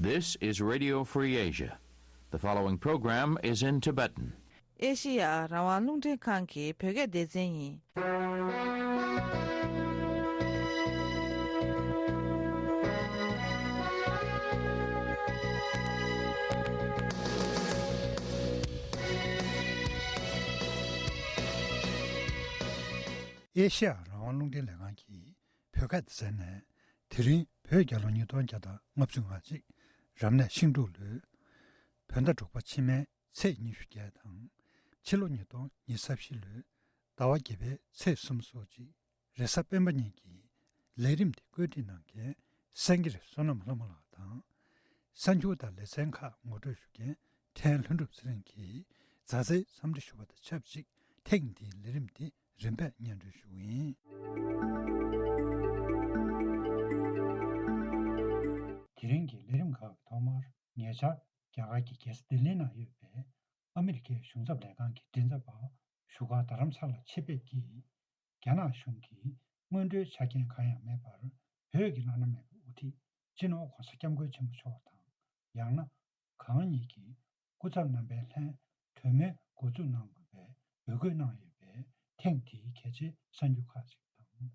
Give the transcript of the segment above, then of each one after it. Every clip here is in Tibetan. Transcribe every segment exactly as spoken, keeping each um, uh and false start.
This is Radio Free Asia. The following program is in Tibetan. ཨེ་ཤི་ཡ་རང་དབང་རླུང་འཕྲིན་ཁང་གི་བོད་སྐད་སྡེ་ཚན་ཡིན། ཨེ་ཤི་ཡ་རང་དབང་རླུང་འཕྲིན་ལས་ཁང་གི་བོད་སྐད་སྡེ་ཚན་ནས། དེ་རིང་བོད་རྒྱལ་ལོ་ཉིས་སྟོང་བརྒྱ་དང་ལྔ་བཅུ་ང་གཅིག་རབ་གནས་ཤིང་འབྲུག་ལོའི་བོད་ཟླ་དྲུག་པ་ཕྱི་མའི་ཚེས་ཉི་ཤུ་བརྒྱད་དང་། ཕྱི་ལོ་ཉིས་སྟོང་ཉི་ཤུ་རྩ་བཞི་ལོའི་ཟླ་བ་བརྒྱད་པའི་ཚེས་སོ་གཅིག་རེས་གཟའ་སྤེན་པ་ཉིན་གྱི་ལས་རིམ་དེ་བཀོད་སྒྲིག་གནང་མཁན་སེང་གེ་རི་བསོད་ནམས་ལྷ་མོ་ལགས་དང་། གསར་འགྱུར་དང་ལེ་ཚན་ཁག་ངོ་སྤྲོད་ཞུ་མཁན་ཕྲན་ལྷུན་གྲུབ་ཚེ་རིང་གིས་མཛའ་བརྩེའི་འཚམས་འདྲི་ཞུ་བ་དང་ཆབས་ཅིག་ཐེངས་འདིའི་ལས་རིམ་འདི་རིམ་པས་སྙན་སྒྲོན་ཞུ་གི་ཡིན། དེ་རིང་གི་ལས་རིམ་ཁག་གི་ཐོག་མར། ཉེ་ཆར་རྒྱ་གར་གྱི་རྒྱལ་ས་ལྡི་ལི་ནང་ཡོད་པའི་ཨ་མི་རི་ཀའི་གཞུང་ཚབ་ལས་ཁང་གི་མགྲིན་ཚབ་པ་བཞུགས་སྒར་རྡ་རམ་ས་ལར་ཆེད་ཕེབས་ཀྱིས། རྒྱ་ནག་གཞུང་གིས་སྔོན་འགྲོའི་ཆ་རྐྱེན་གང་ཡང་མེད་པར། བོད་ཀྱི་བླ་ན་མེད་པའི་དབུ་ཁྲིད་སྤྱི་ནོར་༧གོང་ས་༧སྐྱབས་མགོན་ཆེན་པོ་མཆོག་དང་། ཡང་ན་གང་ཉིད་ཀྱི་སྐུ་ཚབ་རྣམ་པའི་ལྷན་གྲོས་མོལ་འགོ་འཛུགས་གནང་དགོས་པའི་འབོད་སྐུལ་གནང་ཡོད་པའི་ཐེངས་འདིའི་གལ་ཆེའི་གསར་འགྱུར་ཁག་ཅིག་དང་།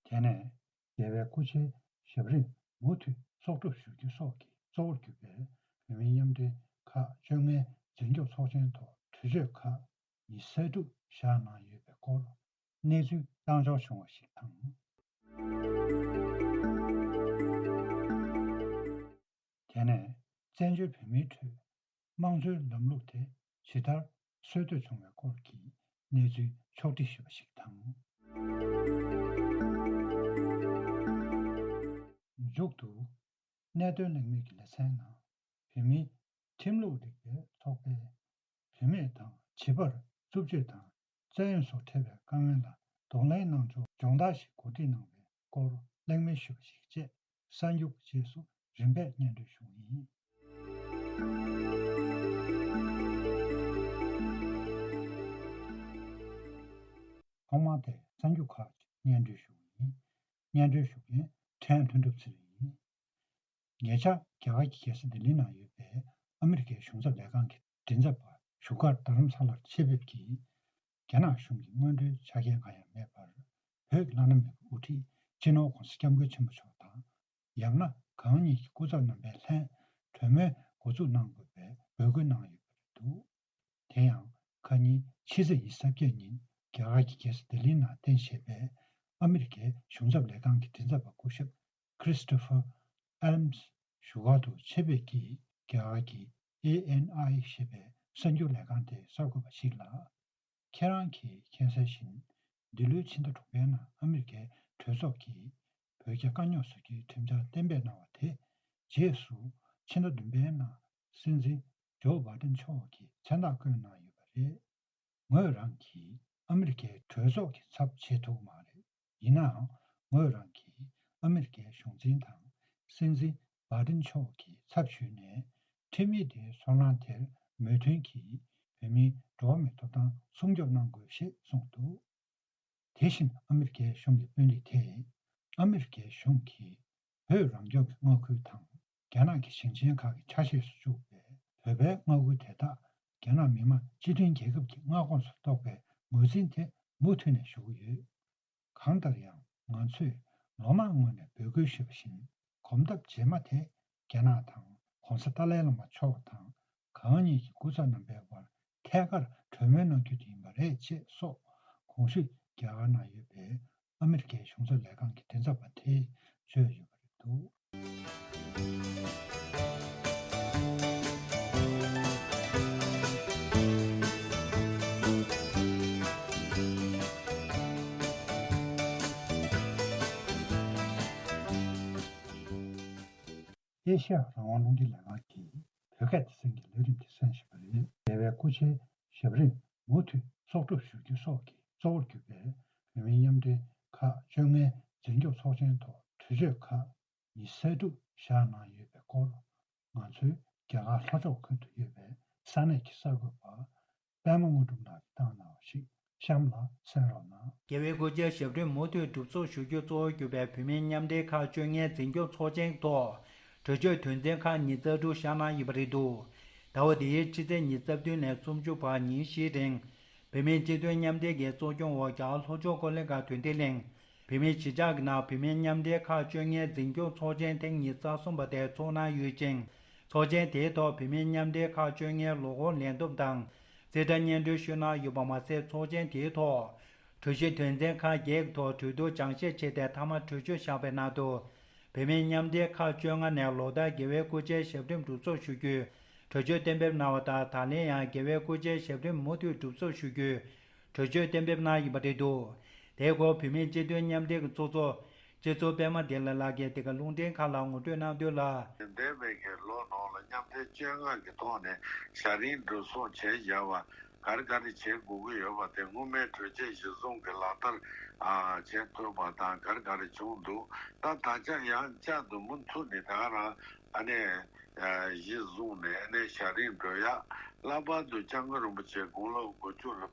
དེ་ནས། རྒྱལ་བའི་སྐུ་ཕྱྭའི་ཞབས་རིམ་མུ་མཐུད་གསོག་སྒྲུབ་ཞུ་རྒྱུ་སོགས་ཀྱི་གཙོ་བོར་གྱུར་པའི་བོད་མིའི་མཉམ་འབྲེལ་ཁག་བཅོ་ལྔའི་འཛིན་སྐྱོང་ཚོགས་ཆེན་ཐོག་གྲོས་ཆོད་ཁག་ཉི་ཤུ་རྩ་དྲུག་བཞག་གནང་ཡོད་པའི་སྐོར་གནས་ཚུལ་བཏང་འབྱོར་བྱུང་བ་ཞིག་དང་། དེ་ནས་བཙན་བྱོལ་བོད་མིའི་ཁྲོད་དམངས་གཙོའི་ལམ་ལུགས་དེ་ཇི་ལྟར་སྲོལ་གཏོད་བྱུང་བའི་སྐོར་གྱི་གནས་ཚུལ་ཕྱོགས་སྒྲིག་ཞུས་པ་ཞིག་དང་། མཇུག་ཏུ། གནད་དོན་གླེང་མོལ་གྱི་ལེ་ཚན་ནང་། བོད་མིའི་ཁྲིམས་ལུགས་རིག་པའི་ཚོགས་པས་བུད་མེད་དང་བྱིས་པར་རྩུབ་སྤྱོད་དང་བཙན་གཡེམ་སོགས་འཕྲད་པའི་དཀའ་ངལ་ལ་གདོང་ལེན་གནང་ཕྱོགས་སྦྱོང་བརྡར་ཞིག་གོ་སྒྲིག་གནང་བའི་སྐོར་གླེང་མོལ་ཞུས་པ་ཞིག་བཅས་གསར་འགྱུར་རྗེས་སུ་རིམ་པས་སྙན་སྒྲོན་ཞུ་གི་ཡིན། ཐོག་མར་དེ་གསར་འགྱུར་ཁག་ཅིག་སྙན་སྒྲོན་ཞུ་གི་ཡིན། སྙན་སྒྲོན་ཞུ་མཁན་ཕྲན་ལྷུན་གྲུབ་ཚེ་རིང་ཡིན། ཉེ་ཆར་རྒྱ་གར་གྱི་རྒྱལ་ས་ལྡི་ལི་ནང་ཡོད་པའི་ཨ་མི་རི་ཀའི་གཞུང་ཚབ་ལས་ཁང་གི་མགྲིན་ཚབ་པ་བཞུགས་སྒར་རྡ་རམ་ས་ལར་ཆེད་ཕེབས་ཀྱིས། རྒྱ་ནག་གཞུང་གིས་སྔོན་འགྲོའི་ཆ་རྐྱེན་གང་ཡང་མེད་པར། བོད་ཀྱི་བླ་ན་མེད་པའི་དབུ་ཁྲིད་སྤྱི་ནོར་༧གོང་ས་༧སྐྱབས་མགོན་ཆེན་པོ་མཆོག་དང་། ཡང་ན་གང་ཉིད་ཀྱི་སྐུ་ཚབ་རྣམ་པའི་ལྷན་གྲོས་མོལ་འགོ་འཛུགས་གནང་དགོས་པའི་འབོད་སྐུལ་གནང་ཡོད་པ་རེད་འདུག་དེ་ཡང་ཁ་ཉིན་ཕྱི་ཚེས་ཉི་ཤུ་རྩ་བརྒྱད་ཉིན་རྒྱ་གར་གྱི་རྒྱལ་ས་ལྡི་ལི་ནང་རྟེན་བཞེས་པའི་ཨ་མི་རི་ཀའི་གཞུང་ཚབ་ལས་ཁང་གི་མགྲིན་ཚབ་པ་སྐུ་ཞབས་Christopher Adams་བཞུགས་སྒར་དུ་ཆེད་ཕེབས་ཀྱིས་རྒྱ་གར་གྱི་ཨེ་ཨེན་ཨའི་ཞེས་པའི་གསར་འགྱུར་ལས་ཁང་དེའི་གསར་འགོད་པ་ཞིག་ལ། ཁྱེད་རང་གིས་མཁྱེན་གསལ་བཞིན། འདི་ལོའི་ཕྱི་ཟླ་དྲུག་པའི་ནང་ཨ་མི་རི་ཀའི་གྲོས་ཚོགས་ཀྱིས་བོད་རྒྱ་དཀའ་རྙོག་བཟོ་རྒྱུའི་ཁྲིམས་འཆར་གཏན་འབེབས་གནང་བ་དེ་རྗེས་སུ་ཕྱི་ཟླ་བདུན་པའི་ནང་སྲིད་འཛིན་ཇོ་བྷའི་ཏིན་མཆོག་གིས་མཚན་རྟགས་བཀོད་གནང་ཡོད་པ་རེད། ངོས་རང་གིས་ཨ་མི་རི་ཀའི་གྲོས་ཚོགས་ཀྱི་ཚབ་བྱེད་ཐུབ་མ་རེད། ཡིན་ནའང་ངོས་རང་གིས་ཨ་མི་རི་ཀའི་གཞུང་འཛིན་དང་སྲིད་འཛིན་བྷའི་ཏིན་མཆོག་གི་ཚབ་ཞུས་ནས་ཁྲིམས་ཡིག་དེའི་ཚོར་སྣང་དེར་མོས་མཐུན་གྱིས་བོད་མིའི་འགྲོ་བ་མིའི་ཐོབ་ཐང་སྲུང་སྐྱོབ་གནང་དགོས་ཞེས་གསུངས་འདུག་དེ་བཞིན་ཨ་མི་རི་ཀའི་གཞུང་གི་དཔོན་རིགས་དེས་ཨ་མི་རི་ཀའི་གཞུང་གིས་བོད་རང་སྐྱོང་གི་མངའ་ཁུལ་དང་རྒྱ་ནག་གི་ཞིང་ཆེན་ཁག་གི་ཆ་ཤས་སུ་བཅུག་པའི་བོད་པའི་མངའ་ཁུལ་དེ་དག་རྒྱ་ནག་མི་དམངས་སྤྱི་མཐུན་རྒྱལ་ཁབ་ཀྱི་མངའ་ཁོངས་སུ་གཏོགས་པའི་ངོས་འཛིན་དེ་མུ་མཐུད་ནས་ཞུ་གི་ཡོད། གང་ལྟར་ཡང་ང་ཚོས་ལོ་མང་སྔོན་ནས་འབོད་སྐུལ་ཞུས་པ་བཞིན་གོམ་སྟབས་རྗེས་མ་དེ་རྒྱ་ནག་དང་༧གོང་ས་ཏཱ་ལའི་བླ་མ་མཆོག་དང་གང་ཉིད་ཀྱི་སྐུ་ཚབ་རྣམ་པའི་དབར་ཐད་ཀར་གྲོས་མོལ་གནང་རྒྱུ་དེ་ཡིན་པ་རེད་ཅེས་སོགས་གོང་ཞུས་རྒྱ་གར་ནང་ཡོད་པའི་ཨ་མི་རི་ཀའི་གཞུང་ཚབ་ལས་ཁང་གི་མགྲིན་ཚབ་པ་དེས་བརྗོད་ཡོད་པ་རེད་འདུག་ཨེ་ཤེ་ཡ་རང་དབང་རླུང་འཕྲིན་ལས་ཁང་གི་བོད་སྐད་སྡེ་ཚན་གྱི་ལས་རིམ་དེ་གསན་བཞིན་པ་རེད། རྒྱལ་བའི་སྐུ་ཕྱྭའི་ཞབས་རིམ་མུ་མཐུད་གསོག་སྒྲུབ་ཞུ་རྒྱུ་སོགས་ཀྱི་གཙོ་བོར་གྱུར་པའི་བོད་མིའི་མཉམ་འབྲེལ་ཁག་བཅོ་ལྔའི་འཛིན་སྐྱོང་ཚོགས་ཆེན་ཐོག་གྲོས་ཆོད་ཁག་ཉི་ཤུ་རྩ་དྲུག་བཞག་གནང་ཡོད་པའི་སྐོར། ང་ཚོའི་རྒྱ་གར་ལྷོ་ཕྱོགས་ཁུལ་དུ་ཡོད་པའི་ས་གནས་ཀྱི་གསར་འགོད་པ་པད་མ་དངོས་གྲུབ་ལགས་ཀྱིས་བཏང་གནང་བ་ཞིག་ གཤམ་ལ་གསན་རོགས་གནང་། རྒྱལ་བའི་སྐུ་ཕྱྭའི་ཞབས་རིམ་མུ་མཐུད་སྒྲུབ་སོགས་ཞུ་རྒྱུ་གཙོ་བོར་གྱུར་པའི་བོད་མིའི་མཉམ་འབྲེལ་ཁག་བཅོ་ལྔའི་འཛིན་སྐྱོང་ཚོགས་ཆེན་ཐོག་གྲོས་ཆོད་དོན་ཚན་ཁག་ཉི་ཤུ་རྩ་དྲུག་བཞག་གནང་ཡོད་པ་རེད་འདུག་ཟླ་བ་འདིའི་ཕྱི་ཚེས་ཉི་ཤུ་རྩ་བདུན་ནས་སུམ་ཅུ་བར་ཉིན་བཞིའི་རིང་། བོད་མིའི་སྤྱི་མཐུན་མཉམ་འབྲེལ་གྱི་གཙོ་སྐྱོང་འོག་རྒྱ་གར་ལྷོ་ཕྱོགས་ཀོ་ལི་གྷལ་དོན་ལྡན་གླིང་། བོད་མིའི་གཞིས་ཆགས་ཀྱི་ནང་བོད་མིའི་མཉམ་འབྲེལ་ཁག་བཅོ་ལྔའི་འཛིན་སྐྱོང་ཚོགས་ཆེན་ཐེངས་ཉི་ཤུ་རྩ་གསུམ་པ་དེ་ཚོགས་གནང་ཡོད་ཅིང་། ཚོགས་ཆེན་དེའི་ཐོག་བོད་མིའི་མཉམ་འབྲེལ་ཁག་བཅོ་ལྔའི་ལོ་འཁོར་ལས་བསྡོམས་དང་རྩིས་ཁྲ་སྙན་སྒྲོན་ཞུས་གནང་ཡོད་པ་མ་ཟད། ཚོགས་ཆེན་དེའི་ཐོག་གྲོས་གཞི་དོན་ཚན་ཁག་བརྒྱད་ཀྱི་ཐོག་གྲོས་བསྡུར་སྦྱང་བཤད་བྱས་ཏེ་མཐའ་མ་གྲོས་ཆོད་བཞག་པའི་ནང་དུ། བོད་མིའི་མཉམ་འབྲེལ་ཁག་བཅོ་ལྔ་ནས་ལོ་ལྟར་རྒྱལ་བའི་སྐུ་ཕྱྭའི་ཞབས་རིམ་སྒྲུབ་སོགས་ཞུ་རྒྱུའི་གྲོས་ཆོད་གཏན་འབེབས་གནང་བ་དང་། ད་ལན་ཡང་རྒྱལ་བའི་སྐུ་ཕྱྭའི་ཞབས་རིམ་མུ་མཐུད་སྒྲུབ་སོགས་ཞུ་རྒྱུའི་གྲོས་ཆོད་གཏན་འབེབས་གནང་ཡོད་པ་རེད་འདུག་དེའི་སྐོར་བོད་མིའི་སྤྱི་མཐུན་མཉམ་འབྲེལ་གྱི་ཚོགས་གཙོ་སྤྱི་ཟུར་པད་མ་བདེ་ལེགས་ལགས་ཀྱིས་འདི་ག་རླུང་འཕྲིན་ཁང་ལ་ངོ་སྤྲོད་གནང་དོན་ལ། འདས་པའི་གི་ལོ་ནང་ལ་མཉམ་འབྲེལ་བཅོ་ལྔ་གི་ཐོག་ནས་ཞབས་རིམ་སྒྲུབ་སོགས་བྱས་བཞག་པ་ག་རེ་ག་རེ་བྱེད་དགོས་ཀྱི་ཡོད་པ་དེ་སྔོན་མའི་གྲོས་ཆོད་གཞིར་བཟུང་གི་ལག་བསྟར་ཨ་བྱེད་ཐུབ་པ་དང་ག་རེ་ག་རེ་བྱུང་འདུག་ད་ད་ཆ་ཡང་བསྐྱར་དུ་མུ་མཐུད་ནས་ད་ག་རང་ཨ་ནི་ཨ་གཞི་བཟུང་ནས་ཨ་ནི་ཞབས་རིམ་སྒྲུབ་ཡག་ལྷག་པར་དུ་སྐྱབས་མགོན་རིན་པོ་ཆེ་དགུང་ལོ་དགུ་བཅུ་ལ་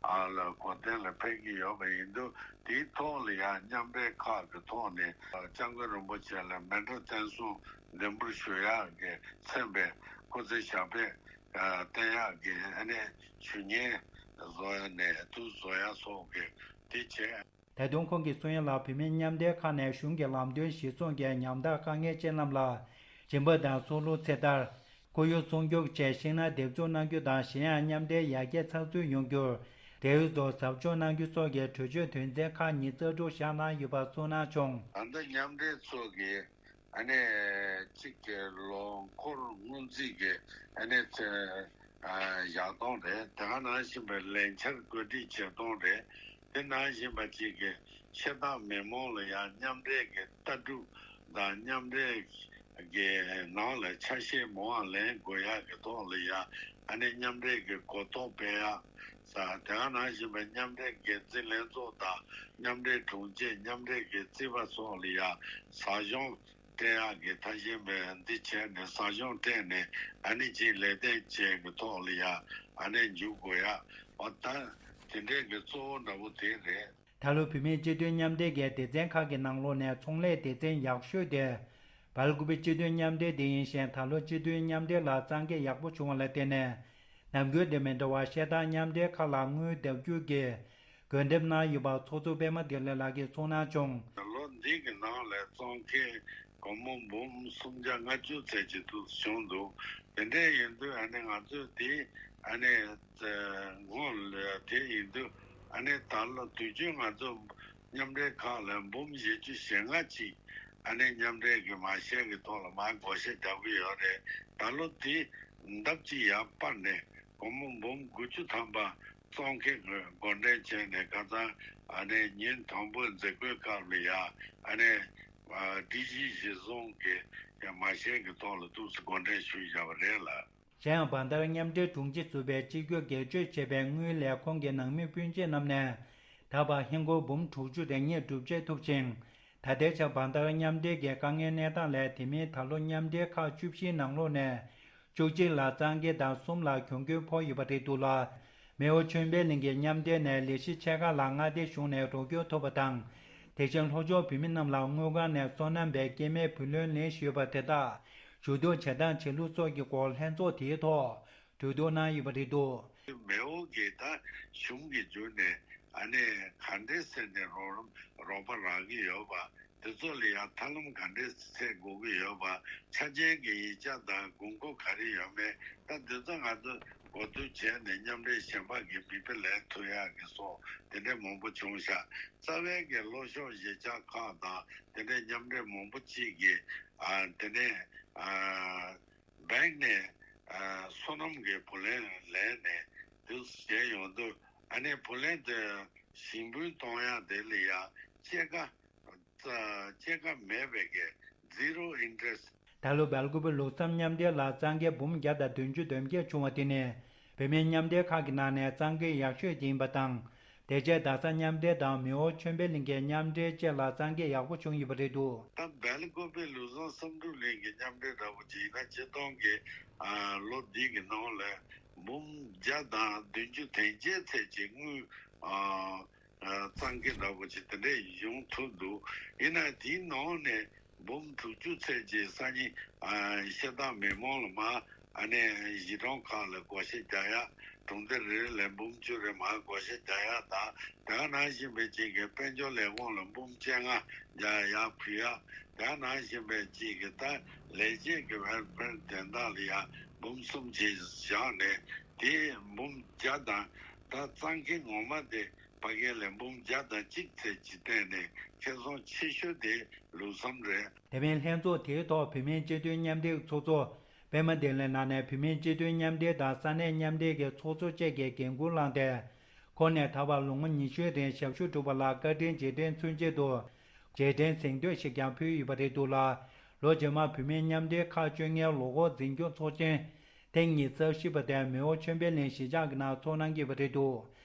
ཨ་ལ་གོ་གཏན་ལ་ཕེབས་ཀྱི་ཡོད་པ་ཡིན་དུས། དེའི་ཐོག་ལ་ཡང་མཉམ་འབྲེལ་ཁག་གི་ཐོག་ནས་སྐྱབས་མགོན་རིན་པོ་ཆེ་ལ་མཎྜལ་བསྟན་སྲུང་འདེམས་སྤེལ་ཞུ་ཡག་གི་མཚན་པའི་སྐུ་ཚེ་ཞབས་པད་བརྟན་ཡག་གི་ཨ་ནི་ཞུ་སྙན་བཟོ་ཡག་ནས་དུ་བཟོ་ཡག་སོགས་ཀྱི་དེ་བྱས། ད་དུང་ཁོང་གིས་གསུང་ཡག་ལ། བོད་མིའི་མཉམ་འབྲེལ་ཁག་ནས་གཞུང་གི་ལམ་སྟོན་གཞིར་བཟུང་གིས་ཉམ་ཐག་དཀའ་ངལ་ཅན་རྣམས་ལ་སྦྱིན་པ་དང་སྲོག་བླུ་ཚེ་ཐར། ཁོར་ཡུག་སྲུང་སྐྱོབ་བཅས་ཤིང་ནགས་འདེབས་འཛུགས་གནང་རྒྱུ་དང་། གཞན་ཡང་མཉམ་འབྲེལ་ཡར་རྒྱས་ཚགས་ཚུད་ཡོང་རྒྱུར་འབྲེལ་ཡོད་ཚོར་ཟབ་སྦྱོང་གནང་རྒྱུ་སོགས་ཀྱི་གྲོས་ཆོད་དོན་ཚན་ཁག་ཉི་ཤུ་རྩ་དྲུག་བཞག་གནང་ཡོད་པ་གསུངས་གནང་བྱུང་། ད་ལྟ་མཉམ་འབྲེལ་ཚོགས་ཀྱི་ཨ་ནེ་གཅིག་གི་ལོ་འཁོར་སྔོན་རྩིས་ཀྱི་ཨ་ནེ་ཚེ་ཨ་བཞག་སྟངས་རེད། དེ་ག་ནང་བཞིན་པའི་ལས་འཆར་བཀོད་སྒྲིག་བྱེད་སྟངས་རེད། དེ་ནང་བཞིན་པ་གཅིག་གི་ཤ་སྟག་མི་མང་ལ་ཡང་མཉམ་འབྲེལ་གྱི་ལྟ་གྲུབ་དང་མཉམ་འབྲེལ་གྱི་ནང་ལ་ཆ་ཤས་མང་བ་ལེན་དགོས་ཡག་གི་ཐོག་ལ་ཡང་ཨ་ནི་མཉམ་འབྲེལ་གྱི་གོ་རྟོགས་སྤེལ་ཡག་ས། དེ་ག་ནང་བཞིན་པའི་མཉམ་འབྲེལ་འགན་འཛིན་ལྷན་ཚོགས་དང་མཉམ་འབྲེལ་དྲུང་ཆེ་མཉམ་འབྲེལ་གྱི་རྩིས་པ་སོགས་ལ་ཡང་ཟབ་སྦྱོང་སྤྲད་ཡག་གི་ཐབས་ཤེས་འདི་བྱས་ནས་ཟབ་སྦྱོང་སྤྲད་ནས་ཨ་ནི་ཅིག་ལས་དོན་བཅས་ཀྱི་ཐོག་ལ་ཡང་ཨ་ནི་འཇུག་དགོས་ཡག་འོ་ད་དེ་འདྲའི་གི་གཙོ་བོ་འདྲ་བོ་དེ་རེད། ད་ལོ་བོད་མིའི་སྤྱི་མཐུན་མཉམ་འབྲེལ་གྱི་སྡེ་ཚན་ཁག་གི་ནང་ལོགས་ནས་ཚོང་ལས་སྡེ་ཚན་ཡག་ཤོས་དེ་སྦེལ་ཀོབ་པའི་སྤྱི་མཐུན་མཉམ་འབྲེལ་དེ་ཡིན་ཞིང་། ད་ལོ་སྤྱི་མཐུན་མཉམ་འབྲེལ་ལ་གཙང་ཁེ་ཡག་པོ་བྱུང་བ་ལ་བརྟེན་ནས། ནམ་རྒྱུན་དང་མི་འདྲ་བར་ཤ་སྟག་མཉམ་འབྲེལ་ཁག་ལ་དངུལ་བརྡབ་རྒྱུ་གི་འགོ་འདེམས་གནང་ཡོད་པ་ཚོགས་གཙོ་པད་མ་བདེ་ལེགས་ལགས་ཀྱིས་གསུངས་གནང་བྱུང་། ལོ་འདི་གི་ནང་ལ་གཙང་ཁེ་སྒོར་མོ་འབུམ་སུམ་བརྒྱ་ལྔ་བཅུ་ཙམ་ཅིག་ཏུ་བྱུང་འདུག་དེ་འདྲ་ཡིན་དུས་ཨ་ནི་ང་ཚོས་དེ་ཨ་ནི་སྔོན་ལ་དེ་ཡིན་དུས་ཨ་ནི་ད་ལོ་དུས་རྒྱུན་ང་ཚོ་མཉམ་འབྲེལ་ཁག་ལ་འབུམ་བཞི་བཅུ་ཞེ་ལྔ་ཅིག་ཨ་ནི་མཉམ་འབྲེལ་གྱི་མ་ཤས་ཀྱི་ཐོག་ལ་མར་བགོ་བཤའ་རྒྱག་གི་ཡོད་རེད། ད་ལོ་དེ་ལྡབ་གཅིག་ཡར་སྤར་ནས་སྒོར་མོ་འབུམ་དགུ་བཅུ་ཐམ་པ་གཙང་ཁེ་གི་བགོ་འགྲེམས་བྱས་ནས། ཁ་སང་ཨ་ནི་ཉིན་དང་པོའི་མཛད་སྒོའི་སྐབས་ལ་ཡ་ཨ་ནི་ཨ་སྒྲིག་གཞི་གཞིར་བཟུང་གི་མ་ཤས་ཀྱི་ཐོག་ལ་ཏོག་ཙམ་བགོ་འགྲེམས་ཞུས་བཞག་པ་རེད་ལ། གཞན་ཡང་བན་དར་མཉམ་འབྲེལ་དྲུང་ཆེ་ཟུར་པས་སྤྱི་སྒེར་སྒེར་གཅོད་བྱས་པའི་དངུལ་ལས་ཁུངས་ཀྱི་ནང་མི་སྤུན་མཆེད་རྣམས་ནས་ད་བར་ཧིན་སྒོར་འབུམ་དྲུག་ཅུ་རེ་གཉིས་སྒྲུབ་བྱེད་ཐུབ་ཅིང་། ད་ལྟའི་ཆར་བན་དར་མཉམ་འབྲེལ་གྱི་དཀའ་ངལ་གནས་སྟངས་ལས། དེ་མིན་ད་ལོ་མཉམ་འབྲེལ་ཁག་བཅུ་བཞིའི་ནང་ལོགས་ནས་བཅུ་གཅིག་ལ་གཙང་ཁེ་དང་གསུམ་ལ་གྱོང་གུན་ཕོག་ཡོད་པ་རེད་འདུག་ལ། མེའོ་ཆོས་འཕེལ་གླིང་གི་མཉམ་འབྲེལ་ནས་ལས་གཞི་ཆེ་ཁག་ལ་མངའ་སྡེ་གཞུང་ནས་རོགས་སྐྱོར་ཐོབ་པ་དང་། དེ་བཞིན་ལྷོ་ཕྱོགས་བོད་མི་རྣམས་ལ་དངུལ་ཁང་ནས་སོ་ནམ་པའི་སྐྱེད་མེད་བུ་ལོན་ལེན་བཞིན་ཡོད་པ་དེ་དག་ཞུ་གཏུག་བྱེད་སྟངས་བྱེད་ལུགས་སོགས་ཀྱི་སྐོར་ལྷན་ཚོགས་དེའི་ཐོག་གྲོས་བསྡུར་གནང་ཡོད་པ་རེད་འདུག་མེའོ་གི་ད་གཞུང་གི་བརྒྱུད་ནས་ཨ་ནི་ག་འདྲས་ཟེར་ནས་རོགས་རོགས་པ་རག་གི་ཡོད་པ། དེ་ཚོ་ལ་ཡང་ཐབས་ལམ་ག་འདྲས་སེལ་དགོས་ཀྱི་ཡོད་པ། ཆ་རྐྱེན་གྱི་ཡིག་ཆ་དང་དགོས་མཁོ་ག་རེ་ཡོད་མེད། ད་དེ་ཚོ་ང་ཚོ་གོ་བསྡུར་བྱས་ནས་མཉམ་འབྲེལ་གཞན་པ་གི་མིག་དཔེ་ལེན་ཐུབ་ཡག་གི་སོགས་དེ་འདྲས་མང་པོ་བྱུང་ཤག་རྩ་བའི་གི་ལྷོ་ཕྱོགས་གཞིས་ཆགས་ཁག་དང་དེ་འདྲས་མཉམ་འབྲེལ་མང་པོ་གཅིག་གིས་ཨ་དེ་ནས་ཨ་བེང་ནས་ཨ་སོ་ནམ་གྱི་བུ་ལོན་ལེན་ནས་དུ་བྱས་ཡོང་དུས། ཨ་ནི་བུ་ལོན་དེ་ཞིང་ཕུན་གཏོང་ཡག་དེ་ལ་ཡང་སྐྱེད་ཀ་སྐྱེད་ཀ་མེད་པའི་གི་zero interest། ད་ལོ་སྦེལ་ཀོབ་པའི་ལུགས་བསམ་མཉམ་འབྲེལ་ལ་གཙང་ཁེ་འབུམ་བརྒྱ་དང་བདུན་ཅུ་དོན་བརྒྱད་བྱུང་བ་དེ་ནི་བོད་མིའི་མཉམ་འབྲེལ་ཁག་གི་ནང་ནས་གཙང་ཁེ་ཡག་ཤོས་ཅིག་ཡིན་པ་དང་། དེ་རྗེས་རྡ་ས་མཉམ་འབྲེལ་དང་མེའོ་ཆོས་འཕེལ་གླིང་གི་མཉམ་འབྲེལ་བཅས་ལ་གཙང་ཁེ་ཡག་པོ་བྱུང་ཡོད་པ་རེད་འདུག་ད་སྦེལ་ཀོབ་པའི་ལུགས་བསམ་བསམ་གྲུབ་གླིང་གི་མཉམ་འབྲེལ་འདྲ་བོ་ཅིག་ཡིན་ན་སྤྱིར་བཏང་གི་ཨ་ལོ་འདི་གི་ནང་ལ་ འབུམ་བརྒྱ་དང་བདུན་ཅུ་དོན་བརྒྱད་ཚད་ཀྱི་དངུལ་ཨ་ཨ་གཙང་ཁེ་འདྲ་པོ་ཅིག་དེ་འདྲས་ཡོང་ཐུབ་འདུག་ཡིན་ན་དེའི་ནང་ནས་འབུམ་དྲུག་ཅུ་ཚད་ཀྱི་སང་ཉིན་ཨ་ཤ་སྟག་མི་མང་ལ་མར་ཨ་ནི་གཞིས་གྲོང་ཁག་ལ་བགོ་བཤའ་རྒྱག་ཡ། གྲོང་རྡལ་རེ་རེ་ལ་འབུམ་བཅུ་རེ་མར་བགོ་བཤའ་རྒྱག་ཡ་དང་། དེ་ག་ནང་བཞིན་པའི་ཅིག་གི་དཔལ་འབྱོར་ལས་ཁུངས་ལ་འབུམ་བཅོ་ལྔ་རྒྱག་ཡ་ཕུལ་ཡ། དེ་ག་ནང་བཞིན་པའི་ཅིག་གི་ད་ལས་བྱེད་ཀྱི་ཝེལ་ཕེར་དོན་དག་ལ་ཡ་འབུམ་གསུམ་བཅས་བཞག་ནས་དེ་འབུམ་བརྒྱ་དང་། ད་གཙང་ཁེ་ངོ་མ་དེ་ཕ་གི་ལ་འབུམ་བརྒྱ་དང་གཅིག་ཚད་ཀྱི་སྟེང་ནས་ཁེ་བཟང་ཆེ་ཤོས་དེ་ལུགས་བསམ་རེད། དེ་བས་ལྷན་ཚོགས་དེའི་ཐོག་བོད་མིའི་སྤྱི་མཐུན་མཉམ་འབྲེལ་ཚོགས་གཙོ་པད་མ་བདེ་ལེགས་ལགས་ནས་བོད་མིའི་སྤྱི་མཐུན་མཉམ་འབྲེལ་དང་ས་གནས་མཉམ་འབྲེལ་གྱི་ཚོགས་གཙོ་བཅས་ཀྱི་འགན་འཁུར་བླངས་ཏེ། ཁོང་ནས་ད་བར་ལོ་ངོ་ཉི་ཤུའི་རིང་ཞབས་ཞུ་བསྒྲུབས་པ་ལ་བཀའ་དྲིན་རྗེས་དྲན་མཚོན་ཆེད་དུ་རྗེས་དྲན་གཟེངས་བསྟོད་ཞིག་ཀྱང་ཕུལ་ཡོད་པ་རེད་འདུག་ལ། ལོ་རྗེས་མར་བོད་མིའི་མཉམ་འབྲེལ་ཁག་བཅོ་ལྔའི་ལོ་འཁོར་འཛིན་སྐྱོང་ཚོགས་ཆེན་ཐེངས་ཉི་ཤུ་རྩ་བཞི་པ་དེ་མེའོ་ཆོས་འཕེལ་གླིང་གཞིས་ཆགས་ཀྱི་ནང་འཚོགས་གནང་གི་ཡོད་པ་རེད་འདུག་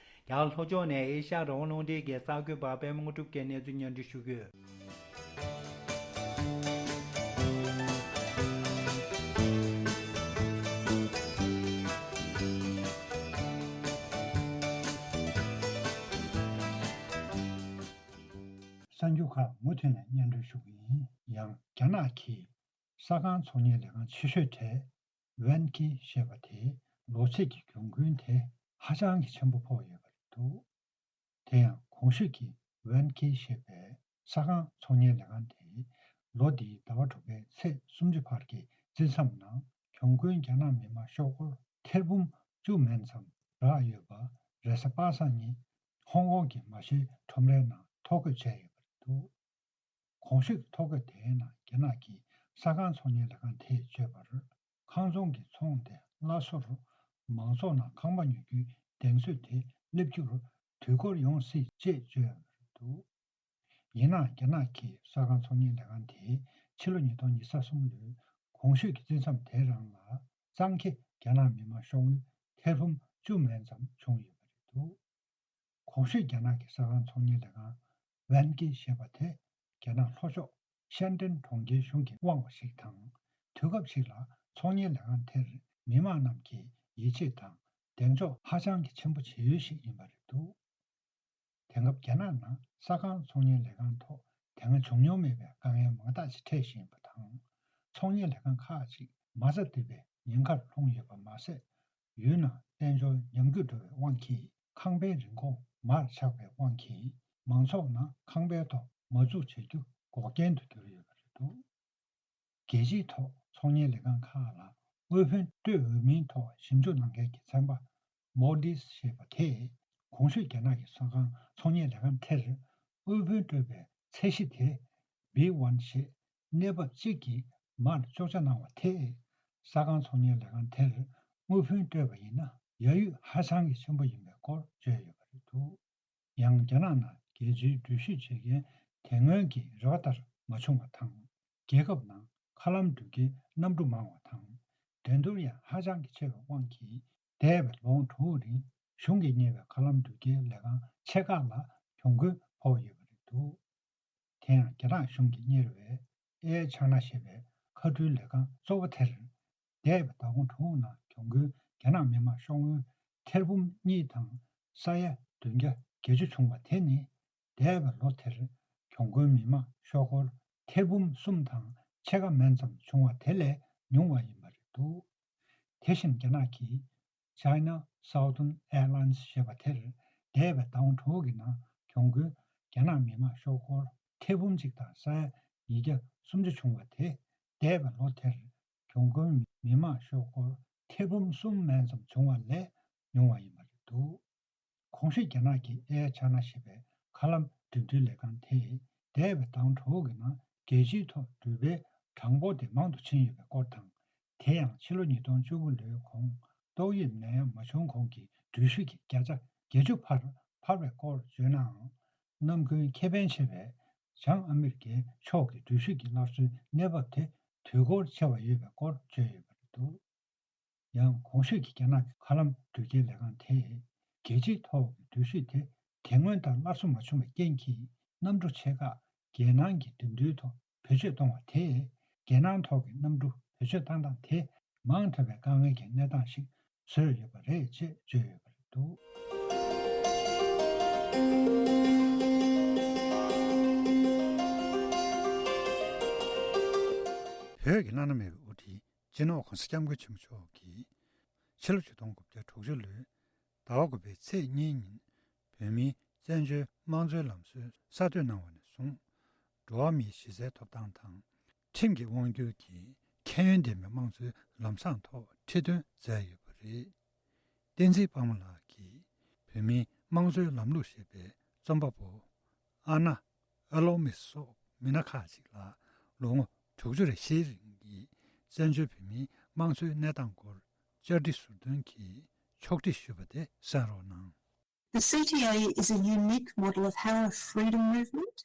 རྒྱ་གར་ལྷོ་ཕྱོགས་ནས་ཨེ་ཤ་ཡ་རང་དབང་རླུང་འཕྲིན་གྱི་གསར་འགོད་པ་པད་མ་དངོས་གྲུབ་ཀྱིས་གནས་ཚུལ་སྙན་སྒྲོན་ཞུ་གི་ཡོད། གསར་འགྱུར་ཁག་མུ་མཐུད་ནས་སྙན་སྒྲོན་ཞུ་གི་ཡིན། ཡང་རྒྱ་ནག་གི་ས་ཁང་ཚོང་གཉེར་ལས་ཁང་ཆེ་ཤོས་གྲས་ཝན་ཁི་ཞེས་པ་དེ་ལོ་ཚད་ཀྱི་གྱོང་གུན་དེ་ཧ་ཅང་གི་ཆེན་པོ་ཕོག་ཡོད་པ་རེད་འདུག་དེ་ཡང་གོང་ཞུས་ཀྱི་ཝན་ཁི་ཞེས་པའི་ས་ཁང་ཚོང་གཉེར་ལས་ཁང་དེ་ལོ་འདིའི་ཟླ་བ་དྲུག་པའི་ཚེས་སུམ་ཅུ་བར་གྱི་རྩིས་མཚམས་ནང་གྱོང་གུན་རྒྱ་ནག་མི་དམངས་ཤོག་སྒོར་ཐེར་འབུམ་བཅུ་མན་ཙམ་རག་ཡོད་པ་རེས་གཟའ་པ་སངས་ཉིན་ཧོང་ཀོང་གི་མ་ཤོའི་ཁྲོམ་རའི་ནང་ཐོ་འགོད་བྱས་ཡོད་པ་རེད་འདུག་གོང་ཞུས་ཀྱི་ཐོ་འགོད་དེའི་ནང་རྒྱ་ནག་གི་ས་ཁང་ཚོང་གཉེར་ལས་ཁང་དེས་བརྗོད་པར། ཁང་ཚོང་གི་ཚོང་དེ་སླར་གསོར་མང་ཚོགས་ནང་ཁང་པ་ཉོ་རྒྱུའི་གདེང་ཚོད་དེ་སླེབས་རྒྱུར་དུས་འགོར་ཡོང་སྲིད་ཅེས་བརྗོད་ཡོད་པ་རེད་འདུག་ཡིན་ནའང་རྒྱ་ནག་གི་ས་ཁང་ཚོང་གཉེར་ལས་ཁང་དེས་ཕྱི་ལོ་ཉིས་སྟོང་ཉི་ཤུ་རྩ་གསུམ་ལོའི་གོང་ཞུས་ཀྱི་རྩིས་མཚམས་དེ་རང་ལ་གཙང་ཁེ་རྒྱ་ནག་མི་དམངས་ཤོག་དངུལ་ཐེར་འབུམ་བཅུ་མན་ཙམ་བྱུང་ཡོད་པ་རེད་འདུག་གོང་ཞུས་རྒྱ་ནག་གི་ས་ཁང་ཚོང་གཉེར་ལས་ཁང་ཝན་ཀི་ཞེས་པ་དེ་རྒྱ་ནག་ལྷོ་ཕྱོགས་ཤན་ཀྲེན་གྲོང་ཁྱེར་གཞུང་གིས་དབང་བ་ཞིག་དང་། དུས་སྐབས་ཤིག་ལ་ཚོང་གཉེར་ལས་ཁང་དེར་མི་དམངས་རྣམས་ཀྱིས་ཡིད་ཆེས་དང་གདེང་འཇོག་ཧ་ཅང་གི་ཆེན་པོ་བྱེད་ཡུལ་ཞིག་ཡིན་པ་རེད་འདུག་དེང་སྐབས་རྒྱ་ནག་ནང་ས་ཁང་ཚོང་གཉེར་ལས་ཁང་ཐོག་དེ་སྔ་བྱུང་མྱོང་མེད་པའི་དཀའ་ངལ་མང་དག་ཅིག་འཕྲད་བཞིན་ཡོད་པ་དང་། ཚོང་གཉེར་ལས་ཁང་ཁག་ཅིག་མ་རྩ་འདི་པའི་ཉེན་ཁར་ལྷུང་ཡོད་པ་མ་ཟད། ཡུལ་ནང་དཔལ་འབྱོར་ཉམས་རྒུད་འགྲོ་བའི་དབང་གིས་ཁང་པའི་རིན་གོང་མར་ཆག་པའི་དབང་གིས་མང་ཚོགས་ནང་ཁང་པའི་ཐོག་མ་འཛུགས་བྱེད་རྒྱུ་འགོག་རྐྱེན་དུ་གྱུར་ཡོད་པ་རེད་འདུག་རྒྱལ་སྤྱིའི་ཐོག་ཚོང་གཉེར་ལས་ཁང་ཁག་ལ་དངུལ་ཕོན་སྤྲོད་འོས་མིན་ཐོག་ཞིབ་འཇུག་གནང་མཁན་གྱི་ཚན་པ་Moody's ཞེས་པ་དེས་གོང་ཞུས་རྒྱ་ནག་གི་ས་ཁང་ཚོང་གཉེར་ལས་ཁང་དེར་དངུལ་ཕོན་སྤྲོད་པའི་ཚད་གཞི་དེ་བི་ཝན་ཞེས་གནས་བབ་གཅིག་གིས་མར་གཅོག་ཆ་གནང་བ་དེས་ས་ཁང་ཚོང་གཉེར་ལས་ཁང་དེར་དངུལ་ཕོན་སྤྲོད་པ་ཡིན་ན་ཡ་ཡུས་ཧ་ཅང་གི་ཆེན་པོ་ཡིན་པའི་སྐོར་བརྗོད་ཡོད་པ་རེད་འདུག་ཡང་རྒྱ་ནག་ནང་རྒྱལ་སྤྱིའི་འགྲུལ་བཞུད་བྱེད་མཁན་དེ་སྔོན་གྱི་རེ་བ་ལྟར་མ་བྱུང་བ་དང་། རྒྱལ་ཁབ་ནང་མཁའ་ལམ་འགྲུལ་སྐྱེལ་གནམ་གྲུ་མང་བ་དང་། འགྲན་བསྡུར་ཡང་ཧ་ཅང་གི་ཆེ་བའི་དབང་གིས་འདས་པའི་ལོ་ངོ་དྲུག་རིང་གཞུང་གིས་གཉེར་བའི་མཁའ་ལམ་འགྲུལ་སྐྱེལ་ལས་ཁང་ཆེ་ཁག་ལ་གྱོང་གུན་ཕོག་ཡོད་པ་རེད་འདུག་དེ་ཡང་རྒྱ་ནག་གཞུང་གིས་གཉེར་བའི་ཨེ་ཆ་ན་ཞེས་པའི་མཁའ་འགྲུལ་ལས་ཁང་གཙོ་བོ་དེར། འདས་པའི་ཟླ་ངོ་དྲུག་ནང་གྱོང་གུན་རྒྱ་ནག་མི་དམངས་ཤོག་དངུལ་ཐེར་འབུམ་གཉིས་དང་ས་ཡ་བདུན་བརྒྱ་བརྒྱད་ཅུ་བྱུང་བ་དེ་ནི་འདས་པའི་ལོ་དེར་གྱོང་གུན་མི་དམངས་ཤོག་སྒོར་ཐེར་འབུམ་གསུམ་དང་ཕྱེད་ཀ་མན་ཙམ་བྱུང་བ་དེ་ལས་ཉུང་བ་ཡིན་པ་རེད་འདུག་དེ་བཞིན་རྒྱ་ནག་གི་China Southern Airlines ཞེས་པ་དེར་འདས་པའི་ཟླ་ངོ་དྲུག་གི་ནང་གྱོང་གུན་རྒྱ་ནག་མི་དམངས་ཤོག་སྒོར་ཐེར་འབུམ་གཅིག་དང་ས་ཡ་ཉིས་བརྒྱ་སུམ་ཅུ་བྱུང་བ་དེ་འདས་པའི་ལོ་དེར་གྱོང་གུན་མི་དམངས་ཤོག་སྒོར་ཐེར་འབུམ་གསུམ་མན་ཙམ་བྱུང་བ་ལས་ཉུང་བ་ཡིན་པ་རེད་འདུག་གོང་ཞུས་རྒྱ་ནག་གི་ཨེ་ཆ་ན་ཞེས་པའི་མཁའ་ལམ་འགྲིམ་འགྲུལ་ལས་ཁང་དེས་འདས་པའི་ཟླ་ངོ་དྲུག་གི་ནང་རྒྱལ་སྤྱིའི་ཐོག་འགྲུལ་པའི་གྲངས་འབོར་དེ་མང་དུ་ཕྱིན་ཡོད་པའི་སྐོར་དང་། དེ་ཡང་ཕྱི་ལོ་ཉིས་སྟོང་བཅུ་དགུ་ལོའི་གོང་ཏོག་དབྱིབས་ནད་ཡམས་མ་བྱུང་གོང་གི་འགྲུལ་བཞུད་ཀྱི་བརྒྱ་ཆ་བརྒྱད་ཅུ་བར་འཕར་བའི་སྐོར་བརྗོད་ནའང་། ནམ་རྒྱུན་ཁེ་ཕན་ཆེ་བའི་བྱང་ཨ་མི་རི་ཀའི་ཕྱོགས་ཀྱི་འགྲུལ་བཞུད་ཀྱི་སླར་གསོའི་གནས་བབ་དེ་དུས་འགོར་ཆེ་བ་ཡོད་པའི་སྐོར་བརྗོད་ཡོད་པ་རེད་འདུག་ཡང་གོང་ཞུས་ཀྱི་རྒྱ་ནག་གི་མཁའ་ལམ་འགྲུལ་སྐྱེལ་ལས་ཁང་དེས་རྒྱལ་སྤྱིའི་ཐོག་གི་འགྲུལ་བཞུད་དེ་དེ་སྔོན་ལྟར་སླར་གསོ་མ་བྱུང་བའི་རྐྱེན་གྱིས་གནམ་གྲུ་ཆེ་ཁག་རྒྱལ་ནང་གི་འགྲིམ་འགྲུལ་ཐོག་བེད་སྤྱོད་གཏོང་བ་དེས་རྒྱལ་ནང་ཐོག་གི་གནམ་གྲུ་བེད་སྤྱོད་བཏང་སྟངས་དེ་མང་ཐོས་པའི་དཀའ་ངལ་གྱི་གནས་སྟངས་ཤིག་ བཟོས་ཡོད་པ་རེད་ཅེས་བརྗོད་ཡོད་པ་རེད་འདུག། བོད་ཀྱི་བླ་ན་མེད་པའི་དབུ་ཁྲིད་སྤྱི་ནོར་༧གོང་ས་༧སྐྱབས་མགོན་ཆེན་པོ་མཆོག་གིས་ཕྱི་ལོ་ཆིག་སྟོང་དགུ་བརྒྱ་དྲུག་ཅུ་ལོའི་ཟླ་བ་དགུ་པའི་ཚེས་གཉིས་ཉིན་བོད་མིའི་བཙན་བྱོལ་དམངས་གཙོའི་ལམ་སྲོལ་གསར་གཏོད་གནང་བ་ནས་བཟུང་། འགྲོ་བ་མིའི་གཞི་རྩའི་ཐོབ་ཐང་དང་། ཁྲིམས་ཀྱི་དབང་སྒྱུར་གྱི་ཁྱད་ཡོན་ལྡན་པའི་དམངས་གཙོའི་ལམ་བཟང་ཐོག་ཁྲིད་སྟོན་མཛད་ཡོད་པ་རེད། བསྟན་འཛིན་དཔལ་མོ་ལགས་ཀྱིས་བོད་མིའི་དམངས་གཙོའི་ལམ་ལུགས་ཞེས་པའི་རྩོམ་པ་པོ་ཨ་ན་ཨ་ལོ་མི་སོགས་མི་སྣ་ཁག་ཅིག་ལ་ལོ་ངོ་དྲུག་ཅུ་རེ་བཞིའི་རིང་གི་བཙན་བྱོལ་བོད་མིའི་དམངས་གཙོའི་གནས་སྟངས་སྐོར་བཅར་འདྲི་ཟུར་འདོན་གྱིས་ཕྱོགས་སྒྲིག་ཞུས་པ་དེ་གསན་རོགས་གནང་། The C T A is a unique model of how a freedom movement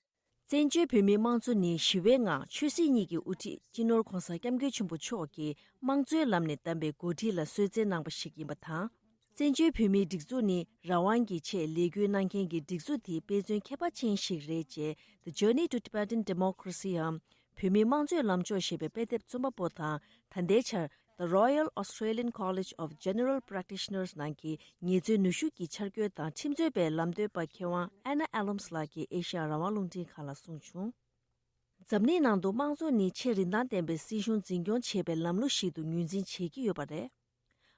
བཙན་བྱོལ་བོད་མིའི་དམངས་གཙོ་ནི་ཞི་བའི་ངང་ཆོས་སྲིད་གཉིས་ཀྱི་དབུ་ཁྲིད་སྤྱི་ནོར་༧གོང་ས་༧སྐྱབས་མགོན་ཆེན་པོ་མཆོག་གིས་དམངས་གཙོའི་ལམ་ནས་བདམས་པའི་འགོ་ཁྲིད་ལ་གསོལ་སྩལ་གནང་པ་ཞིག་ཡིན་པ་དང་། བཙན་བྱོལ་བོད་མིའི་སྒྲིག་འཛུགས་ནི་རང་དབང་གི་ཆེད་ལས་འགུལ་གནང་མཁན་གྱི་སྒྲིག་འཛུགས་དེའི་དཔེ་མཚོན་ཁྱད་པར་ཅན་ཞིག་རེད་ཅེས། The Journey to Tibetan Democracy འམ། བོད་མིའི་དམངས་གཙོའི་ལམ་ཕྱོགས་ཞེས་པའི་དཔེ་དེབ་རྩོམ་པ་པོ་དང་། ད་ལྟའི་ཆར། The Royal Australian College of General Practitioners ནང་གི་ངལ་རྩོལ་ནུས་ཤུགས་ཀྱི་འཆར་འགོད་དང་ཁྲིམས་རྩོད་པའི་ལམ་སྟོན་པ་མཁས་དབང་Anna Allums ལགས་ཀྱིས་ཨེ་ཤ་ཡ་རང་དབང་རླུང་འཕྲིན་ཁང་ལ་གསུངས་བྱུང་། འཛམ་གླིང་ནང་དུ་དམངས་གཙོ་ནི་ཆེས་རིན་ཐང་ལྡན་པའི་སྲིད་གཞུང་འཛིན་སྐྱོང་བྱེད་པའི་ལམ་ལུགས་ཤིག་ཏུ་ངོས་འཛིན་བྱེད་ཀྱི་ཡོད་པ་རེད།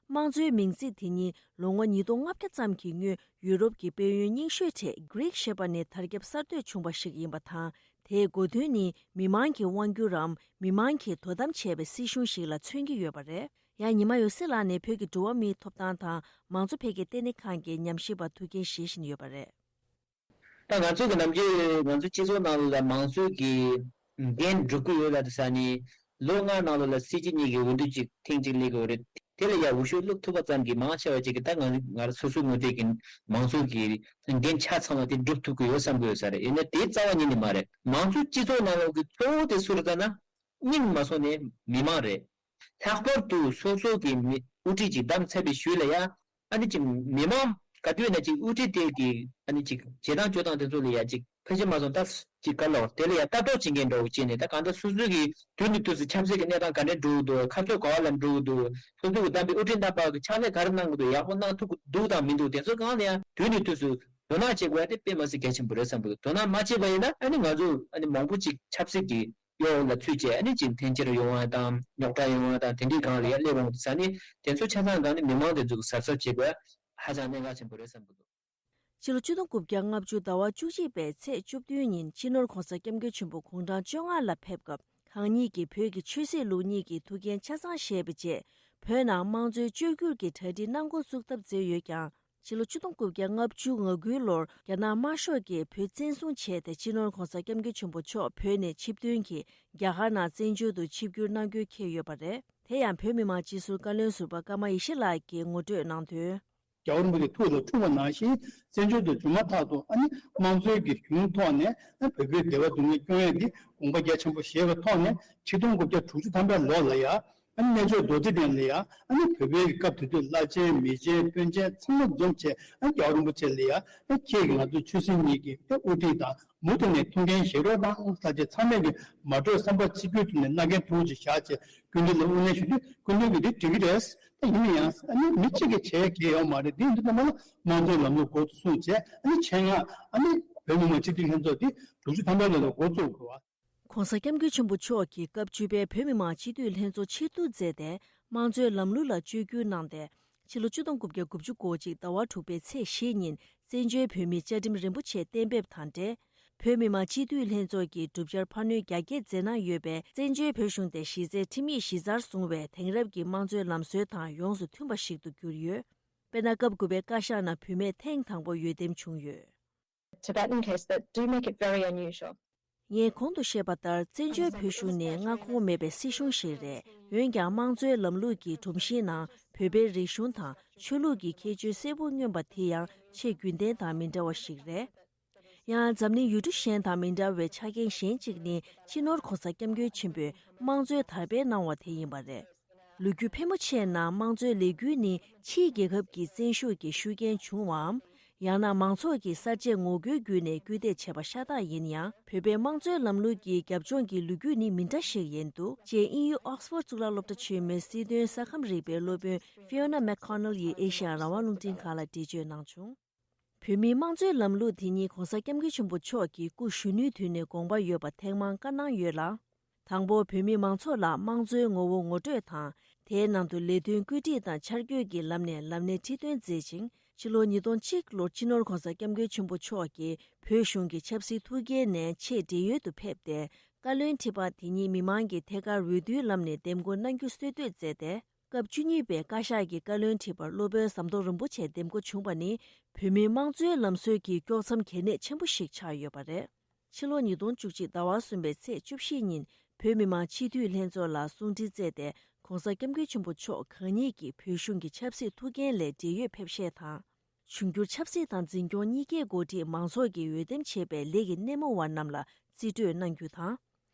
དམངས་གཙོའི་མིང་ཚིག་དེ་ཉིད་ལོ་ངོ་ཉིས་སྟོང་ལྔ་བརྒྱ་ཙམ་གྱི་སྔོན་ཡུ་རོབ་ཀྱི་དཔལ་ཡོན་རྙིང་ཤོས་གྲས་Greek ཞེས་པ་ནས་དར་ཁྱབ་གསར་གཏོད་བྱུང་བ་ཞིག་ཡིན་པ་དང་། དེའི་གོ་དོན་ནི་མི་མང་གི་དབང་སྒྱུར་རམ་མི་མང་གིས་དོ་དམ་བྱས་པའི་སྲིད་གཞུང་ཞིག་ལ་མཚོན་གྱི་ཡོད་པ་རེད། ཡང་ཉི་མ་འོད་ཟེར་ལགས་ནས་བོད་ཀྱི་འགྲོ་བ་མིའི་ཐོབ་ཐང་དང་མང་གཙོ་འཕེལ་རྒྱས་ལྟེ་གནས་ཁང་གི་ཉམས་ཞིབ་པ་ཐུགས་འགན་བཞེས་བཞིན་ཡོད་པ་རེད། ད་ང་ཚོ་གི་ནམ་རྒྱུན་ང་ཚོ་སྤྱི་ཚོགས་ནང་ལ་མང་གཙོའི་གི་འགན་སྒྲུབ་ཀྱི་ཡོད་ལ་དེ་ས་ནི་ལོ་ལྔ་ནང་ལོགས་ལ་སྲིད་སྤྱི་གཉིས་ཀྱི་འོས་བསྡུ་གཅིག་ཐེངས་གཅིག་སླེབས་ཀྱི་ཡོད་རེད། དེ་ལ་ཡང་འོས་ཤོག་བླུགས་ཐུབ་པ་ཙམ་གྱིས་མང་ཆེ་བ་ཅིག་གིས་ད་ང་ང་རང་སོ་སོའི་ངོས་ཐད་ཀྱི་མང་གཙོའི་གི་འགན་ཆ་ཚང་བ་དེ་སྒྲུབ་ཐུབ་ཀྱི་ཡོད་བསམ་གྱི་ཡོད་ས་རེད། ཡིན་ན་དེ་རྩ་བ་ཉིད་ནས་མ་རེད། མང་གཙོའི་སྤྱི་ཚོགས་ནང་ལོགས་ཀྱི་གཙོ་བོ་དེ་སུ་རེད་ལྟ་ན་སྙིང་མ་སོང་ནས་མི་མང་རེད། ལྷག་པར་དུ་སོ་སོ་གི་མི་དབུ་ཁྲིད་ཅིག་བདམས་ཚར་བའི་གཞུག་ལ་ཡང་ཨ་ནི་ཅིག་མི་མང་ག་དུས་ན་ཅིག་དབུ་ཁྲིད་དེ་གི་ཨ་ནི་ཅིག་བྱེད་སྟངས་སྤྱོད་སྟངས་དེ་ཚོ་ལ་ཡང་ཅིག་ཕལ་ཆེར་མ་སོང་ད་ཅིག་ག་ལོག་དེ་ལ་ཡང་ལྟ་རྟོག་བྱེད་མཁན་འདྲ་བོ་བྱས་ནས་ད་གང་ལྟར་སོ་སོ་གི་དུས་ནས་དུས་སུ་ཆབ་སྲིད་ཀྱི་གནས་སྟངས་ག་འདྲ་འགྲོ་གི་འདུག་ཁ་ཕྱོགས་ག་བ་ལ་འགྲོ་གི་འདུག་སོ་སོ་གི་བདམས་པའི་དབུ་ཁྲིད་རྣམ་པ་གི་ཕྱག་ལས་ག་རེ་གནང་གི་འདུག་ཡག་པོ་གནང་ཐུབ་ཀྱི་འདུག་དང་མི་འདུག་དེ་ཚོ་གང་ལ་ཡང་དུས་ནས་དུས་སུ་དོ་སྣང་བྱེད་དགོས་ཡ་དེ་དཔེ་མ་སྲིད་གལ་ཆེན་པོ་རེད་བསམ་གི་འདུག་དོ་སྣང་མ་བྱས་པ་ཡིན་ན་ཨ་ནི་ང་ཚོ་ཨ་ནི་མང་པོ་ཅིག་ཆབ་སྲིད་ཀྱི་གཡོ་འོག་ལ་ཚུད་བྱས་ཨ་ནི་ཅིག་འཐེན་འཁྱེར་ཡོང་བ་དང་རྙོག་དྲ་ཡོང་བ་དང་དེ་འདྲའི་སྒང་ལ་ཡར་སླེབས་འོང་དུས་ས་ནི་དེ་ཚོ་ཆ་ཚང་སྒང་ནི་མི་མང་དེ་ཚོ་གི་གཟབ་གཟབ་བྱེད་དགོས་ཧ་ཅང་གནད་འགག་ཆེན་པོ་རེད་བསམ་གི་འདུག་ཕྱི་ལོ་ཆིག་སྟོང་དགུ་བརྒྱ་ལྔ་བཅུ་ཟླ་བ་བཅུ་གཅིག་པའི་ཚེས་བཅུ་བདུན་ཉིན་སྤྱི་ནོར་༧གོང་ས་༧སྐྱབས་མགོན་ཆེན་པོ་དགུང་གྲངས་བཅོ་ལྔ་ལ་ཕེབས་སྐབས་གང་ཉིད་ཀྱིས་བོད་ཀྱི་ཆོས་སྲིད་ལུགས་གཉིས་ཀྱི་ཐུགས་འགན་ཆ་ཚང་བཞེས་པའི་རྗེས་བོད་ནང་དམངས་གཙོའི་བཅོས་བསྒྱུར་གྱི་གྲ་སྒྲིག་གནང་འགོ་བཙུགས་ཐབས་མཛད་ཡོད་ཀྱང་། ཕྱི་ལོ་ཆིག་སྟོང་དགུ་བརྒྱ་ལྔ་བཅུ་ང་དགུའི་ལོར་རྒྱ་ནག་དམར་ཤོག་གིས་བོད་བཙན་བཟུང་བྱས་ཏེ་སྤྱི་ནོར་༧གོང་ས་༧སྐྱབས་མགོན་ཆེན་པོ་མཆོག་བོད་ནས་ཆིབས་ཐོན་གྱིས་རྒྱ་གར་ནང་བཙན་བྱོལ་དུ་ཆིབས་བསྒྱུར་གནང་རྒྱུའི་འཁེལ་ཡོད་པ་རེད། དེ་ཡང་བོད་མི་མང་སྤྱི་ཟུར་བཀའ་བློན་ཟུར་པ་ཀརྨ་ཡེ་ཤེས་ལགས་ཀྱིས་ངོ་སྤྲོད་གནང་དོན། རྒྱལ་བ་རིན་པོ་ཆེ་ཐུགས་ལ་འཁྲུངས་པ་ནང་བཞིན་བཙན་བྱོལ་དུ་བྱུང་མ་ཐག་ཏུ་ཨ་ནི་དམངས་གཙོའི་གི་གཞུང་ཐོག་ནས་ཨ་བོད་པའི་བདེ་བ་སྡུག་བསྔལ་སྐྱོང་ཡས་འདི་དགོངས་པ་རྒྱ་ཆེན་པོ་བཞེས་པའི་ཐོག་ནས་ཆིག་སྟོང་དགུ་བརྒྱ་དྲུག་ཅུ་ཐམ་པའི་ལོ་ལ་ཡ། ཨ་ནི་གནས་མཆོག་རྡོ་རྗེ་གདན་ལ་ཡ། ཨ་ནི་བོད་པའི་སྐབས་དེ་དུས་བླ་ཆེན་མི་ཆེན་དཔོན་ཆེན་ཚང་མ་འཛོམས་བྱས་ཨ་རྒྱལ་བ་རིན་པོ་ཆེ་ལ་ཡ། ཨ་ཁྱེད་ཀྱིས་ང་ཚོ་ཆོས་སྲིད་གཉིས་ཀྱི་ཨ་དབུ་ཁྲིད་དང་མུ་མཐུད་ནས་ཐུགས་འགན་བཞེས་རོགས་གནང་ཟེར་བྱས་ཚང་མས་ཀྱི་མ་གྲོས་བསམ་པ་གཅིག་གྱུར་ཐོག་ནས་མནའ་གན་དུ་ཅིག་བཞག་བྱས་སྐུ་མདུན་ལ་དབུ་གནས་ཞུ་དུས་སྐུ་མདུན་གྱིས་འདི་འགྲིག་གི་རེད། ད་ཡིན་ན་ཡང་ཨ་ནི་མི་གཅིག་གིས་བྱས་གལ་ཡོད་མ་རེད། འདི་འདི་ཚང་མ་ལ་དམངས་གཙོའི་ལམ་ལུགས་འགོ་ཚུགས་སོང་བྱས་ཨ་ནི་ཆེད་མངགས་ཨ་ནི་བོད་མི་མང་སྤྱི་འཐུས་ལྷན་ཚོགས་འདི་དྲུག་ཅུ་ཐམ་པའི་ལོ་ལ་འགོ་བཙུགས་དགོས་པ། ༸གོང་ས་༸སྐྱབས་མགོན་ཆེན་པོ་མཆོག་གིས་སྐབས་བཅུ་པའི་བོད་མི་མང་སྤྱི་འཐུས་ལྷན་ཚོགས་ཕྱིར་བསྡུ་མཛད་དེ་དམངས་གཙོའི་ལམ་ལུགས་ལ་བཅོས་བསྒྱུར་གནང་སྟེ། ཕྱི་ལོ་ཆིག་སྟོང་དགུ་བརྒྱ་དགུ་བཅུ་གོ་གཅིག་ཟླ་བ་དྲུག་པའི་ཚེས་བཞི་ཉིན་བཙན་བྱོལ་བོད་མིའི་བཅའ་ཁྲིམས་རིན་པོ་ཆེ་གཏན་འབེབས་དང་འབྲེལ། བོད་མི་མང་སྤྱི་འཐུས་ལྷན་ཚོགས་ཀྱིས་བསྒྲུབ་བྱར་འཕར་སྣོན་རྒྱ་སྐྱེད་མཛད་གནང་ཡོད་པའི་བཙན་བྱོལ་བོད་གཞུང་དེ་གཞི་རྩའི་ཁྲིམས་ཡིག་གཞི་རྩར་བཟུང་བའི་དེང་རབས་ཀྱི་དམངས་གཙོའི་ལམ་སྲོལ་དང་ཡོངས་སུ་མཐུན་པ་ཞིག་ཏུ་གྱུར་ཡོད། དཔེར་ན། སྐབས་དགུ་པའི་བཀའ་ཤག་ནང་བུད་མེད་ཐེངས་དང་པོ་འོས་འདེམས་བྱུང་ཡོད། Tibetan case that do make it very unusual. ངས་གོང་དུ་བཤད་པ་ལྟར་བཙན་བྱོལ་བོད་གཞུང་ནི་མངའ་ཁོངས་མེད་པའི་སྲིད་གཞུང་ཞིག་རེད། འོན་ཀྱང་དམངས་གཙོའི་ལམ་ལུགས་ཀྱི་སྒྲོམ་གཞིའི་ནང་བོད་པའི་རིག་གཞུང་དང་ཆོས་ལུགས་ཀྱི་ཁྱད་ཆོས་གསལ་པོ་མངོན་པ་དེ་ཡང་ཆེས་རྒྱུན་ལྡན་དང་མི་འདྲ་བ་ཞིག་རེད། ཡང་འཛམ་གླིང་ཡུལ་གྲུ་གཞན་དང་མི་འདྲ་བའི་ཆ་རྐྱེན་གཞན་གཅིག་ནི་སྤྱི་ནོར་༸གོང་ས་༸སྐྱབས་མགོན་ཆེན་པོས་དམངས་གཙོའི་དར་སྤེལ་གནང་བ་དེ་ཡིན་པ་རེད། ལོ་རྒྱུས་ཕལ་མོ་ཆེའི་ནང་དམངས་གཙོའི་ལས་འགུལ་ནི་ཕྱིའི་རྒྱལ་ཁབ་ཀྱི་བཙན་ཤུགས་ཀྱི་ཤུགས་རྐྱེན་བྱུང་བའམ། ཡང་ན་མང་ཚོགས་ཀྱིས་གསར་བརྗེ་ངོ་རྒོལ་བརྒྱུད་ནས་སྐུལ་འདེད་བྱས་པ་ཤ་སྟག་ཡིན་ཡང་། བོད་པའི་དམངས་གཙོའི་ལམ་ལུགས་ཀྱི་རྒྱབ་ལྗོངས་ཀྱི་ལོ་རྒྱུས་ནི་མི་འདྲ་ཞིག་ཡིན་འདུག་ཅེས་དབྱིན་ཡུལ་ཨོག་སི་ཕོར་གཙུག་ལག་སློབ་གྲྭ་ཆེན་མོའི་སྲིད་དོན་ས་ཁམས་རིག་པའི་སློབ་དཔོན་Fiona McConnell་ཡིས་ཨེ་ཤེ་ཡ་རང་དབང་རླུང་འཕྲིན་ཁང་ལ་འགྲེལ་བརྗོད་གནང་བྱུང་། བོད་མིའི་དམངས་གཙོའི་ལམ་ལུགས་དེ་ཉིད་༧གོང་ས་༧སྐྱབས་མགོན་ཆེན་པོ་མཆོག་གི་སྐུ་གཞོན་ནུའི་དུས་ནས་དགོངས་པ་ཡོད་པ་ཐེངས་མང་བཀའ་གནང་ཡོད་ལ། དང་པོ་བོད་མིའི་མང་ཚོགས་ལ་དམངས་གཙོའི་ངོ་བོ་ངོ་སྤྲོད་དང་། དེའི་ནང་དུ་ལས་དོན་བཀོད་སྒྲིག་དང་འཆར་འགོད་ཀྱི་ལམ་ནས་ལམ་སྣེ་ཁྲིད་སྟོན་མཛད་ཅིང་། ཕྱི་ལོ་ཉིས་སྟོང་གཅིག་ལོར་སྤྱི་ནོར་༧གོང་ས་༧སྐྱབས་མགོན་ཆེན་པོ་མཆོག་གིས་བོད་གཞུང་གི་ཆབ་སྲིད་ཐུགས་འགན་ནས་ཆེས་བགྲེས་ཡོལ་དུ་ཕེབས་ཏེ། བཀའ་བློན་ཁྲི་པ་དེ་ཉིད་མི་མང་གིས་ཐད་ཀར་འོས་བསྡུའི་ལམ་ནས་འདེམས་བསྐོ་གནང་རྒྱུ་སྲོལ་གཏོད་མཛད་དེ། སྐབས་བཅུ་གཉིས་པའི་བཀའ་ཤག་གི་བཀའ་བློན་ཁྲི་པར་སློབ་དཔོན་ཟམ་གདོང་རིན་པོ་ཆེ་འདེམས་བསྐོ་བྱུང་བ་ནི། བོད་མིའི་དམངས་གཙོའི་ལམ་སྲོལ་གྱི་དཀྱོག་མཚམས་གལ་གནད་ཆེན་པོ་ཞིག་ཆགས་ཡོད་པ་རེད། ཕྱི་ལོ་ཉིས་སྟོང་བཅུ་གཅིག་ཟླ་བ་གསུམ་པའི་ཚེས་བཅུ་བཞི་ཉིན། བོད་མི་མང་སྤྱི་འཐུས་ལྷན་ཚོགས་ལ་གསུང་འཕྲིན་བསྩལ་ཏེ། ༧གོང་ས་༧སྐྱབས་མགོན་ཆེན་པོ་མཆོག་གང་ཉིད་ཀྱིས་བོད་གཞུང་གི་ཆབ་སྲིད་ཐུགས་འགན་ལས་བགྲེས་ཡོལ་ཕེབས་ཤེས་དང་། འབྱུང་འགྱུར་ཆབ་སྲིད་དང་འཛིན་སྐྱོང་གཉིས་ཀའི་འགོ་ཁྲིད་མང་ཚོགས་ཀྱིས་འོས་འདེམས་བྱས་པའི་ལས་ཀྱི་སྣེ་མོ་བ་རྣམས་ལ་རྩིས་སྤྲོད་གནང་རྒྱུ་དང་།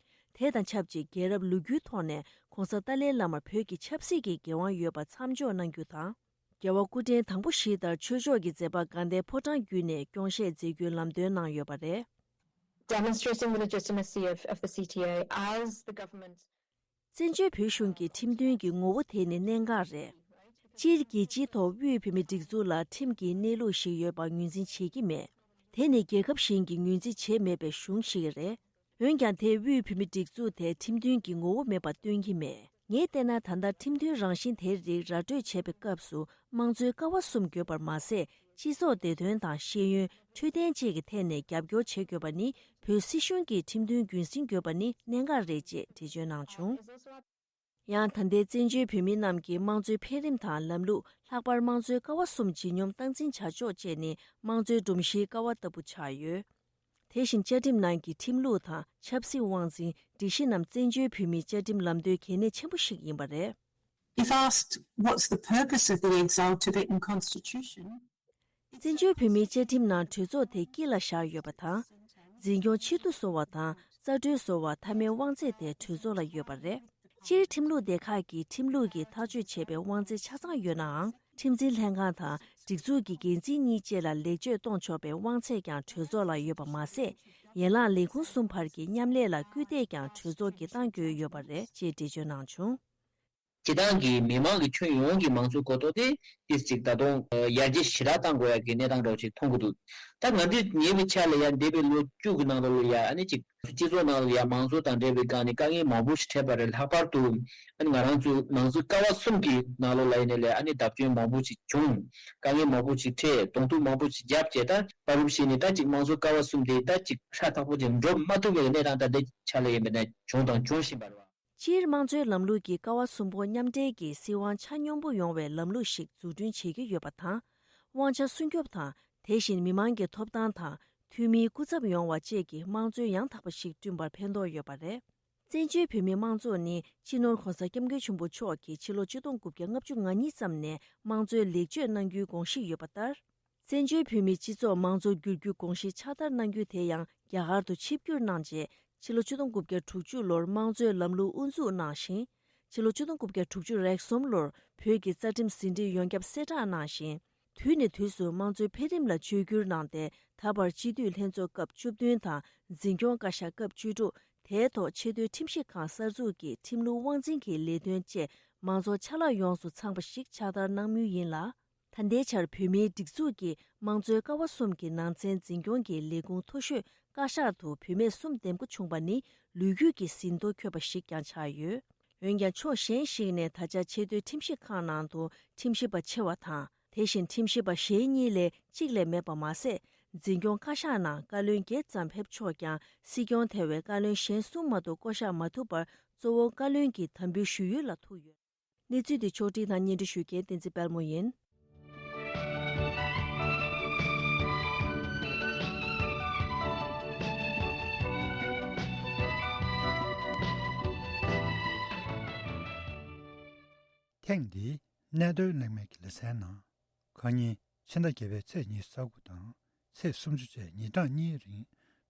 དེ་དང་ཆབས་ཅིག་རྒྱལ་རབས་ལོ་རྒྱུས་ཐོག་ནས་༧གོང་ས་ཏཱ་ལའི་བླ་མར་བོད་ཀྱི་ཆབ་སྲིད་ཀྱི་འགན་དབང་ཡོད་པ་མཚམས་འཇོག་གནང་རྒྱུ་དང་། རྒྱལ་བ་སྐུ་ཕྲེང་དང་པོ་བཞི་ལྟར་ཆོས་ཕྱོགས་ཀྱི་མཛད་པ་དགའ་ལྡན་ཕོ་བྲང་བརྒྱུད་ནས་སྐྱོང་བཞེས་མཛད་རྒྱུའི་ལམ་སྟོན་གནང་ཡོད་པ་རེད། Demonstrating the legitimacy of, of the C T A as the government. བཙན་བྱོལ་བོད་གཞུང་གི་ཁྲིམས་མཐུན་གྱི་ངོ་བོ་དེ་ནི་གནད་འགག་རེད། སྤྱིར་རྒྱལ་སྤྱིའི་ཐོག་དབུས་བོད་མིའི་སྒྲིག་འཛུགས་ལ་ཁྲིམས་ཀྱི་གནས་ལུགས་ཤིག་ཡོད་པ་ངོས་འཛིན་བྱེད་ཀྱི་མེད། དེ་ནི་རྒྱལ་ཁབ་གཞན་གྱིས་ངོས་འཛིན་བྱེད་མེད་པའི་གཞུང་ཞིག་རེད། འོན་ཀྱང་དེས་དབུས་བོད་མིའི་སྒྲིག་འཛུགས་དེ་ཁྲིམས་མཐུན་གྱི་ངོ་བོ་མེད་པ་སྟོན་གྱི་མེད། ངས་བལྟས་ན་ད་ལྟ་ཁྲིམས་མཐུན་རང་བཞིན་དེའི་རིགས་ར་སྤྲོད་བྱེད་པའི་སྐབས་སུ་དམངས་གཙོའི་ཀ་བ་གསུམ་དགོས་པར་མ་ཟད། སྤྱི་ཚོགས་བདེ་དོན་དང་ཤེས་ཡོན། འཕྲོད་བསྟེན་བཅས་ཀྱི་ཐད་ནས་རྒྱབ་སྐྱོར་བྱེད་དགོས་པ་ནི་བོད་སྲིད་གཞུང་གི་ཁྲིམས་མཐུན་རྒྱུན་འཛིན་དགོས་པ་ནི་གནད་འགག་རེད་ཅེས་འགྲེལ་བརྗོད་གནང་བྱུང་། ཡང་ད་ལྟའི་བཙན་བྱོལ་བོད་མི་རྣམས་ཀྱི་དམངས་གཙོའི་འཕེལ་རིམ་དང་ལམ་ལུགས། ལྷག་པར་དམངས་གཙོའི་ཀ་བ་གསུམ་ཇི་སྙོམས་སྟངས་འཛིན་བྱ་ཕྱོགས་བཅས་ནི་དམངས་གཙོའི་སྒྲོམ་གཞིའི་ཀ་བ་ལྟ་བུ་ཆགས་ཡོད། དེ་བཞིན་བཅའ་ཁྲིམས་ནང་གི་ཁྲིམས་ལུགས་དང་ཆབ་སྲིད་དབང་འཛིན་སྒྲིག་གཞི་རྣམས་བཙན་བྱོལ་བོད་མིའི་བཅའ་ཁྲིམས་ལམ་སྟོན་གལ་གནད་ཆེན་པོ་ཞིག་ཡིན་པ་རེད། If asked, what's the purpose of the exiled Tibetan constitution? བཙན་བྱོལ་བོད་མིའི་བཅའ་ཁྲིམས་ནང་གྲོས་ཚོགས་དེ་དཀྱིལ་ལ་བཞག་ཡོད་པ་དང་། འཛིན་སྐྱོང་ཆེད་དུ་བཟོ་བ་དང་རྩ་གྲོས་བཟོ་བ་མཐའ་མའི་དབང་ཚད་དེ་གྲོས་ཚོགས་ལ་ཡོད་པ་རེད། སྤྱིར་ཁྲིམས་ལུགས་སྡེ་ཁག་གིས་ཁྲིམས་ལུགས་ཀྱི་ཐག་གཅོད་བྱེད་པའི་དབང་ཚད་ཆ་ཚང་ཡོད་ནའང་། ཁྲིམས་འཛིན་ལྷན་ཁང་དང་སྒྲིག་འཛུགས་ཀྱི་འགན་འཛིན་གཉིས་བཅས་ལ་ལེགས་བཅོས་གཏོང་ཆོག་པའི་དབང་ཚད་ཀྱང་གྲོས་ཚོགས་ལ་ཡོད་པ་མ་ཟད། ཡན་ལག་ལས་ཁུངས་གསུམ་བར་གྱི་མཉམ་ལས་ལ་སྐུལ་འདེད་ཀྱང་གྲོས་ཚོགས་ཀྱིས་གཏང་དགོས་ཡོད་པ་རེད་ཅེས་འགྲེལ་བརྗོད་གནང་བྱུང་། སྤྱིར་བཏང་གི་མི་མང་གི་ཁྱོན་ཡོངས་ཀྱི་མང་གཙོའི་གོ་རྟོགས་དེ་ཏིས་ཅིག་ད་དུང་ཡར་རྒྱས་ཞེ་དྲག་གཏང་དགོས་ཡ་གི་གནས་སྟངས་འདྲ་བོ་ཅིག་མཐོང་གི་འདུག་ད་ང་ཚོས་ཉེ་བའི་ཆར་ལ་ཡ་འདས་པའི་ལོ་བཅུ་གི་ནང་ལོགས་ལ་ཡ་ཨ་ནི་ཅིག་སྤྱི་ཚོགས་ནང་ལ་ཡ་མང་གཙོ་དང་འབྲེལ་བའི་སྒང་ནས་དཀའ་ངལ་མང་པོ་ཞིག་འཕྲད་པ་རེད། ལྷག་པར་དུ་ཨ་ནི་ང་རང་ཚོའི་མང་གཙོའི་ཀ་བ་གསུམ་གྱི་ནང་ལོགས་ལ་ཡིན་ནའི་ལས་ཨ་ནི་བརྡབ་སྐྱོན་མང་པོ་ཞིག་བྱུང་། དཀའ་ངལ་མང་པོ་ཞིག་འཕྲད། གདོང་ཐུག་མང་པོ་ཞིག་བརྒྱབ་བྱས། ད་བར་རུབ་བྱས་ནས་ད་ཅིག་མང་གཙོའི་ཀ་བ་གསུམ་དེ་ད་ཅིག་ཧྲ་ཐག་པོ་ཅིག་འགྲོ་མ་ཐུབ་པའི་གནས་སྟངས་ད་ལྟའི་ཆ་ལ་ཡིན་པ་ནས་བྱུང་དང་འབྱུང་བཞིན་པ་རེད་བ། སྤྱིར་དམངས་གཙོའི་ལམ་ལུགས་ཀྱི་ཀ་བ་གསུམ་པོ་མཉམ་འབྲེལ་གྱིས་སྲིད་དབང་ཆ་སྙོམས་པོ་ཡོང་བའི་ལམ་ལུགས་ཤིག་འཛུགས་སྐྲུན་བྱེད་ཀྱི་ཡོད་པ་དང་། དབང་ཆ་སྲུང་སྐྱོབ་དང་། དེ་བཞིན་མི་མང་གི་ཐོབ་ཐང་དང་། འཐུས་མིའི་སྐུ་ཚབ་ཡོང་བ་བཅས་ཀྱི་དམངས་གཙོའི་ཡང་དག་པ་ཞིག་བསྐྲུན་པར་ཕན་ཐོགས་ཡོད་པ་རེད། བཙན་བྱོལ་བོད་མིའི་དམངས་གཙོ་ནི་སྤྱི་ནོར་༧གོང་ས་༧སྐྱབས་མགོན་ཆེན་པོ་མཆོག་གིས་ཕྱི་ལོ་ཆིག་སྟོང་དགུ་བརྒྱ་ལྔ་བཅུ་ང་གཉིས་ཙམ་ནས་དམངས་གཙོའི་ལེགས་བཅོས་གནང་རྒྱུའི་དགོངས་གཞི་ཡོད་པ་ལྟར། བཙན་བྱོལ་བོད་མིའི་སྤྱི་ཚོགས་དམངས་གཙོ་བསྒྱུར་རྒྱུའི་དགོངས་གཞི་ཕྱག་བསྟར་གནང་རྒྱུ་དེ་ཡང་རྒྱ་གར་དུ་ཆིབས་བསྒྱུར་གནང་རྗེས། ཕྱི་ལོ་ཆིག་སྟོང་དགུ་བརྒྱ་དྲུག་ཅུ་ལོར་དམངས་གཙོའི་ལམ་ལུགས་དབུ་འཛུགས་གནང་ཞིང་། ཕྱི་ལོ་ཆིག་སྟོང་དགུ་བརྒྱ་དྲུག་ཅུ་རེ་གསུམ་ལོར་བོད་ཀྱི་རྩ་ཁྲིམས་ཟིན་བྲིས་ཡོངས་ཁྱབ་གསལ་བསྒྲགས་གནང་ཞིང་། དུས་ནས་དུས་སུ་དམངས་གཙོའི་འཕེལ་རིམ་ལ་བཅོས་བསྒྱུར་གནང་སྟེ། ད་བར་སྤྱི་འཐུས་ལྷན་ཚོགས་སྐབས་བཅུ་བདུན་དང་འཛིན་སྐྱོང་བཀའ་ཤག་སྐབས་བཅུ་དྲུག་དེའི་ཐོག་ཆེས་མཐོའི་ཁྲིམས་ཞིབ་ཁང་གསར་འཛུགས་ཀྱིས་ཁྲིམས་ལུགས་དབང་འཛིན་གྱི་ལས་དོན་བཅས་མང་ཚོགས་ཆ་ལག་ཡོངས་སུ་ཚང་པ་ཞིག་ཕྱག་བསྟར་གནང་མུས་ཡིན་ལ། ད་ལྟའི་ཆར་བོད་མིའི་སྒྲིག་འཛུགས་ཀྱི་དམངས་གཙོའི་ཀ་བ་གསུམ་གྱི་ནང་ཚན་འཛིན་སྐྱོང་གི་ལས་ཁུངས་མཐོ་ཤོས་བཀའ་ཤག་ཏུ་བུད་མེད་གསུམ་འདེམས་བསྐོ་བྱུང་བ་ནི་ལོ་རྒྱུས་ཀྱི་ཟིན་ཐོ་འཁྱོལ་བ་ཞིག་ཀྱང་ཆགས་ཡོད། འོན་ཀྱང་ཕྱོགས་གཞན་ཞིག་ནས་ད་ཆ་ཆེས་མཐོའི་ཁྲིམས་ཞིབ་ཁང་ནང་དུ་ཁྲིམས་ཞིབ་པ་ཆེ་བ་དང་། དེ་བཞིན་ཁྲིམས་ཞིབ་པ་གཞན་གཉིས་ལས་གཅིག་ལས་མེད་པ་མ་ཟད། འཛིན་སྐྱོང་བཀའ་ཤག་ནང་བཀའ་བློན་བརྒྱད་ཙམ་ཕེབས་ཆོག་ཀྱང་། སྲིད་སྐྱོང་ཐེ་བའི་བཀའ་བློན་གཞན་གསུམ་མ་གཏོགས་བསྐོ་གཞག་མ་ཐུབ་པར། གཙོ་བོ་བཀའ་བློན་གྱི་དམ་འབུལ་ཞུ་ཡུལ་ལ་ཐུག་ཡོད། གནས་ཚུལ་འདི་ཕྱོགས་སྒྲིག་དང་སྙན་སྒྲོན་ཞུ་མཁན་བསྟན་འཛིན་དཔལ་མོ་ཡིན། ཐེངས་འདིའི་གནད་དོན་གླེང་མོལ་གྱི་ལེ་ཚན་ནང་། ཁ་ཉིན་ཕྱི་ཟླ་བརྒྱད་པའི་ཚེས་ཉི་ཤུ་རྩ་དགུ་དང་ཚེས་སུམ་ཅུ་བཅས་ཉིན་གྲངས་གཉིས་རིང་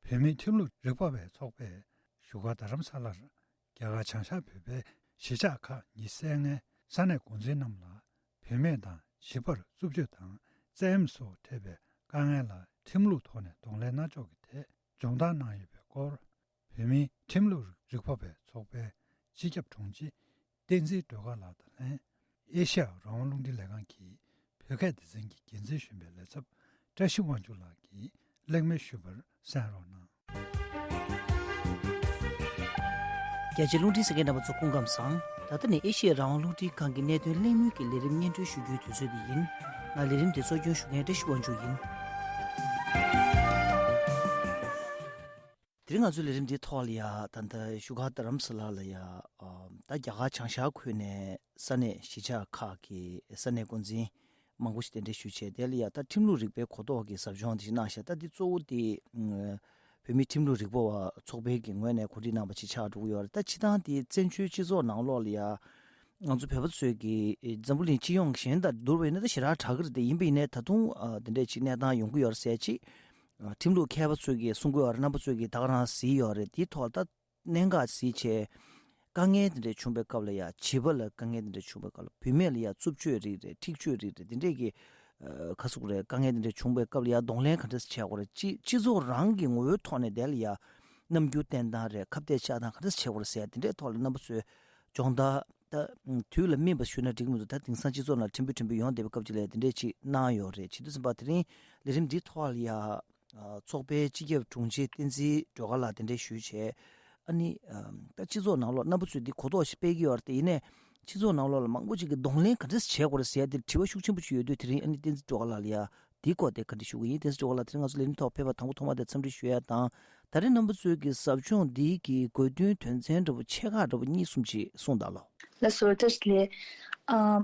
བོད་མིའི་ཁྲིམས་ལུགས་རིག་པ་བའི་ཚོགས་པས་བཞུགས་སྒར་རྡ་རམ་ས་ལར་རྒྱ་གར་བྱང་ཤར་བོད་པའི་གཞིས་ཆགས་ཁག་ཉེས་སེལ་མཁན་ས་གནས་འགོ་འཛིན་རྣམས་ལ་བུད་མེད་དང་བྱིས་པར་རྩུབ་སྤྱོད་དང་བཙན་གཡེམ་སོགས་འཕྲད་པའི་ དཀའ་ངལ་ལ་ཁྲིམས་ལུགས་ཐོག་ནས་གདོང་ལེན་གནང་ཕྱོགས་ཀྱི་ཐད་སྦྱོང་བརྡར་གནང་ཡོད་པའི་སྐོར། བོད་མིའི་ཁྲིམས་ལུགས་རིག་པ་བའི་ཚོགས་པའི་སྤྱི་ཁྱབ་དྲུང་ཆེ་བསྟན་འཛིན་སྒྲོལ་དཀར་ལགས་དང་ལྷན། ཨེ་ཤ་ཡ་རང་དབང་རླུང་འཕྲིན་ལས་ཁང་གི་བོད་སྐད་སྡེ་ཚན་གྱི་འགན་འཛིན་གཞོན་པའི་ལས་ཚབ་བཀྲ་ཤིས་དབང་ཕྱུག་ལགས་ཀྱིས་གླེང་མོལ་ཞུས་པར་གསན་རོགས་གནང་། རྒྱ་ཆེའི་རླུང་འཕྲིན་གསན་མཁན་རྣམ་པ་ཚོ་སྐུ་ཁམས་བཟང་། ད་ལྟ་ནི་ཨེ་ཤ་ཡ་རང་དབང་རླུང་འཕྲིན་ཁང་གི་གནད་དོན་གླེང་མོལ་གྱི་ལས་རིམ་སྙན་སྒྲོན་ཞུ་རྒྱུའི་དུས་ཚོད་འདི་ཡིན། ང་ལས་རིམ་འདི་གཙོ་སྐྱོང་ཞུ་མཁན་བཀྲ་ཤིས་དབང་ཕྱུག་ཡིན། དེ་རིང་ང་ཚོའི་ལས་རིམ་འདིའི་ཐོག་ལ་ཡ་ད་ལྟ་བཞུགས་སྒར་རྡ་རམ་ས་ལ་ལ་ཡ། ཨ། ད་རྒྱ་གར་བྱང་ཤར་ཁུལ་ནས་ས་གནས་གཞིས་ཆགས་ཁག་གི་ས་གནས་འགོ་འཛིན་མང་པོ་ཞིག་གདན་འདྲེན་ཞུས་བྱས། དེ་ལ་ཡ་ད་ཁྲིམས་ལུགས་རིག་པའི་གོ་རྟོགས་ཀྱི་ཟབ་སྦྱོང་དེ་ཞིག་གནང་ཤག་ད་འདི་གཙོ་བོ་དེ་བོད་མིའི་ཁྲིམས་ལུགས་རིག་པ་བ་ཚོགས་པའི་གི་ངོས་ནས་གོ་སྒྲིག་གནང་བ་ཞིག་ཆགས་འགྲོ་གི་ཡོད་རེད། ད་སྤྱིར་བཏང་དེ་བཙན་བྱོལ་སྤྱི་ཚོགས་ནང་ལོགས་ལ་ཡ། ང་ཚོ་བོད་པ་ཚོས་ཀྱི་འཛམ་བུ་གླིང་སྤྱི་ཡོངས་གཞན་དང་བསྡུར་བ་ཡིན་ན་ད་ཞེ་དྲག་དྲག་གི་རེད་དེ། ཡིན་པ་ཡིན་ནའི་ད་དུང་ཨ། དེ་འདྲས་ཅིག་གནས་སྟངས་ཡོང་གི་ཡོད་རེད་ཟེར་ཅིག་ཨ། ཁྲིམས་ལུགས་མཁས་པ་ཚོས་ཀྱི་གསུང་གི་ཡོད་རེད། རྣམ་པ་ཚོས་ཀྱི་ད་ག་རང་གཟིགས་ཡོད་རེད། དེའི་ཐོག་ད་གནད་འགག་གཟིགས་བྱས་དཀའ་ངལ་དེ་འདྲས་བྱུང་བའི་སྐབས་ལ་ཡ། བྱིས་པ་ལ་དཀའ་ངལ་དེ་འདྲས་བྱུང་བའི་སྐབས་ལ་བུད་མེད་ལ་ཡ་རྩུབ་སྤྱོད་རིགས་རེད། འཁྲིག་སྤྱོད་རིགས་རེད། དེ་འདྲས་ཀྱི་ཨ། ག་ཟེར་དགོས་རེད། དཀའ་ངལ་དེ་འདྲས་བྱུང་བའི་སྐབས་ལ་ཡ་གདོང་ལེན་ག་འདྲས་བྱེད་དགོས་རེད། སྤྱི་སྤྱི་ཚོགས་རང་གི་ངོ་བོའི་ཐོག་ནས་དེ་ལ་ཡ་རྣམ་འགྱུར་བསྟན་སྟངས་རེད། ཁ་གཏད་བཅག་སྟངས་ག་འདྲས་བྱེད་དགོས་རེད་ཟེར་ཡ་དེ་འདྲས་ཐོག་ལ་རྣམ་པ་ཚོས་སྦྱོང་བརྡར། ད་དུས་ལ་སྨིན་པ་ཞུས་ན་འགྲིག་མི་འདུག་ད་དེང་སང་སྤྱི་ཚོགས་ནང་ཕྲན་བུ་ཕྲན་བུ་ཡོང་བསྡད་པའི་སྐབས་ཅིག་ལ་དེ་འདྲས་ཅིག་གནང་ཡོད་རེད། བྱེད་དུས་ཙམ་པ་དེ་རིང་ལས་རིམ་འདིའི་ཐོག་ལ་ཡ། ཨ། ཚོགས་པའི་སྤྱི་ཁྱབ་དྲུང་ཆེ་བསྟན་འཛིན་སྒྲོལ་དཀར་ལགས་གདན་འདྲེན་ཞུས་བྱས། ཨ་ནི། ཨ། ད་སྤྱི་ཚོགས་ནང་ལོགས་རྣམ་པ་ཚོས་འདི་གོ་རྟོགས་ཤིག་སྤེལ་གྱི་ཡོད་རེད་དེ། ཡིན་ནའི་སྤྱི་ཚོགས་ནང་ལོགས་ལ་མང་པོ་ཅིག་གིས་གདོང་ལེན་ག་འདྲས་བྱེད་དགོས་རེད་ཟེར་ཡ་དེ་དྲི་བ་ཤུགས་ཆེན་པོ་ཅིག་ཡོད་དུས། དེ་རིང་ཨ་ནི་བསྟན་འཛིན་སྒྲོལ་དཀར་ལགས་ལ་ཡ། འདིའི་སྐོར་དེ་བཀའ་འདྲི་ཞུ་གི་ཡིན། བསྟན་འཛིན་སྒྲོལ་དཀར་ལགས། དེ་རིང་ང་ཚོ་ལས་རིམ་ཐོག་ཕེབས་པར་དང་པོ་ཐོག་མ་དེ་འཚམས་འདྲི་ཞུ་ཡ་དང་། ད་རེས་རྣམ་པ་ཚོའི་གི་ཟབ་སྦྱོང་འདིའི་གི་དགོས་འདུན་དོན་ཚན་འདྲ་པོ་ཆེ་ཁག་འདྲ་པོ་གཉིས་གསུམ་ཅིག་གསུངས་དང་ལོ། ལགས་སོ། བཀྲ་ཤིས་བདེ་ལེགས། ཨ།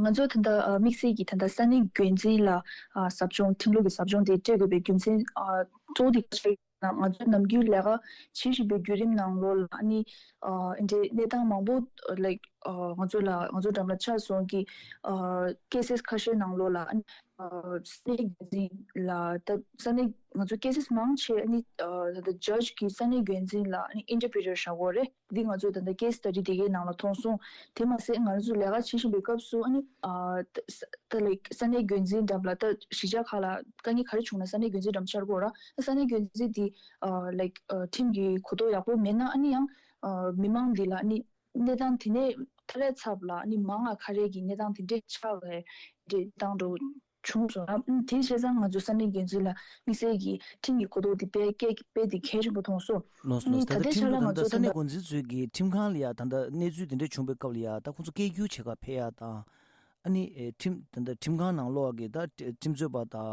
ང་ཚོ་ད་ལྟ་ཨ། དམིགས་བསལ་གྱི་ད་ལྟ་ས་གནས་འགོ་འཛིན་ལ་ཨ། ཟབ་སྦྱོང་། ཁྲིམས་ལུགས་ཀྱི་ཟབ་སྦྱོང་དེ་སྤྲད་དགོས་པའི་རྒྱུ་མཚན་ཨ། གཙོ་བོ་དེ་ག་རེ་ཡིན་ན། ང་ཚོ་ནམ་རྒྱུན་ལས་ཀ་བྱེད་བཞིན་པའི་བརྒྱུད་རིམ་ནང་ལོགས་ལ་ཨ་ནི་ཨ། འདྲའི་གནས་སྟངས་མང་པོ་ལའིཀ་ཨ། ང་ཚོ་ལ་ང་ཚོ་འགྲམ་ལ་ཆགས་སོང་གི་ཨ། ཀེ་སེ་སི་ཁ་ཤས་ནང་ལོགས་ལ་ཨ་ནི་ཨ། ས་གནས་འགོ་འཛིན་ལ། ད་ས་གནས་ང་ཚོ་ཀེ་སེ་སི་མང་ཆེ་ཨ་ནི་ཨ། ད་ལྟ་ཇཇ་གིས་ས་གནས་འགོ་འཛིན་ལ་ཨ་ནི་ཨིན་ཊར་པི་རི་ཊར་བཞག་ཡོད་རེད། འདི་ང་ཚོ་ད་ལྟ་ཀེ་སི་སི་ཊ་ཌི་དེ་གའི་ནང་ལ་མཐོང་སོང་། དེ་མ་ཟད་ང་ཚོ་ལས་ཀ་བྱེད་བཞིན་པའི་སྐབས་སུ་ཨ་ནི་ཨ། ད་ད་ལའིཀ་ས་གནས་འགོ་འཛིན་འགྲམ་ལ་ད་གཞིས་ཆགས་ཁག་ལ་དཀའ་ངལ་ག་རེ་བྱུང་ན་ས་གནས་འགོ་འཛིན་འགྲམ་བཅར་དགོས་ར། ས་གནས་འགོ་འཛིན་འདི་ཨ། ལའིཀ་ཨ། ཁྲིམས་ཀྱི་གོ་རྟོགས་ཡག་པོ་མེད་ན་ཨ་ནི་ཡང་ཨ། མི་མང་འདི་ལ་ཨ་ནི་གནས་སྟངས་དེ་ནས་ཐར་ཡ་ཚབ་ལ་ཨ་ནི་མང་ང་ཁ་རས་ཀྱི་གནས་སྟངས་དེ་འདྲས་ཆགས་པའི་འདྲས་སྟངས་འགྲོ་བྱུང་སོང་ན། ཨ། དེ་བྱས་ཙང་ང་ཚོ་ས་གནས་འགོ་འཛིན་ལ་དམིགས་བསལ་གྱི་ཁྲིམས་ཀྱི་གོ་རྟོགས་དེ་སྤེལ་སྐད་སྤེལ་དེ་གལ་ཆེན་པོ་མཐོང་སོང་། ལགས་སོ། ཨ་ནི་ད་ལྟའི་ཆར་ལ་ང་ཚོ་ད་ལྟ་ས་གནས་འགོ་འཛིན་ཚོས་ཀྱི་ཁྲིམས་ཁང་ལ་ཡ་ད་ལྟ་གནས་ཚུལ་དེ་འདྲས་བྱུང་བའི་སྐབས་ལ་ཡ། ད་ཁོང་ཚོ་སྐད་སྒྱུར་བྱེད་གར་ཕེབས་ཡ་དང་། ཨ་ནི་ཨེ། ཁྲིམས་ད་ལྟ་ཁྲིམས་ཁང་ནང་ལོགས་ཀྱི་ད་ཁྲིམས་རྩོད་པ་དང་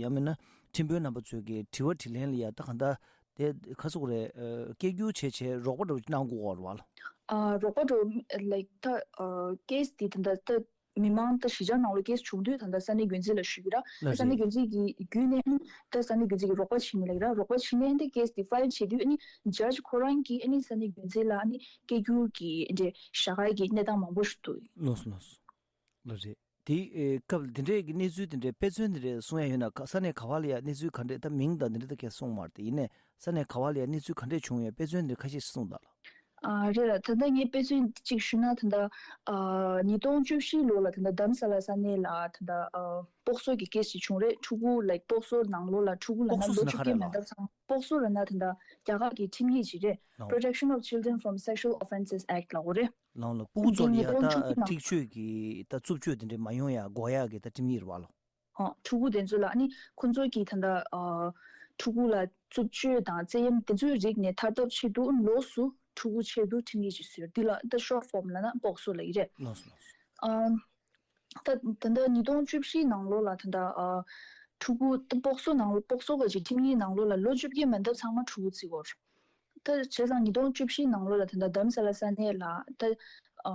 ཡང་མིན་ན་ཁྲིམས་དཔོན་རྣམ་པ་ཚོས་ཀྱི་དྲི་བ་དྲིས་ལན་ལ་ཡ། ད་གང་ལྟར་དེ་ག་ཟེར་དགོས་རེད། ཨ། སྐད་སྒྱུར་བྱས་བྱས་རོགས་པ་འདྲ་པོ་གནང་དགོས་ཀྱི་ཡོད་རེད་པ། ཨ། རོགས་པ་འདྲ་པོ་ལའིཀ་ད་ཨ། ཀེ་སི་དེ་ད་ལྟ་ད་མི་མང་ད་གཞིས་ཆགས་ནང་ལོགས་ཀེ་སི་བྱུང་དུས་ད་ལྟ་ས་གནས་འགོ་འཛིན་ལ་ཞུ་གི་ར། ལགས་ས་གནས་རེད། འགོ་འཛིན་གྱི་བརྒྱུད་ནས་ད་ས་གནས་འགོ་འཛིན་གྱིས་རོགས་པ་བྱེད་ནི་ལབ་ཀྱི་ར། རོགས་པ་བྱེད་ནས་ད་ཀེ་སི་དེ་ཕའིལ་བྱེད་དུས་ཨ་ནི་ཇཇ་ཁོ་རང་གིས་ཨ་ནི་ས་གནས་འགོ་འཛིན་ལ་ཨ་ནི་སྐད་སྒྱུར་གྱི་འདྲ་བཞག་ཡ་གི་གནས་སྟངས་མང་པོ་ཞིག་འདུག་ལགས་སོ། ལགས་སོ། ལགས་རེད། དེ་ཨེ། སྐབས་དེ་འདྲའི་གི་གནས་ཚུལ་དེ་འདྲའི་དཔེ་མཚོན་དེ་འདྲའི་གསུང་ཡ་ཡོད་ན། ག་ས་གནས་ག་བ་ལ་ཡ་གནས་ཚུལ་ག་འདྲས། ད་མིང་དང་དེ་འདྲ་ད་ཁྱེད་གསུངས་མ་རེད་དེ། ཡིན་ནའི་ས་གནས་ག་བ་ལ་ཡ་གནས་ཚུལ་ག་འདྲས་བྱུང་ཡོད། དཔེ་མཚོན་དེ་འདྲ་ཁ་ཤས་ཤིག་གསུངས་དང་ལགས། ཨ། རེད་ལགས། ད་ལྟ་ངས་དཔེ་མཚོན་གཅིག་ཞུས་ན། ད་ལྟ་ཨ་ཉིས་སྟོང་བཅུ་བཞི་ལོ་ལ་ད་ལྟ་རྡ་རམ་ས་ལ་ས་གནས་ལ་ད་ལྟ་ཨ་སྤོག་སོར་གྱི་ཀེ་སི་ཅིག་བྱུང་རེད། ཕྲུ་གུ་ལའིཀ་སྤོག་སོར་ནང་ལོགས་ལ་ཕྲུ་གུ་ལབ་ན་ལོ་བཅོ་བརྒྱད་མན་འདབ་ཚང་། སྤོག་སོར་ལབ་ན་ད་ལྟ་རྒྱ་གར་གྱི་ཁྲིམས་ཡིག་ཅིག་རེད། ལགས། Protection of Children from Sexual Offences Act ལབ་ཀྱི་ཡོད་རེད། ལགས་ལགས། སྤུ་གུ་ཚོ་ལ་ཡ་ད་འཁྲིག་སྤྱོད་ཀྱི་ད་རྩུབ་སྤྱོད་དེ་འདྲ་མ་ཡོང་ཡ་འགོག་ཡ་གི་ད་ཁྲིམས་ཡིག་རེད་པ་ལགས། ཨ། ཕྲུ་གུ་དེ་ཚོ་ལ་ཨ་ནི་ཁོ་ཚོ་གི་ད་ལྟ་ཨ་ཕྲུ་གུ་ལ་རྩུབ་སྤྱོད་དང་བཙན་གཡེམ་དེ་ཚོའི་རིགས་ནས་ཐར་ཐབས་ཆེད་དུ་ལོགས་སུ་ཕྲུ་གུ་ཆེད་དུ་ཁྲིམས་ཡིག་ཅིག་བཟོས། འདི་ལ་ད་ཤོཊ་ཕོམ་ལབ་ན་སྤོག་སོ་ལབ་ཀྱི་རེད། ལགས་སོ། ལགས་སོ། ཨ། ད་ད་ལྟ་ཉིས་སྟོང་བཅུ་བཞི་ནང་ལོགས་ལ་ད་ལྟ་ཨ་ཕྲུ་གུ་ད་སྤོག་སོ་ནང་ལོགས། སྤོག་སོ་ག་ཅིག་ཁྲིམས་ཡིག་ནང་ལོགས་ལ་ལོ་བཅོ་བརྒྱད་མན་འདབ་ཚང་མ་ཕྲུ་གུ་བརྩི་གི་ཡོད་རེད། ད་བྱས་ཙང་ཉིས་སྟོང་བཅུ་བཞི་ནང་ལོགས་ལ་ད་ལྟ་རྡ་རམ་ས་ལ་ས་གནས་ལ་ད་ཨ་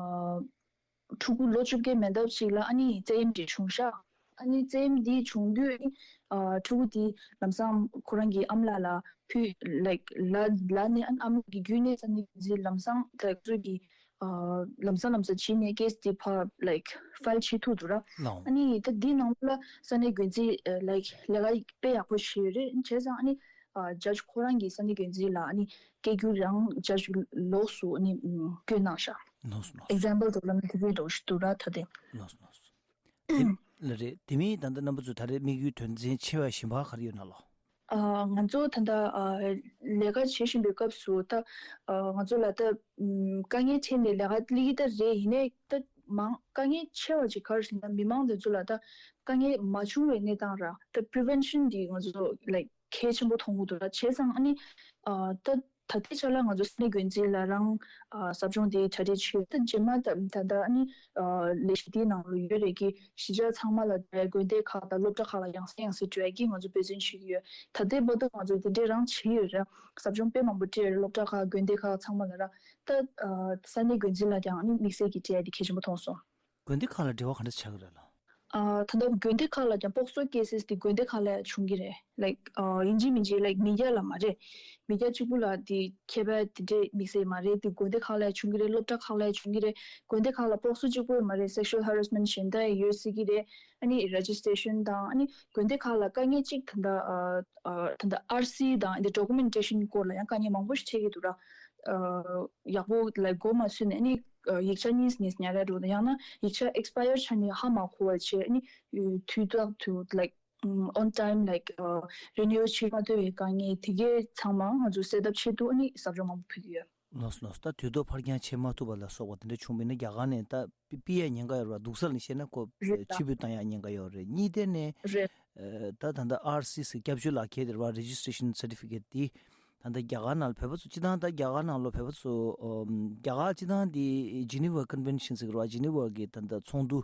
ཕྲུ་གུ་ལོ་བཅོ་བརྒྱད་མན་འདབ་ཅིག་ལ་ཨ་ནི་བཙན་གཡེམ་དེ་བྱུང་ཤག་ཨ་ནི་བཙན་གཡེམ་དེ་བྱུང་དུས་ཨ་ནི་ཨ་ཕྲུ་གུ་དེ་ལམ་སང་ཁོ་རང་གི་ཨ་མ་ལགས་ལ་ཕུལ། ལའིཀ་ལབ་ལབ་ནས་ཨ་ནི་ཨ་མ་ལགས་ཀྱི་བརྒྱུད་ནས་ས་གནས་འགོ་འཛིན་ལམ་སང་ད་ཚོད་ཀྱི་ཨ་ལམ་སང་ལམ་སང་བྱས་ནས་ཀེ་སི་དེ་ཕར་ལའིཀ་ཕའིལ་བྱེད་ཐུབ་འདུག་ར། ལགས། ཨ་ནི་ད་འདི་ནང་ལ་ས་གནས་འགོ་འཛིན་ཨ་ལའིཀ་ལས་ཀ་དཔེ་ཡག་པོ་བྱས་ཡོད་རེད། བྱས་ཙང་ཨ་ནི་ཨ་ཇཇ་ཁོ་རང་གིས་ས་གནས་འགོ་འཛིན་ལ་ཨ་ནི་སྐད་སྒྱུར་རང་ཇཇ་ལོགས་སུ་ཨ་ནི་ཨ་བསྐོས་གནང་ཤག་ལགས་སོ། ལགས་སོ། ཨེག་ཛམ་པལ་དུ་ལབ་ན་དེ་འདྲ་ཞིག་འདུག་ར། ད་དེ། ལགས་སོ། ལགས་སོ། དེ་ ལ་རེད། དེ་མིན་ད་ལྟ་རྣམ་པ་ཚོས་ད་རེས་དམིགས་ཡུལ་དོན་ཚན་ཆེ་བ་གཞན་པ་ག་རེ་ཡོད་ན་ལོ། ཨ། ང་ཚོ་ད་ལྟ་ཨ་ལས་ཀ་བྱེད་བཞིན་པའི་སྐབས་སུ་ད་ཨ་ང་ཚོ་ལ་ད་ཨམ་དཀའ་ངལ་འཕྲད་ནས་ལས་ཀ་སླེབས་ཀྱི་ད་རེད། ཡིན་ནའི་ད་མང་དཀའ་ངལ་ཆེ་བ་ཅིག་ག་རེ་ཟེར་ན་མི་མང་དེ་ཚོ་ལ་ད་དཀའ་ངལ་མ་བྱུང་བའི་གནས་སྟངས་ར་ད་prevention་འདི་ང་ཚོ་like་གལ་ཆེན་པོ་མཐོང་གི་འདུག་ད་བྱས་ཙང་ཨ་ནི་ཨ་ད་ད་ལྟའི་ཆ་ལ་ང་ཚོ་ས་གནས་འགོ་འཛིན་ལ་རང་ཨ་ཟབ་སྦྱོང་དེ་གྲ་སྒྲིག་བྱས་ཡོད། ད་རྗེས་མ་ད་ད་ལྟ་ཨ་ནི་ཨ་ལས་གཞི་དེའི་ནང་ལ་ཡོད་རེད་ཀྱི་གཞིས་ཆགས་ཚང་མ་ལ་དགོན་སྡེ་ཁག་དང་སློབ་གྲྭ་ཁག་ལ་ཡང་སེ་ཡང་སེ་འགྲོ་ཡ་གི་ང་ཚོ་འབད་བརྩོན་བྱེད་ཀྱི་ཡོད། ད་ལྟའི་བར་དུ་ང་ཚོ་དེ་འདྲའི་རང་བྱས་ཡོད་རེད། ཟབ་སྦྱོང་དཔེ་མང་པོ་སྤྲད་ཡོད་རེད། སློབ་གྲྭ་ཁག་དགོན་སྡེ་ཁག་ཚང་མ་ལ་ར། ད་ཨ་ས་གནས་འགོ་འཛིན་ལ་ཀྱང་ཨ་ནི་དམིགས་བསལ་གྱི་སྤྲད་ཡ་དེ་གལ་ཆེན་པོ་མཐོང་སོང་། དགོན་སྡེ་ཁག་ལ་འབྲེལ་བ་ག་འདྲ་ཆགས་ཀྱི་རེད་ལ། ཨ་ད་ལྟ་དགོན་སྡེ་ཁག་ལ་ཀྱང་སྤོག་གསོ་cases་དེ་དགོན་སྡེ་ཁག་ལ་བྱུང་གི་རེད། like ཨ་ཡིན་གཅིག་མིན་གཅིག་like མི་སྐྱ་ལ་མ་རེད། མི་སྐྱ་གཅིག་པུ་ལ་དེ་ཁྱད་པར་དེ་འདྲས་དམིགས་བསལ་མ་རེད། དེ་དགོན་སྡེ་ཁག་ལ་བྱུང་གི་རེད། སློབ་གྲྭ་ཁག་ལ་བྱུང་གི་རེད། དགོན་སྡེ་ཁག་ལ་སྤོག་གསོ་གཅིག་པུ་མ་རེད། sexual harassment་གཞན་དག་ཡོད་སྲིད་ཀྱི་རེད། ཨ་ནི་registration་དང་ཨ་ནི་དགོན་སྡེ་ཁག་ལ་དཀའ་ངལ་གཅིག་ད་ལྟ་ཨ་ཨ་ད་ལྟ་ཨར་སི་དང་འདི་documentation་སྐོར་ལ་ཡང་དཀའ་ངལ་མང་པོ་ཞིག་འཕྲད་ཀྱི་འདུག་ར། ཨ་ཡག་པོ་like་མགོ་མ་ཚོས་ནས་ཨ་ནི་ཡིག་ཆ་གཉིས་གཉིས་ཉར་ཡ་འགྲོ་དང་ཡང་ན་ཡིག་ཆ་expire་ཆགས་ནས་ཧ་མ་གོ་བ་བྱས། ཨ་ནི་དུས་ཐོག་ཏུ་like on time like renew་བྱེད་མ་ཐུབ་པའི་དཀའ་ངལ་དེ་གའི་ཚང་མ་ང་ཚོ་སེལ་ཐབས་ཆེད་དུ་ཨ་ནི་ཟབ་སྦྱོང་མང་པོ་ཕུལ་གྱི་ཡོད། ལགས་སོ་ལགས་སོ། ད་དུས་ཐོག་ཕར་འགྱངས་བྱེད་མ་ཐུབ་པ་ལ་སོགས་པ་དེ་འདྲ་བྱུང་བ་ཡིན་ན་རྒྱ་གར་ནས་ད་ཕུད་ཡ་ཉེན་ཁ་ཡོད་རེད་བ། སྡུག་ས་ལ་བཤད་ན་ཁོ་རེད་ད། ཕྱིར་འབུད་བཏང་ཡ་ཉེན་ཁ་ཡོད་རེད། གཉིས་དེ་ནས་རེད། ཨ་ད་ད་ལྟ་ཨར་སི་ཟེར་སྐྱབས་བཅོལ་ལག་ཁྱེར་དེ་རེད་བ། registration certificate་དེ་ད་ལྟ་རྒྱ་གར་ནང་ལ་བོད་པ་ཚོ་སྤྱི་བཏང་ད་རྒྱ་གར་ནང་ལོ་བོད་པ་ཚོ་ཨམ་རྒྱ་གར་སྤྱི་བཏང་དེ་Geneva Convention་ཟེར་གི་རེད་བ། Geneva་གི་ད་ལྟ་ཚོགས་འདུ་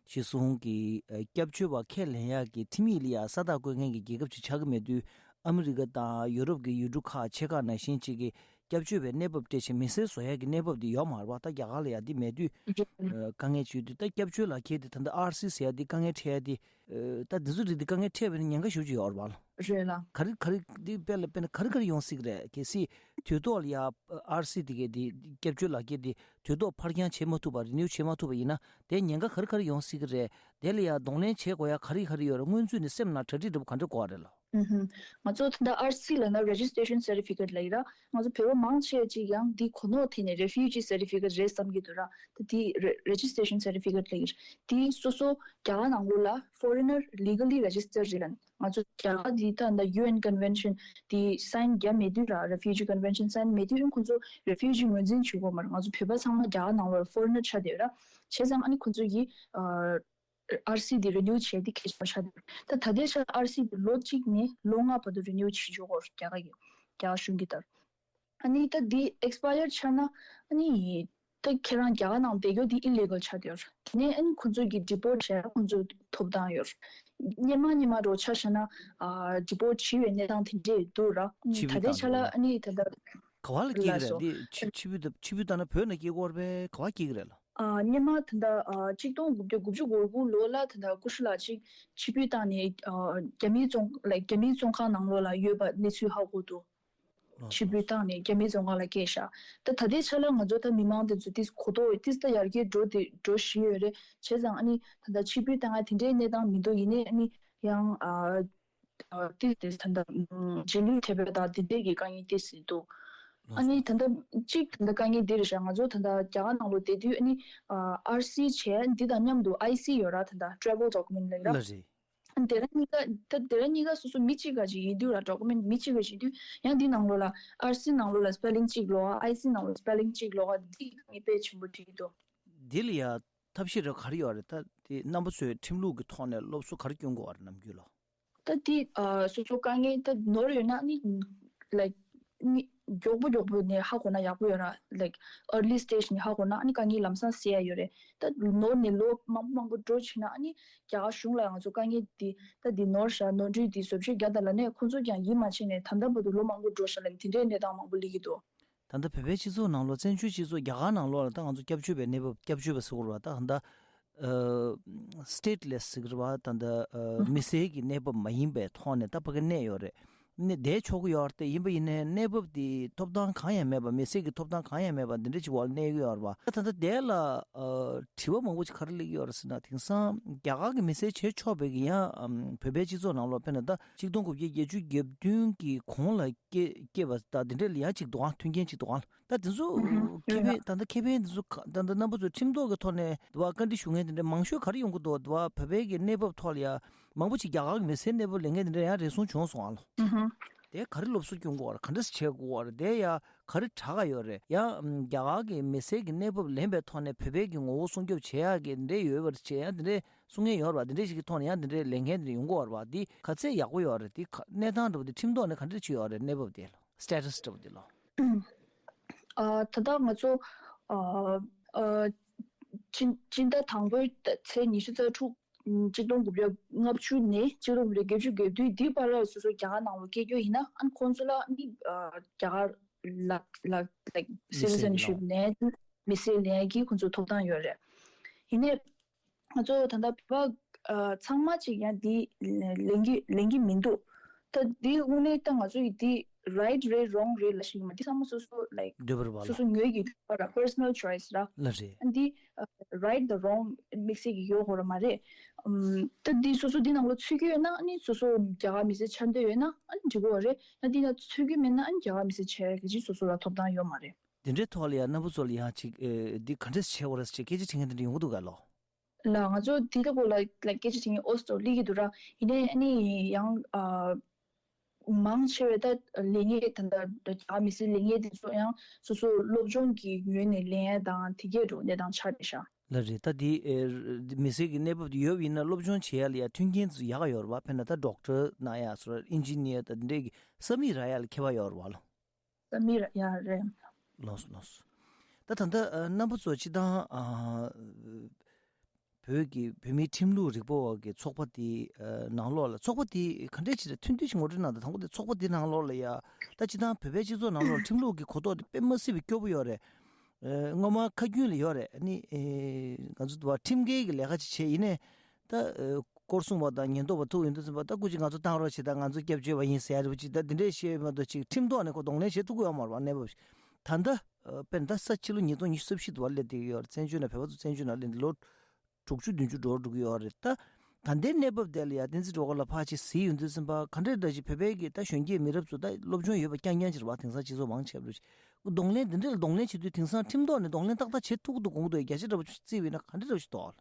གཞི་བཟུང་གི་ཨ་སྐྱབས་བཅོལ་བ་ཁས་ལེན་ཡག་གི་ཁྲིམས་ཡིག་ལ་ཡ་ས་རྟགས་བཀོད་མཁན་གྱི་རྒྱལ་ཁབ་ཅིག་ཆགས་ཀྱི་མེད་དུས། ཨ་མི་རི་ཀ་དང་ཡུ་རོབ་ཀྱི་ཡུལ་གྲུ་ཁག་ཆེ་ཁག་ནང་བཞིན་གཅིག་གི་སྐྱབས་བཅོལ་བའི་གནས་བབ་སྤྲད་ཆེད་མི་སེར་བཟོ་ཡག་གི་གནས་བབ་དེ་ཡོད་མ་རེད་བ། ད་རྒྱ་གར་ལ་ཡ་དེ་མེད་དུས་ཨ་དཀའ་ངལ་ཅིག་ཡོད་དུས། ད་སྐྱབས་བཅོལ་ལག་ཁྱེར་དེ་ད་ལྟ་ཨར་སི་ཟེར་ཡ་དེ་དཀའ་ངལ་འཕྲད་ཡ་དེ་ཨ་ད་དེ་ཚོ་རིགས་དེ་དཀའ་ངལ་འཕྲད་པའི་ཉེན་ཁ་ཞེ་པོ་ཅིག་ཡོད་རེད་བ། རེད་ལ། ག་རེ་ག་རེ་འདི་དཔེ་ལ་དཔེར་ན་ག་རེ་ག་རེ་ཡོང་སྲིད་ཀྱི་རེད། གལ་སྲིད་དུས་ཐོག་ལ་ཡ་ཨར་སི་དེ་གའི་དེ་སྐྱབས་བཅོལ་ལག་ཁྱེར་དེ་དུས་ཐོག་ཕར་འགྱངས་བྱེད་མ་ཐུབ་པ། renew་བྱེད་མ་ཐུབ་པ་ཡིན་ན་དེ་ཉེན་ཁ་ག་རེ་ག་རེ་ཡོང་སྲིད་ཀྱི་རེད། དེ་ལ་ཡ་གདོང་ལེན་བྱེད་དགོས་ཡ་ག་རེ་ག་རེ་ཡོད་རེད། སྔོན་ཚུད་ནས་སེམས་ནང་གྲ་སྒྲིག་འདྲ་པོ་ག་འདྲ་དགོས་རེད་ལ། ཨུ་ཧུམ། ང་ཚོ་ད་ལྟ་ཨར་སི་ལབ་ན་registration certificate་ལབ་ཀྱི་ར། ང་ཚོ་བོད་པ་མང་ཆེ་ཅིག་ཡང་འདི་གོ་ནོར་ཐེབས་ནས་refugee certificate་རེད་བསམ་གྱི་འདུག་ར། ད་འདི་re- registration certificate་ལབ་ཀྱི་ར། འདི་སོ་སོ་རྒྱ་གར་ནང་ལོགས་ལ་foreigner legally registered་རེད་ལ། ང་ཚོ་རྒྱ་གར་འདི་ད་ལྟ་UN convention་འདི་sign་རྒྱབ་མེད་དུས་ར། refugee convention sign་མེད་དུས་ཁོང་ཚོ་refugee་ངོས་འཛིན་བྱེད་དགོས་མ་རེད། ང་ཚོ་བོད་པ་ཚང་མ་རྒྱ་གར་ནང་ལོགས་ལ་foreigner་ཆགས་བསྡད་ཡོད་ར། བྱས་ཙང་ཨ་ནི་ཁོང་ཚོ་ཡིས་ཨ། ཨར་སི་དེ་renew་བྱས་དེ་གལ་ཆེན་པོ་ཆགས་འདུག་ད་ད་ལྟའི་ཆར་ཨར་སི་དེ་ལོ་གཅིག་ནས་ལོ་ལྔ་བར་དུ་renew་བྱེད་ཆོག་གོ་རྒྱ་གར་གྱི་རྒྱ་གར་གཞུང་གི་ལྟར། ཨ་ནི་ད་འདི་expire་ཆགས་ན་ཨ་ནི་ད་ཁྱེད་རང་རྒྱ་གར་ནང་བསྡད་རྒྱུ་དེ་illegal་ཆགས་བསྡད་ཡོད་རེད། དེ་ནས་ཨ་ནི་ཁོང་ཚོ་གི་deport་བྱས་ཁོང་ཚོ་ཐོབ་ཐང་ཡོད་རེད། སྔོན་མ་སྔོན་མ་འདྲ་ཆ་བཞག་ན་ཨ་deport་བྱས་པའི་གནས་སྟངས་དེ་འདྲས་འདུག་ར། ཕྱིར་ད་འབུད་ལྟར་བཏང་ཆ་ལ་འདུག་ཨ་ནི་ད་ལྟ་ག་བ་ལ་སྐྱེལ་གི་རེད། ལགས་སོ། འདི་ཕྱི་ཕྱིར་འབུད་ད་ཕྱིར་འབུད་བཏང་ན་བོད་ནང་སྐྱེལ་གི་ཡོད་རེད་པས། ག་བ་སྐྱེལ་གི་རེད་ལ། ཨ་སྔོན་མ་ད་ལྟ་ཨ་གཅིག་སྟོང་དགུ་བརྒྱ་དགུ་བཅུ་གོ་དགུ་ལོ་ལ་ད་ལྟ་སྐུ་ཞབས་ལགས་གཅིག་ཕྱིར་འབུད་བཏང་ནས་ཨ་རྒྱ་མིའི་བཙོན་ལའིཀ་རྒྱ་མིའི་བཙོན་ཁང་ནང་ལོགས་ལ་ཡོད་པ་གནས་ཚུལ་ཧ་གོ་འདུག་ལགས་ཕྱིར་འབུད་བཏང་ནས་རྒྱ་མིའི་བཙོན་ཁང་ལ་བསྐྱལ་ཤག་ད་ད་ལྟའི་ཆ་ལ་ང་ཚོ་ད་མི་མང་དེ་ཚོ་ཏིས་གོ་རྟོགས་ཏིས་ད་ཡར་རྒྱས་འགྲོ་དེ་འགྲོ་བཞིན་ཡོད་རེད། བྱས་ཙང་ཨ་ནི་ད་ལྟ་ཕྱིར་འབུད་བཏང་ཡ་དེ་འདྲའི་གནས་སྟངས་མི་འདུག་ཡིན་ནའི་ཨ་ནི་ཡང་ཨ། ཨ་ཏི་ཏི་ད་ལྟ་རྗེས་ལུས་ཐེབས་པ་དང་དེ་འདྲས་ཀྱི་དཀའ་ངལ་ཏི་སི་འདུག་ཨ་ནི་ད་ལྟ་གཅིག་ད་ལྟ་དཀའ་ངལ་འདི་རེད་ཤག་ང་ཚོ་ད་ལྟ་རྒྱ་གར་ནང་ལོགས་བསྡད་དུས་ཨ་ནི་ཨ་ཨར་སི་བྱས་འདི་དང་མཉམ་དུ་ཨའི་སི་ཡོད་ར། ད་ལྟ་travel document་ལབ་ར། ལ་རེད། ཨ་ནི་དེ་ར་གཉིས་ཀ་ད་དེ་ར་གཉིས་ཀ་སོ་སོ་མི་གཅིག་ག་ཅིག་ཡིན་དུས་ར། document མི་གཅིག་ག་ཡིན་དུས་ཡང་འདི་ནང་ལོགས་ལ་ཨར་སི་ནང་ལོགས་ལ་spelling་གཅིག་ལོགས་ཨ་ཨའི་སི་ནང་ལོགས་spelling་གཅིག་ལོགས་ཨ་འདི་དཀའ་ངལ་དཔེ་ཆེན་པོ་འཕྲད་ཀྱི་འདུག་འདི་ལ་ཡ་ཐབས་ཤེས་ར་ག་རེ་ཡོད་རེད། ད་དེ་རྣམ་པ་ཚོས་ཁྲིམས་ལུགས་ཀྱི་ཐོག་ནས་སློབ་གསོ་ག་རེ་སྐྱོན་དགོས་པ་རེད་ནམ་རྒྱུན་ལ། ད་དེ་ཨ་སོ་སོ་དཀའ་ངལ་ད་ནོར་ཡོད་ན་ནི་ལའིཀ་ནི་མགྱོགས་པོ་མགྱོགས་པོ་ནས་ཧ་གོ་ན་ཡག་པོ་ཡོད་ར། ལའིཀ་early stage་ནས་ཧ་གོ་ན་ནི་དཀའ་ངལ་ལམ་སང་སེལ་ཡ་ཡོད་རེད། ད་ནོར་ནས་ལོ་མང་པོ་མང་པོ་འགྲོ་ཕྱིན་ན་ནི་རྒྱ་གར་གཞུང་ལ་ང་ཚོ་དཀའ་ངལ་འདི་ད་འདི་ནོར་ཤག་ནོར་འཁྲུལ་འདི་བཟོ་བཅོས་རྒྱག་དང་ལབ་ནས་ཁོང་ཚོ་ཀྱང་ཡིད་མ་ཆེས་ནས་ད་ལྟ་བར་དུ་ལོ་མང་པོ་འགྲོ་ཤག་ལབ་ནས་དེ་འདྲའི་གནས་སྟངས་མང་པོ་སླེབས་ཀྱི་འདུག་ད་ལྟ་བོད་པའི་སྤྱི་ཚོགས་ནང་ལོགས་བཙན་བྱོལ་སྤྱི་ཚོགས་རྒྱ་གར་ནང་ལོགས་ལ་ད་ང་ཚོ་སྐྱབས་བཅོལ་བའི་གནས་བབ་སྐྱབས་བཅོལ་བ་ཟེར་དགོས་རེད་བ། ད་ད་ལྟ་stateless་ཟེར་གི་རེད་བ། ད་ལྟ་མི་སེར་གྱི་གནས་བབ་མ་ཡིན་པའི་ཐོག་ནས་ད་ཕ་གི་གནས་ཡོད་རེད། ནས་བསྡད་ཆོག་གི་ཡོད་རེད་དེ། ཡིན་པ་ཡིན་ནའི་གནས་བབ་དེ་ཐོབ་ཐང་གང་ཡང་མེད་པ། མི་སེར་གྱི་ཐོབ་ཐང་གང་ཡང་མེད་པ་འདི་འདྲ་ཅིག་འོག་ལ་གནས་ཀྱི་ཡོད་རེད་པ། ད་ད་ལྟ་དེ་ལ་ཨ་དྲི་བ་མང་པོ་ཅིག་ག་རེ་སླེབས་ཀྱི་ཡོད་རེད་ཟེར་ན། དེང་སང་རྒྱ་གར་གྱི་མི་སེར་བྱེད་ཆོག་པའི་གི་ཡང་ཨམ་བོད་པའི་སྤྱི་ཚོགས་ནང་ལོགས་དཔེར་ན་ད་ཆིག་སྟོང་དགུ་བརྒྱ་བརྒྱད་ཅུ་གྱ་བདུན་གྱི་གོང་ལ་སྐྱེས་སྐྱེས་པ་ད་འདི་འདྲ་ལ་ཡང་ཅིག་འདུག་ཨང་། མཐུན་རྐྱེན་ཅིག་འདུག་ཨང་། ད་དེ་ཚོ་ཨུ་ཧུམ་ཁེ་ཕན་ད་ལྟ་ཁེ་ཕན་དེ་ཚོ་ག་ད་ལྟ་རྣམ་པ་ཚོ་ཁྲིམས་ཐོག་གི་ཐོག་ནས་འདུག་བ་བཀའ་འདྲི་ཞུ་མཁན་དེ་འདྲ་མང་ཤོས་ག་རེ་ཡོང་གི་འདུག་འདུག་བ། བོད་པའི་གི་གནས་བབ་ཐོག་ལ་ཡང་མང་པོ་ཅིག་རྒྱ་གར་གི་མི་སེར་གནས་བབ་ལེན་མཁན་དེ་འདྲ་ཡང་རེ་ཟུང་བྱུང་སོང་ཨ་ལོ། ཨུ་ཧུམ། དེ་ག་རེ་སློབ་གསོ་སྐྱོན་དགོས་རེད། ག་འདྲས་བྱེད་དགོས་རེད། དེ་ཡང་ག་རེ་དྲག་ག་ཡོད་རེད། ཡང་རྒྱ་གར་གི་མི་སེར་གི་གནས་བབ་ལེན་པའི་ཐོག་ནས་བོད་པའི་གི་ངོ་བོ་སྲུང་སྐྱོབ་བྱེད་ཡག་གི་འདྲ་ཡོད་པར་བྱེད་ཡང་དེ་འདྲས་གསུང་མཁན་ཡོད་རེད་པ། དེ་འདྲས་ཞིག་གི་ཐོག་ནས་ཡང་དེ་འདྲས་ལེན་མཁན་དེ་འདྲས་ཡོང་གི་ཡོད་རེད་པ། དེ་ག་ཚད་ཡག་པོ་ཡོད་རེད། དེ་ག་གནས་སྟངས་འདྲ་པོ་དེ་ཁྲིམས་ཐོག་ནས་ག་འདྲས་ཅིག་ཡོད་རེད། གནས་བབ་དེ་ལ་སི་ཊེ་ཊས་འདྲ་པོ་དེ་ལ། ཨ་ད་ལྟ་ང་ཚོ་ཨ་ཨ་སྤྱི་སྤྱི་ཟླ་དང་པོའི་ཚེས་ཉི་ཤུ་རྩ་དྲུག་ཆིག་སྟོང་དགུ་བརྒྱ་ལྔ་བཅུ་ནས་ཆིག་སྟོང་དགུ་བརྒྱ་བརྒྱད་ཅུ་གྱ་བདུན་འདིའི་བར་ལ་སོ་སོ་རྒྱ་གར་ནང་ལ་སྐྱེས་རྒྱུ་ཡིན་ན་ཨ་ཁོང་ཚོ་ལ་ནི་ཨ་རྒྱ་གར་ལ་ལ་like མི་སེར་citizenship ལོ་ནས་མི་སེར་ལེན་གྱི་ཁོང་ཚོ་ཐོབ་ཐང་ཡོད་རེད། ཡིན་ནའི་ང་ཚོ་ད་ལྟ་བོད་པ་ཨ་ཚང་མ་ཅིག་ཡང་འདི་ལེན་གྱི་ལེན་གྱི་མི་འདུག་ད་འདི་དངོས་གནས་ད་ང་ཚོ་ཡི་འདི་right རེད་wrong རེད་ལབ་ཤེས་ཀྱི་མ། འདི་ཚང་མ་སོ་སོ་like འདོད་པ་རེད་པ་སོ་ལ། སོ་ངོས་ཀྱི་འདོད་པ་ར་personal choice ར། ལ་རེད། འདི་ཨ་right དང་wrong དམིགས་བསལ་གྱི་ཡོད་དགོས་ར་མ་རེད། ཨམ་ད་འདི་སོ་སོ་འདི་ནང་ལ་ཚུད་ཀྱི་ཡོད་ན་ཨ་ནི་སོ་སོ་རྒྱ་གར་མི་སེར་ཆགས་འདོད་ཡོད་ན་ཨ་ནི་འགྲིག་གི་ཡོད་རེད། ད་འདི་ནང་ཚུད་ཀྱི་མེད་ན་ཨ་ནི་རྒྱ་གར་མི་སེར་ཆགས་ཡ་གི་ཅིག་སོ་སོ་ལ་ཐོབ་ཐང་ཡོད་མ་རེད། དེ་འདྲའི་ཐོག་ལ་ཡང་རྣམ་པ་ཚོ་ལ་ཡང་ཅིག་ཨེ་འདི་ག་འདྲས་བྱེད་དགོས་རེད་ཟེར་སྐད་ཆ་དྲི་མཁན་དེ་འདྲ་ཡོང་གི་འདུག་ག་ལོ། ལགས། ང་ཚོ་འདི་ལྟ་བུ་ལ་like སྐད་ཆ་དྲི་མཁན་ཨོ་སི་ཏོ་སླེབས་ཀྱི་འདུག་ར། ཡིན་ནའི་ཨ་ནི་ཡང་ཨ་མང་ཆེ་བས་ད་ལས་གནས་ད་ལྟ་རྒྱ་གར་མི་སེར་ལས་གནས་དེ་ཚོ་ཡང་སོ་སོ་སློབ་སྦྱོང་གི་ངོས་ནས་ལེན་ཡ་དང་དེ་གས་འགྲོ་གནས་སྟངས་ཆགས་བསྡད་ཤག་ལ་རེད། ད་འདི་ཨེ་མི་སེར་གྱི་གནས་བབ་དེ་ཡོད་པ་ཡིན་ན་སློབ་སྦྱོང་བྱེད་ཡ་ལ་ཡ་མཐུན་རྐྱེན་དེ་ཚོ་ཡག་ག་ཡོད་རེད་པ། དཔེར་ན་ད་ཌོག་ཊར་གནང་ཡ་སོ་ཨིན་ཇི་ནི་ཡར་ད་འདི་འདྲས་ཀྱི་ས་མིག་རག་ཡ་ལ་ཁྱད་པར་ཡོད་རེད་པ་ལོ། ས་མིག་ར་ཡ་རེད། ལགས་སོ་ལགས་སོ། ད་ད་ལྟ་ཨ་རྣམ་པ་ཚོ་སྤྱི་བཏང་ཨ་བོད་ཀྱི་བོད་མིའི་ཁྲིམས་ལུགས་རིག་པ་བ་གི་ཚོགས་པ་དེ་ཨ་ནང་ལོགས་ལ་ཚོགས་པ་དེ་ག་འདྲས་ཅིག་རེད། ཐུང་ཐུང་ཅིག་ངོ་སྤྲོད་གནང་དང་། དང་པོ་དེ་ཚོགས་པ་དེ་ནང་ལོགས་ལ་ཡ་ད་སྤྱི་བཏང་བོད་པའི་སྤྱི་ཚོགས་ནང་ལོགས་ལ་ཁྲིམས་ལུགས་ཀྱི་གོ་རྟོགས་དེ་དཔེ་མ་སྲིད་པའི་སྐྱོ་པོ་ཡོད་རེད། ཨ་སྔོན་མ་ཁ་རྒྱུན་ལ་ཡོད་རེད། ཨ་ནི་ཨེ་ང་ཚོ་དུ་བ་ཁྲིམས་འགལ་གྱི་ལས་ཀ་ཅིག་བྱས་ཡིན་ནའི་ད་ཨེ་སྐོར་སྲུང་བ་དང་ཉེན་རྟོག་པ་ཐུག་ཡོང་དུས་ཙམ་པ་ད་སྐུ་མཁྱེན་ང་ཚོ་བཏང་རོགས་བྱེད་དང་། ང་ཚོ་སྐྱབས་བཅོལ་བ་ཡིན་ཟེར་ཡ་རེད་པ་ཅིག་ད་འདི་འདྲས་བཤད་ཡོད་མ་གཏོགས་ཅིག་ཁྲིམས་ཐོག་ནས་ཁོ་གདོང་ལེན་བྱེད་ཐུབ་ཀྱི་ཡོད་མ་རེད་པ། གནས་བབ་ད་ལྟ་ཨེ་དཔེར་ན་ད་ས་ཕྱི་ལོ་ཉིས་སྟོང་ཉི་ཤུ་རྩ་བཞི་དུ་བ་སླེབས་བསྡད་ཀྱི་ཡོད་རེད། བཙན་བྱོལ་ནང་བོད་པ་ཚོ་བཙན་བྱོལ་ནང་སླེབས་ནས་ལོ་དྲུག་ཅུ་བདུན་ཅུ་འགྲོ་འགྲོ་གི་ཡོད་རེད། ད་ད་ལྟའི་གནས་བབ་དེ་ལ་ཡ་བསྟན་འཛིན་སྒྲོལ་དཀར་ལགས་ཕར་ཅིག་གཟིགས་ཡོང་དུས་ཙམ་པ་ག་འདྲས་འདྲ་ཞིག་བོད་པའི་གི་ད་གཞོན་སྐྱེས་མི་རབས་ཚོ་ད་སློབ་སྦྱོང་ཡོད་པ་རྐྱང་རྐྱང་ཅིག་རེད་པ། དེང་སང་སྤྱི་ཚོགས་མང་ཆེ་བ་རེད། གདོང་ལེན་འདི་འདྲས་ལ་གདོང་ལེན་བྱེད་དུས་དེང་སང་ཁྲིམས་ཐོག་ནས་གདོང་ལེན་ཏག་ཏག་བྱེད་ཐུབ་ཀྱི་འདུག་གོང་དུ་བརྒྱ་ཆ་འདྲ་པོ་བརྩིས་པ་ཡིན་ན་ག་འདྲས་འདྲ་པོ་ཞིག་འདུག་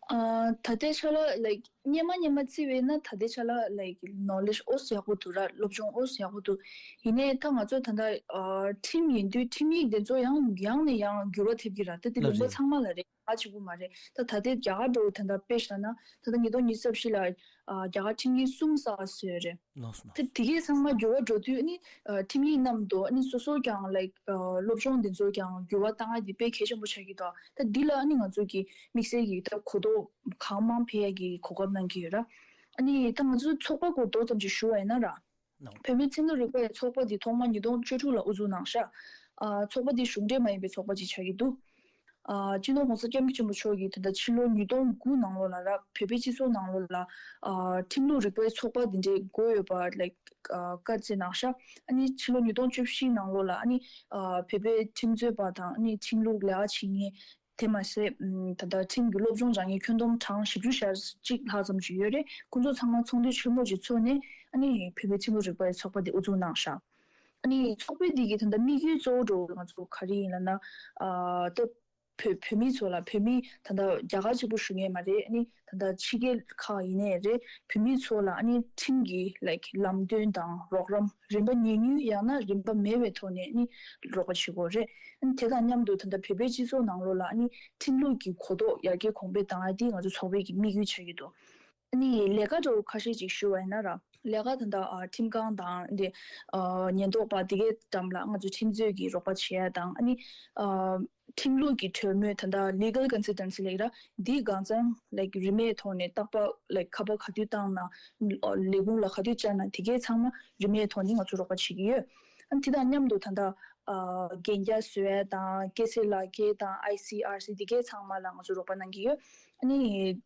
ཨ། ཨ་ད་ལྟའི་ཆ་ལ་like སྔོན་མ་སྔོན་མ་བརྩིས་པ་ཡིན་ན་ད་ལྟའི་ཆ་ལ་like knowledge ཨོ་ཙམ་ཡག་པོ་འདུག་ར། སློབ་སྦྱོང་ཨོ་ཙམ་ཡག་པོ་འདུག་ཡིན་ནའི་ད་ང་ཚོ་ད་ལྟ་ཨ་ཁྲིམས་ཡིན་དུས་ཁྲིམས་ཡིག་དེ་ཚོ་ཡང་ཡང་ནས་ཡང་འགྱུར་བ་ཐེབས་ཀྱི་ར། ད་དེ་ལ་ལུང་པ་རེད། ཚང་མ་ལ་རེད། ང་གཅིག་པུ་མ་རེད། ད་ད་ལྟའི་རྒྱ་གར་འདྲ་བོ་ད་ལྟ་དཔེ་བཞག་ན་ད་ལྟ་ཉིས་སྟོང་ཉི་ཤུ་རྩ་བཞི་ལ་ཨ་རྒྱ་གར་ཁྲིམས་ཡིག་གསུམ་གསར་པ་བཟོས་རེད། ལགས་སོ་ལགས་སོ། དེ་དེ་གའི་ཚང་མ་འགྱུར་བ་འགྲོ་དུས་ཨ་ནི་ཨ་ཁྲིམས་ཡིག་རྣམས་དུ་ཨ་ནི་སོ་སོ་ཀྱང་like ཨ་སློབ་སྦྱོང་འདི་ཚོ་ཀྱང་འགྱུར་བ་གཏང་ཡ་དེ་དཔེ་གལ་ཆེན་པོ་ཆགས་ཀྱི་འདུག་ད་འདི་ལ་ཨ་ནི་ང་ཚོ་གི་དམིགས་བསལ་གྱི་ད་གོ་རྟོགས་གང་མང་འཕེལ་ཡ་གི་གོ་སྐབས་གནང་གི་ཡོད་ར། ཨ་ནི་ད་ང་ཚོ་ཚོགས་པ་སྐོར་མདོར་ཙམ་ཅིག་ཞུ་བ་ཡིན་ན་ར། ནོ། བོད་མིའི་ཁྲིམས་ལུགས་རིག་པའི་ཚོགས་པ་འདི་ཐོག་མར་ཉིས་སྟོང་བཅུ་དྲུག་ལ་དབུ་འཛུགས་གནང་ཤག་ཨ་ཚོགས་པ་འདི་གཞུང་འབྲེལ་མ་ཡིན་པའི་ཚོགས་པ་ཅིག་ཆགས་ཀྱི་འདུག་ཨ་སྤྱི་ནོར་༸གོང་ས་༸སྐྱབས་མགོན་ཆེན་པོ་མཆོག་གིས་ད་ལྟ་ཕྱི་ལོ་ཉིས་སྟོང་དགུ་ནང་ལོགས་ལ་ར་བོད་པའི་སྤྱི་ཚོགས་ནང་ལོགས་ལ་ཨ་ཁྲིམས་ལུགས་རིག་པའི་ཚོགས་པ་འདི་འདྲའི་དགོས་ཡོད་པ་like ཨ་བཀའ་སྩལ་གནང་ཤག་ཨ་ནི་ཕྱི་ལོ་ཉིས་སྟོང་བཅུ་བཞི་ནང་ལོགས་ལ་ཨ་ནི་ཨ་བོད་པའི་ཁྲིམས་རྩོད་པ་དང་ཨ་ནི་ཁྲིམས་ལུགས་ལས་ཀ་བྱེད་མཁན། དེ་མ་ཟད། ཨམ། ད་ལྟ་ཁྲིམས་ཀྱི་སློབ་སྦྱོང་སྦྱང་མཁན་ཁྱོན་བསྡོམས་གྲངས་བཞི་བཅུ་ཞེ་གཅིག་ལྷག་ཙམ་ཞིག་ཡོད་རེད། ཁོང་ཚོ་ཚང་མ་ཚོགས་འདུ་ཆེན་མོ་ཞིག་ཚོགས་ནས་ཨ་ནི་བོད་པའི་ཁྲིམས་ལུགས་རིག་པའི་ཚོགས་པ་དེ་དབུ་འཛུགས་གནང་ཤག་ཨ་ནི་ཚོགས་པ་འདི་གི་ད་ལྟ་དམིགས་ཡུལ་གཙོ་བོ་འདྲ་བོ་ང་ཚོ་ག་རེ་ཡིན་ལབ་ན། ཨ། ད་བོད་བོད་མི་ཚོ་ལ་བོད་མི་ད་ལྟ་རྒྱ་གར་གཅིག་པུ་བཞུགས་མཁན་མ་རེད། ཨ་ནི་ད་ལྟ་ཕྱི་རྒྱལ་ཁག་ཡིན་ནའི་རེད། བོད་མི་ཚོ་ལ་ཨ་ནི་ཁྲིམས་ཀྱི་like ལམ་སྟོན་དང་རོགས་རམ་རིན་པ་ཉུང་ཉུང་ཡང་ན་རིན་པ་མེད་པའི་ཐོག་ནས་ཨ་ནི་རོགས་པ་བྱེད་དགོས་རེད། ཨ་ནི་དེ་དང་མཉམ་དུ་ད་ལྟ་བོད་པའི་སྤྱི་ཚོགས་ནང་ལོགས་ལ་ཨ་ནི་ཁྲིམས་ལུགས་ཀྱི་གོ་རྟོགས་ཡར་རྒྱས་གོང་འཕེལ་བཏང་ཡ་དེ་ང་ཚོ་ཚོགས་པའི་གི་དམིགས་ཡུལ་ཆགས་ཀྱི་འདུག་ཨ་ནི་ལས་ཀ་འདྲ་བོ་ཁ་ཤས་ཅིག་ཞུ་བ་ཡིན་ན་ར། ལས་ཀ་ད་ལྟ་ཨ་ཁྲིམས་ཁང་དང་དེ་ཨ་ཉེན་རྟོག་པ་དེ་གའི་འགྲམ་ལ་ང་ཚོ་ཁྲིམས་རྩོད་ཀྱི་རོགས་པ་བྱེད་ཡ་དང་ཨ་ནི་ཨ་ཁྲིམས་ལུགས་ཀྱི་གྲོས་མོལ་ད་ལྟ་legal consultancy ལབ་ཀྱི་ར། འདི་གང་ཚང་like རིན་མེད་ཐོག་ནས་རྟག་པར་like ཁ་པར་ག་དུས་བཏང་ན་ལས་ཁུངས་ལ་ག་དུས་བཅར་ན་དེ་གའི་ཚང་མ་རིན་མེད་ཐོག་ནས་ང་ཚོ་རོགས་པ་བྱེད་ཀྱི་ཡོད། ཨ་ནི་དེ་དང་མཉམ་དུ་ད་ལྟ་ཨ་གན་རྒྱ་བཟོ་ཡ་དང་སྐྱེས་ཚེས་ལག་འཁྱེར་དང་I C R C དེ་གའི་ཚང་མ་ལ་ང་ཚོ་རོགས་པ་གནང་གི་ཡོད། ཨ་ནི་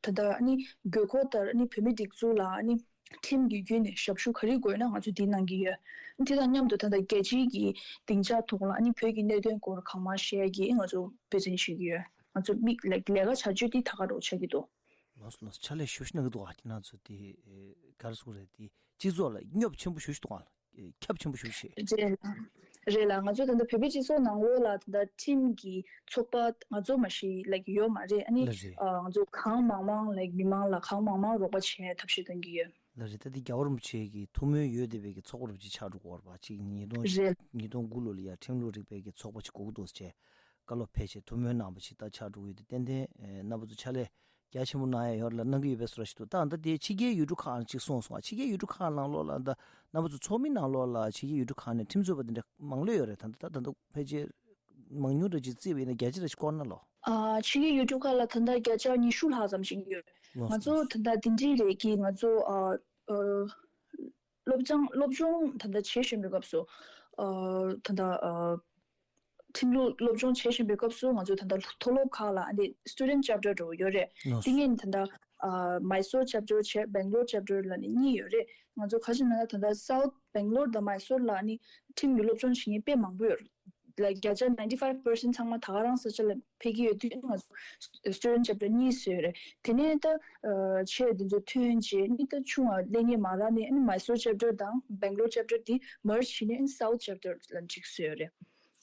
ད་ལྟ་ཨ་ནི་དགོས་མཁོ་ལྟར་ཨ་ནི་བོད་མི་སྒྲིག་འཛུགས་ལ་ཨ་ནི་ ཁྲིམས་ཀྱི་བརྒྱུད་ནས་ཞབས་ཞུ་ག་རེ་དགོས་ན་ང་ཚོ་འདི་གནང་གི་ཡོད། དེ་དང་མཉམ་དུ་ད་ལྟ་རྒྱལ་སྤྱིའི་གི་སྡིངས་ཆ་ཐོག་ལ་ཨ་ནི་བོད་ཀྱི་གནད་དོན་སྐོར་གང་མང་བཤད་ཀྱི་ང་ཚོ་འབད་བརྩོན་བྱེད་ཀྱི་ཡོད། ང་ཚོ་མིག་ལ་ལས་ཀ་བྱ་སྤྱོད་འདི་ད་ག་རོགས་ཆགས་ཀྱི་འདུག། ལགས་སོ་ལགས་སོ། ཕྱག་ལས་ཞེ་པོ་ཅིག་གནང་གི་འདུག་ཨ། ཁྱེད་རང་ཚོ་དེ་ཨེ་ག་རེ་ཟེར་དགོས་རེད། དེ་སྤྱི་ཚོགས་ལ་སྙོབ་ཆེན་པོ་ཞེ་པོ་ཅིག་འདུག་ཨ། ཁྱབ་ཆེན་པོ་ཞེ་པོ་ཅིག་བྱས། རེད་ལ། རེད་ལ། ང་ཚོ་ད་ལྟ་བོད་པའི་སྤྱི་ཚོགས་ནང་ལོགས་ལ་ད་ལྟ་ཁྲིམས་ཀྱི་ཚོགས་པ་ང་ཚོ་མ་གཞི་ལ་ཡོད་མ་རེད། ཨ་ནི་ལགས་རེད། ཨ་ང་ཚོ་གང་མང་མང་ལ་མི་མང་ལ་གང་མང་མང་རོགས་པ་བྱེད་ཐབས་ཤེས་གཏོང་གི་ཡོད། ལགས་རེད། ད་ལྟ་རྒྱལ་བ་རིན་པོ་ཆེ་གི་ཐུགས་སྨོན་ཡོད་བསྡད་པའི་གི་ཚོགས་པ་རུ་ཅིག་ཆགས་འགྲོ་གི་ཡོད་རེད་པ། ཅིག་ཉིས་སྟོང་རེད། ཉིས་སྟོང་དགུ་ལོ་ལ་ཡ་ཁྲིམས་ལུགས་རིག་པའི་གི་ཚོགས་པ་ཅིག་དགོས་ཀྱི་འདུག་ཟེར་བྱས་བཀའ་སློབ་ཕེབས་བྱས་ཐུགས་སྨོན་གནང་བ་ཅིག་ད་ཆགས་འགྲོ་གི་ཡོད་དེ། ཏན་ཏན་ཨེ་རྣམ་པ་ཚོ་ཕྱག་ལས་རྒྱ་ཆེན་པོ་གནང་ཡ་ཡོད་ལ་གནང་གི་ཡོད་པའི་བཟོ་འདྲ་ཞིག་འདུག། ད་ད་ལྟའི་ཕྱི་རྒྱལ་ཡུལ་གྲུ་ཁག་ཅིག་གསུངས་སོང་ང་། ཕྱི་རྒྱལ་ཡུལ་གྲུ་ཁག་ནང་ལོགས་ལ་ད་རྣམ་པ་ཚོ་ཚོགས་མི་ནང་ལོགས་ལ་ཕྱི་རྒྱལ་ཡུལ་གྲུ་ཁག་ནས་ཁྲིམས་རྩོད་པ་དེ་འདྲ་མང་ལོས་ཡོད་རེད། ད་ད་ད་ད་ཕལ་ཆེར་མང་ཉུང་འདྲ་ཅིག་བརྩིས་པ་ཡིན་ན་བརྒྱ་ཆ་འདྲ་ཅིག་སྐོར་ན་ལོ། ཨ་ཕྱི་རྒྱལ་ཡུལ་གྲུ་ཁག་ལ་ད་ལྟ་བརྒྱ་ཆ་ཉི་ཤུ་ལྷག་ཙམ་ཞིག་ཡོད། ལགས་ང་ཚོ་ད་ལྟ་འདི་འདྲའི་རེད་ཀྱི་ང་ཚོ་ཨ་ཨ་སློབ་སྦྱོང་སློབ་སྦྱོང་ད་ལྟ་བྱེད་བཞིན་པའི་སྐབས་སུ་ཨ་ད་ལྟ་ཨ་ཁྲིམས་ལུགས་སློབ་སྦྱོང་བྱེད་བཞིན་པའི་སྐབས་སུ་ང་ཚོ་ད་ལྟ་མཐོ་སློབ་ཁག་ལ་ཨ་ནི་student chapter འདྲ་བོ་ཡོད་རེད། ལགས་སོ། དེ་ངས་ད་ལྟ་ཨ་Mysore chapter བྱས་Bangalore chapter ལ་ནི་གཉིས་ཡོད་རེད། ང་ཚོ་ག་ཅི་ན་ད་ལྟ་South Bangalore དང་Mysore ལ་ནི་ཁྲིམས་ཀྱི་སློབ་སྦྱོང་བྱེད་མཁན་དཔེ་མང་པོ་ཡོད་རེད། ལ་བརྒྱ་ཆ་ninety five percent ཚང་མ་ད་ག་རང་ས་ཆ་ལ་ཕེབས་ཀྱི་ཡོད་དུས་ང་ཚོ་student chapter གཉིས་བཟོས་ཡོད་རེད། དེ་ནས་ད་ཆེད་དེ་ཚོ་ཐོན་རྗེས་ནི་ད་ཆུང་བ་སླེབས་མཁན་མ་རག་ནས་ཨ་ནི་Mysore chapter དང་Bangalore chapter དེ་merge བྱས་ནས་ཨ་ནི་South chapter ལ་གཅིག་བཟོས་ཡོད་རེད།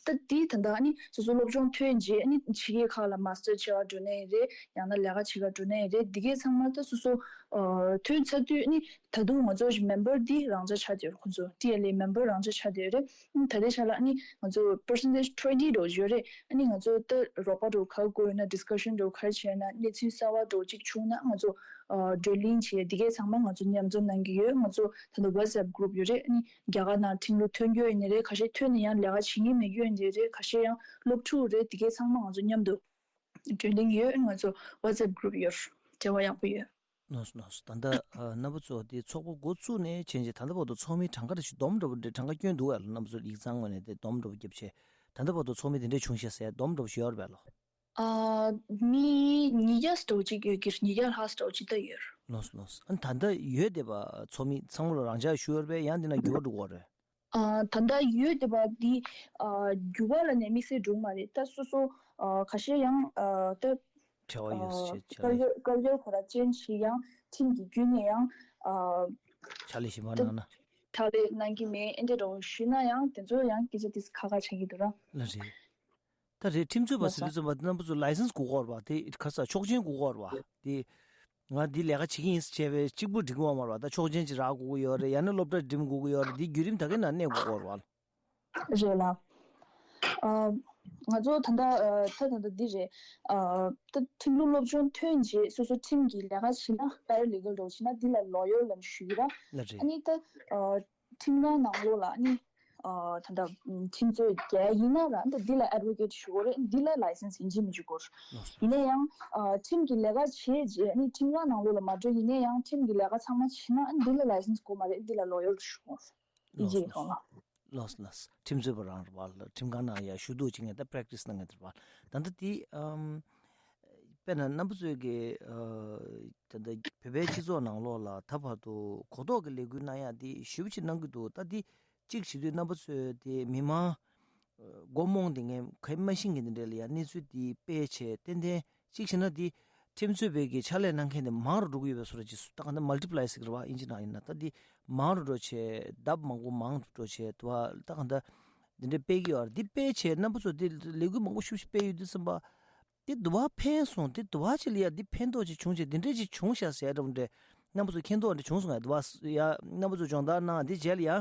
ད་དེ་ད་ལྟ་ཨ་ནི་སོ་སོ་སློབ་སྦྱོང་ཐོན་རྗེས་ཨ་ནི་ཕྱི་རྒྱལ་ཁག་ལ་master བྱེད་ག་འགྲོ་ནའི་རེད། ཡང་ན་ལས་ཀ་བྱེད་ག་འགྲོ་ནའི་རེད། འདི་གའི་ཚང་མ་ད་སོ་སོ་ཐོན་ཚར་དུས་ཨ་ནི་ད་དུང་ང་ཚོ་member འདི་རང་འཇགས་ཆགས་བསྡད་ཡོད་རེད། ཁོང་ཚོ་ཊི་ཨེལ་ཨེ་member རང་འཇགས་ཆགས་བསྡད་ཡོད་རེད། ད་ལྟའི་ཆ་ལ་ཨ་ནི་ང་ཚོ་percentage twenty འགྲོ་ཡོད་རེད། ཨ་ནི་ང་ཚོ་ད་རོགས་པ་འགྲོ་ག་དགོས་ན་discussion འགྲོ་ག་བྱས་ན་གནས་ཚུལ་གསར་བ་འགྲོ་གཅིག་བྱུང་ན་ང་ཚོ་བགྲོ་གླེང་བྱས་འདི་གའི་ཚང་མ་ང་ཚོ་མཉམ་འཛོམས་གནང་གི་ཡོད། ང་ཚོ་ད་ལྟ་WhatsApp group ཡོད་རེད། ཨ་ནི་རྒྱ་གར་ནང་ཁྲིམས་ལུགས་ཐོན་རྒྱུ་ཡིན་ནི་རེད། ཁ་ཤས་ཐོན་ནས་ཡང་ལས་ཀ་བྱེད་མཁན་མེད་རྒྱུ་ཡིན་ནི་རེད། ཁ་ཤས་ཡང་སློབ་ཕྲུག་རེད། འདི་གའི་ཚང་མ་ང་ཚོ་མཉམ་དུ་བགྲོ་གླེང་ཡོད། ང་ཚོ་WhatsApp group ཡོད། འབྲེལ་བ་ཡག་པོ་ཡོད། ལགས་སོ་ལགས་སོ། ད་ལྟ་ཨ་རྣམ་པ་ཚོ་དེ་ཚོགས་པ་འགོ་བཙུགས་ནས་བྱས་རྗེས་ད་ལྟ་བར་དུ་ཚོགས་མི་གྲངས་ཀ་དེ་ཞིག་སྡོམ་འདྲ་པོ་འདྲ་གྲངས་ཀ་སྐྱོན་འདུག་གས་ལ། རྣམ་པ་ཚོ་ཡིག་ཚང་ངོས་ནས་དེ་སྡོམ་འདྲ་པོ་བརྒྱབ་བྱས་ད་ལྟ་བར་དུ་ཚོགས་མི་དེ་འདྲས་བྱུང་ཤག་ཟེར་སྡོམ་འདྲ་པོ་ཞིག་ཡོད་རེད་པས་ལོ། ཨ་མི་ཉིས་བརྒྱ་འདྲ་པོ་ཅིག་ཡོད་ཀྱི་རེད། ཉིས་བརྒྱ་ལྷག་འདྲ་པོ་ཅིག་ད་ཡོད་རེད། ལགས་སོ་ལགས་སོ། ཨ་ད་ལྟ་ཡོད་བསྡད་པ་ཚོགས་མི་ཚང་མ་ལ་རང་འཇགས་ཞུ་ཡོད་རེད་པས། ཡང་འདི་ན་འགྱུར་བ་འགྲོ་གི་ཡོད་རེད། ཨ་ད་ལྟ་ཡོད་བསྡད་པ་འདི་ཨ་འགྱུར་བ་ལབ་ནས་དམིགས་བསལ་འགྲོ་གི་མ་རེད། ད་སོ་སོ་ཨ་ཁ་ཤས་ཡང་ཨ་ད་བྲེལ་བ་ཡོད་ཨ་ཟེར་བྱས་བཀའ་འགྱུར་བཀའ་འགྱུར་ཁོ་ར་ཅན་ཞིག་ཡང་ཁྲིམས་ཀྱི་བརྒྱུད་ནས་ཡང་ཨ་ཕྱག་ལས་གཞན་པ་ད་གནང་ན། ཕྱག་ལས་གནང་གི་མེད་ཨེ་འདྲ་འདྲ་པོ་ཞུས་ན་ཡང་དེ་ཚོ་ཡང་སྐད་ཆ་དེ་ཁ་ཁ་ཆགས་ཀྱི་འདུག་ར། ལགས་རེད། ད་རེད། ཁྲིམས་རྩོད་པ་ཟེར་དུས་ཙམ་པ་རྣམ་པ་ཚོ་ལའི་སེན་སི་དགོས་ཀྱི་ཡོད་རེད་པ། དེ་ག་རེ་ཟེར་ཆོག་མཆན་དགོས་ཀྱི་ཡོད་རེད་པ། དེ་ང་འདི་ལས་ཀ་བྱེད་ཀྱི་ཡིན་ཟེར་བྱས་པའི་གཅིག་པུ་འགྲིག་གི་ཡོད་མ་རེད་པ། ད་ཆོག་མཆན་ཅིག་རག་དགོས་ཀྱི་ཡོད་རེད། ཡང་ན་སློབ་གྲྭ་འགྲིམ་དགོས་ཀྱི་ཡོད་རེད། འདི་བརྒྱུད་རིམ་ད་གའི་ནང་གནས་དགོས་ཀྱི་ཡོད་རེད་པ། རེད་ལ། ཨ་ང་ཚོ་ད་ལྟ་ཨ་ད་ད་ལྟ་འདི་རེད། ཨ་ད་ཁྲིམས་ལུགས་སློབ་སྦྱོང་ཐོན་རྗེས་སོ་སོ་ཁྲིམས་ཀྱི་ལས་ཀ་བྱེད་ན་paralegal འདྲ་པོ་བྱེད་ན་འདི་ལ་lawyer ལབ་ནས་ཞུ་གི་ར། ལགས་རེད། ཨ་ནི་ད་ཨ་ཁྲིམས་ཁང་ནང་ལོགས་ལ་ཨ་ནི་ཨ་ད་ལྟ་ཁྲིམས་རྩོད་རྒྱག་ཡིན་ན་ར་ད་འདི་ལ་advocate ཞུ་དགོས་རེད། འདི་ལ་ལའི་སེན་སི་ཡིན་གཅིག་མིན་གཅིག་དགོས་རེད། ལགས་སོ། ཡིན་ན་ཡང་ཨ་ཁྲིམས་ཀྱི་ལས་ཀ་བྱས་རྗེས་ཨ་ནི་ཁྲིམས་ཁང་ནང་ལོགས་ལ་མ་འགྲོ་ཡིན་ན་ཡང་ཁྲིམས་ཀྱི་ལས་ཀ་ཚང་མ་བྱེད་ན་ཨ་ནི་འདི་ལ་ལའི་སེན་སི་དགོས་མ་རེད། འདི་ལ་lawyer ཞུ་དགོས་རེད། ཨི་ལགས་ཇི་སོ་ལགས་སོ། ཡིན་གཅིག་ཡིན་སོང་ལ། ལགས་སོ་ལགས་སོ། ཁྲིམས་རྩོད་པ་རང་རེད་པ། ཁྲིམས་ཁང་ནང་ཡ་ཞུ་གཏུག་བྱེད་མཁན་དང་practice གནང་མཁན་དེ་རེད་པ། ད་ལྟ་དེ་ཨམ་དཔེར་ན་རྣམ་པ་ཚོས་ཀྱི་ཨ་ད་ལྟ་བོད་པའི་སྤྱི་ཚོགས་ནང་ལོགས་ལ་ད་བར་དུ་གོ་རྟོགས་ཀྱི་ལས་འགུལ་གནང་ཡག་དེ་ཞེ་པོ་ཅིག་གནང་གི་འདུག། ད་དེ་གཅིག་བྱེད་དུས་རྣམ་པ་ཚོས་དེ་མི་མང་སྒོ་རྨོངས་དེ་ངས་ག་མ་ཤེས་མཁན་དེ་འདྲ་ལ་ཡ་གནས་ཚུལ་དེ་སྤེལ་བྱས་ཏན་ཏན་གཅིག་བྱས་ན་དེ་ཁྲིམས་རྩོད་པའི་གི་ཕྱག་ལས་གནང་མཁན་དེ་མང་རུ་འགྲོ་གི་ཡོད་པའི་བཟོ་འདྲ་ཅིག་སུ་ད་ག་འདྲ་multiply ཟེར་གི་རེད་པ། ཨིན་ཇི་ནང་ཡིན་ན་ད་དེ་མང་རུ་འགྲོ་བྱས་ལྡབ་མང་པོ་མང་དུ་འགྲོ་བྱས་དུ་བ་ད་ག་འདྲ་འདི་འདྲ་སྤེལ་གི་ཡོད་རེད། འདི་སྤེལ་བྱས་རྣམ་པ་ཚོ་དེ་ལས་འགུལ་མང་པོ་ཤུགས་ཤིག་སྤེལ་ཡོད་དུས་ཙམ་པ་དེ་དུ་བ་ཕན་སོང་། དེ་དུ་བ་ཅིག་ལ་ཡ་འདི་ཕན་ཐོགས་ཅིག་བྱུང་བྱས་འདི་འདྲ་ཅིག་བྱུང་ཤག་ཟེར་འདྲ་པོ་འདྲ་རྣམ་པ་ཚོ་མཁྱེན་རྟོགས་འདྲ་བྱུང་སོང་ངས། དུ་བ་ཡ་རྣམ་པ་ཚོ་སྦྱོང་བརྡར་གནང་འདི་རྗེས་ལ་ཡ་